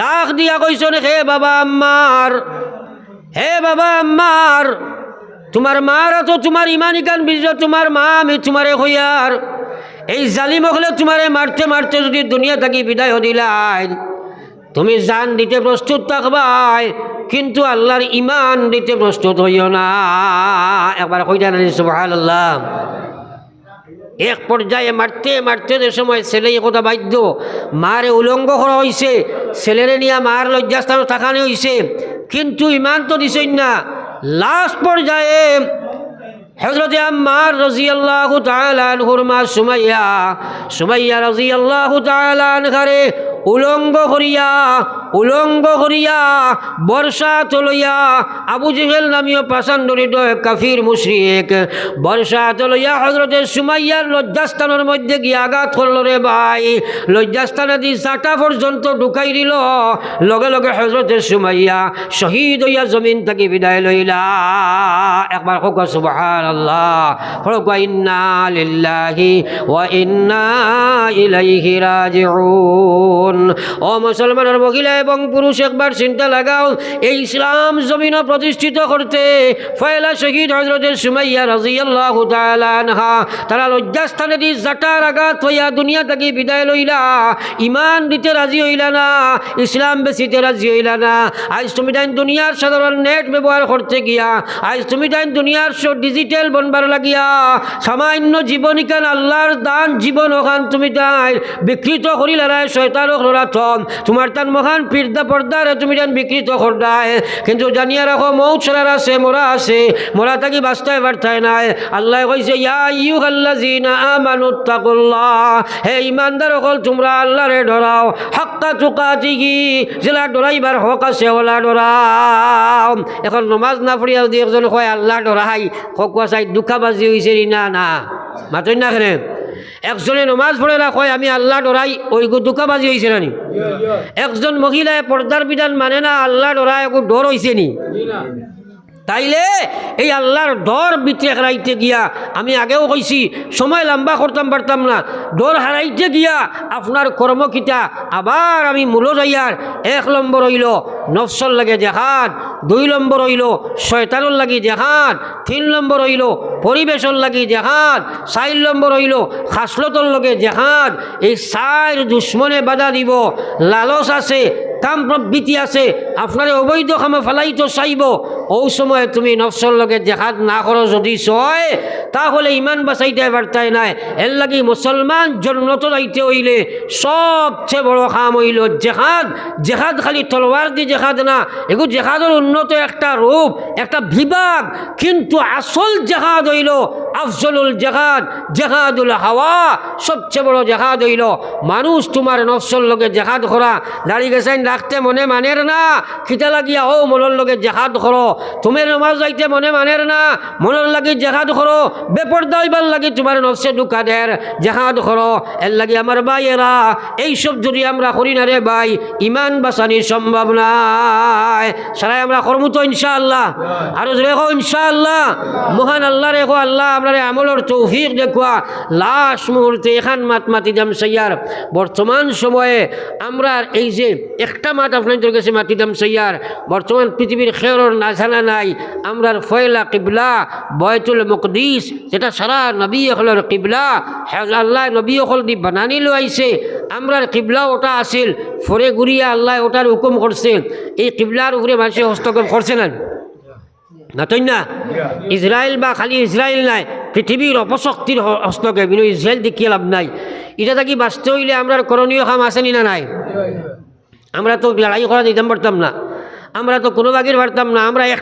ডাক দিয়া কইছইন, "হে বাবা আম্মার, হে বাবা আম্মার, তুমার মার তো তুমার ইমান ইখান বুঝো, তুমার মা আমি তুমারে কইয়ার, এই জালিম অকলে তুমারে মারতে মারতে যুদি দুনিয়া থাকি বিদায় দিলাইন, তুমি জান দিতে প্রস্তুত থাকবায়, কিন্তু আল্লাহর ইমান দিতে প্রস্তুত অইও না।" একবার কইতা নানি সুবহানাল্লাহ। এক পর্যায়ে মারতে মারতে যে সময় ছেলে ই কথা বাধ্য, মারে উলঙ্গ করা অইছে, ছেলেরে নিয়া মার লজ্জাস্থানো থাকানি অইছে, কিন্তু ইমান তো দিছইন না। লাস্ট পর্যায়ে হযরতে আম্মার রাদিয়াল্লাহু তাআলা আনহুর মা সুমাইয়া, সুমাইয়া রাদিয়াল্লাহু তাআলা আনহারে উলঙ্গ করিয়া, উলঙ্গ করিয়া, বর্শা আতো লইয়া, আবু জেহেল নামীয় পাষাণ্ডহৃদয় কাফির মুশরিক, বর্শা আতো লইয়া হযরতে সুমাইয়ার লজ্জাস্থানর মধ্যে গিয়া আঘাত করলো রে ভাই। লজ্জাস্থানেদি জাটা পর্যন্ত ঢুকাই দিলো। লগে লগে হযরতে সুমাইয়া শহীদ অইয়া জমিন থাকি বিদায় লইলা। একবার কউক্কা সুবহানাল্লাহ, কউক্কা ইন্না লিল্লাহি ওয়া ইন্না ইলাইহি রাজিউন। ও মুসলমানর মহিলা এবং পুরুষ, একবার চিন্তা লাগাও, এই ইসলাম জমিনো প্রতিষ্ঠিত করতে পয়লা শহীদ হযরতে সুমাইয়া রাদিয়াল্লাহু তাআলা আনহা, তারা লজ্জাস্থানেদি জাটার আঘাত অইয়া দুনিয়া থাকি বিদায় লইলা। ইমান দিতে রাজি অইলা না, ইসলাম বেচিতে রাজি অইলা না। আইজ তুমি তাইন দুনিয়ার সাধারণ নেট ব্যবহার করতে গিয়া, আইজ তুমি তাইন দুনিয়ার সব ডিজিটাল বনবার লাগিয়া, সামান্য জীবন ইখান আল্লাহর দান জীবন অখান তুমি তাইন বিকৃত করিলাইরায় শয়তান অকলর আতো। তুমার তান মহান পির্দা পর্দারে তুমি তাইন বিকৃত কররায়। কিন্তু জানিয়া রাখো, মউত সারার আছে, মরা আছে, মরা থাকি বাচতায় পারতায় নায়। আল্লায় কইছে, ইয়া আইয়ুহাল্লাযীনা আমানুত্তাকুল্লাহ, হে ইমানদার অকল, তুমরা আল্লাহরে ডরাও, হাক্কা তুকাতিহি, যেলা ডরাইবার হক আছে, অলা ডরাও। এখন নমাজ না পড়িয়া যুদি একজন কয় আল্লাহ ডরাই, কউক্কা চাই ধুকাবাজি অইছে নি না? না, মাতইন না কেনে? একজনে নমাজ পড়ে না কয় আমি আল্লাহ ডরাই, অইগু ধুকাবাজি অইছে না নি? একজন মহিলায় পর্দার বিধান মানে না, আল্লাহ ডরাই, অগু ডর অইছে নি? তাইলে এই আল্লাহর ডর ভিতরে হারাইতে গিয়া, আমি আগেও কইছি, সময় লম্বা করতাম পারতাম না, ডর হারাইতে গিয়া আপনার কর্ম কিতা, আবার আমি মূলো যাইয়ার। এক নম্বর অইলো নফসর লগে জেহাদ, দুই নম্বর অইলো শয়তানর লাগি জেহাদ, তিন নম্বর অইলো পরিবেশর লাগি জেহাদ, চাইর নম্বর অইলো খাসলতর লগে জেহাদ। এই চাইর দুশমনে বাধা দিবো, লালচ আছে, কাম প্রবৃত্তি আছে, আপনারে অবৈধ কামো ফালাইতো চাইবো। অউ সময় তুমি নফসর লগে জেহাদ না করো যুদি ছয়, তাহলে ইমান বাচাইতায় পারতায় নায়। এরলাগি মুসলমান জন্নতো যাইতে অইলে সবচে বড় কাম অইলো জেহাদ। জেহাদ খালি তলোয়ারদি জেহাদ না, এগু জেহাদর উন্নত একটা রূপ, একটা বিভাগ। কিন্তু আসল জেহাদ অইলো আফজলুল জেহাদ, জেহাদুল হাওয়া। সবচে বড় জেহাদ অইলো মানুষ তুমার নফসর লগে জেহাদ করা। দাড়ি গেছাইন রাখতে মনে মানের না, কিতা লাগিয়া অউ মনর লগে জেহাদ করো। তুমার নমাজ যাইতে মনে মানের না, মনর লাগি জেহাদ করো। বেপর্দা অইবার লাগি তুমার নফসে ধুকা দের, জেহাদ করো। এরলাগি আমার ভাইয়েরা, এইসব যুদি আমরা করি না রে ভাই, ইমান বাচানি সম্ভব নায়। সারাই আমরা করমু তো ইনশাআল্লাহ। আরো জোরে কও ইনশাআল্লাহ। মহান আল্লাহরে কও, আল্লাহ আমরারে আমলর তৌফিক দেউক্কা। লাস্ট মুহূর্তে এখান মাত মাতিতাম চাইয়ার। বর্তমান সময়ে আমরার এই যে একটা মাত আপনাইনতর গেছে মাতিতাম চাইয়ার, বর্তমান পৃথিবীর কেউরর না জানা নাই, আমরার পয়লা কিবলা বায়তুল মুকাদ্দাস, যেটা সারা নবী অকলর কিবলা, আল্লায় নবী অকলদি বানানি লইছে। আমরার কিবলা ওটা আছিল, পরে ঘুরিয়া আল্লায় ওটার হুকুম করছে। এই কিবলার উপরে মানষে হস্তক্ষেপ করছে না? না তো না। ইসরায়েল বা খালি ইসরায়েল নায়, পৃথিবীর অপশক্তির হ-, হস্তক্ষেপ। ইনো ইসরায়েল দেখিয়া লাভ নাই। ইটা থাকি বাচতে অইলে আমরার করণীয় কাম আছে নি না নাই? আমরা তো লড়াই করা দিতাম পারতাম না, আমরা তো কুনু বাগির পারতাম না, আমরা এক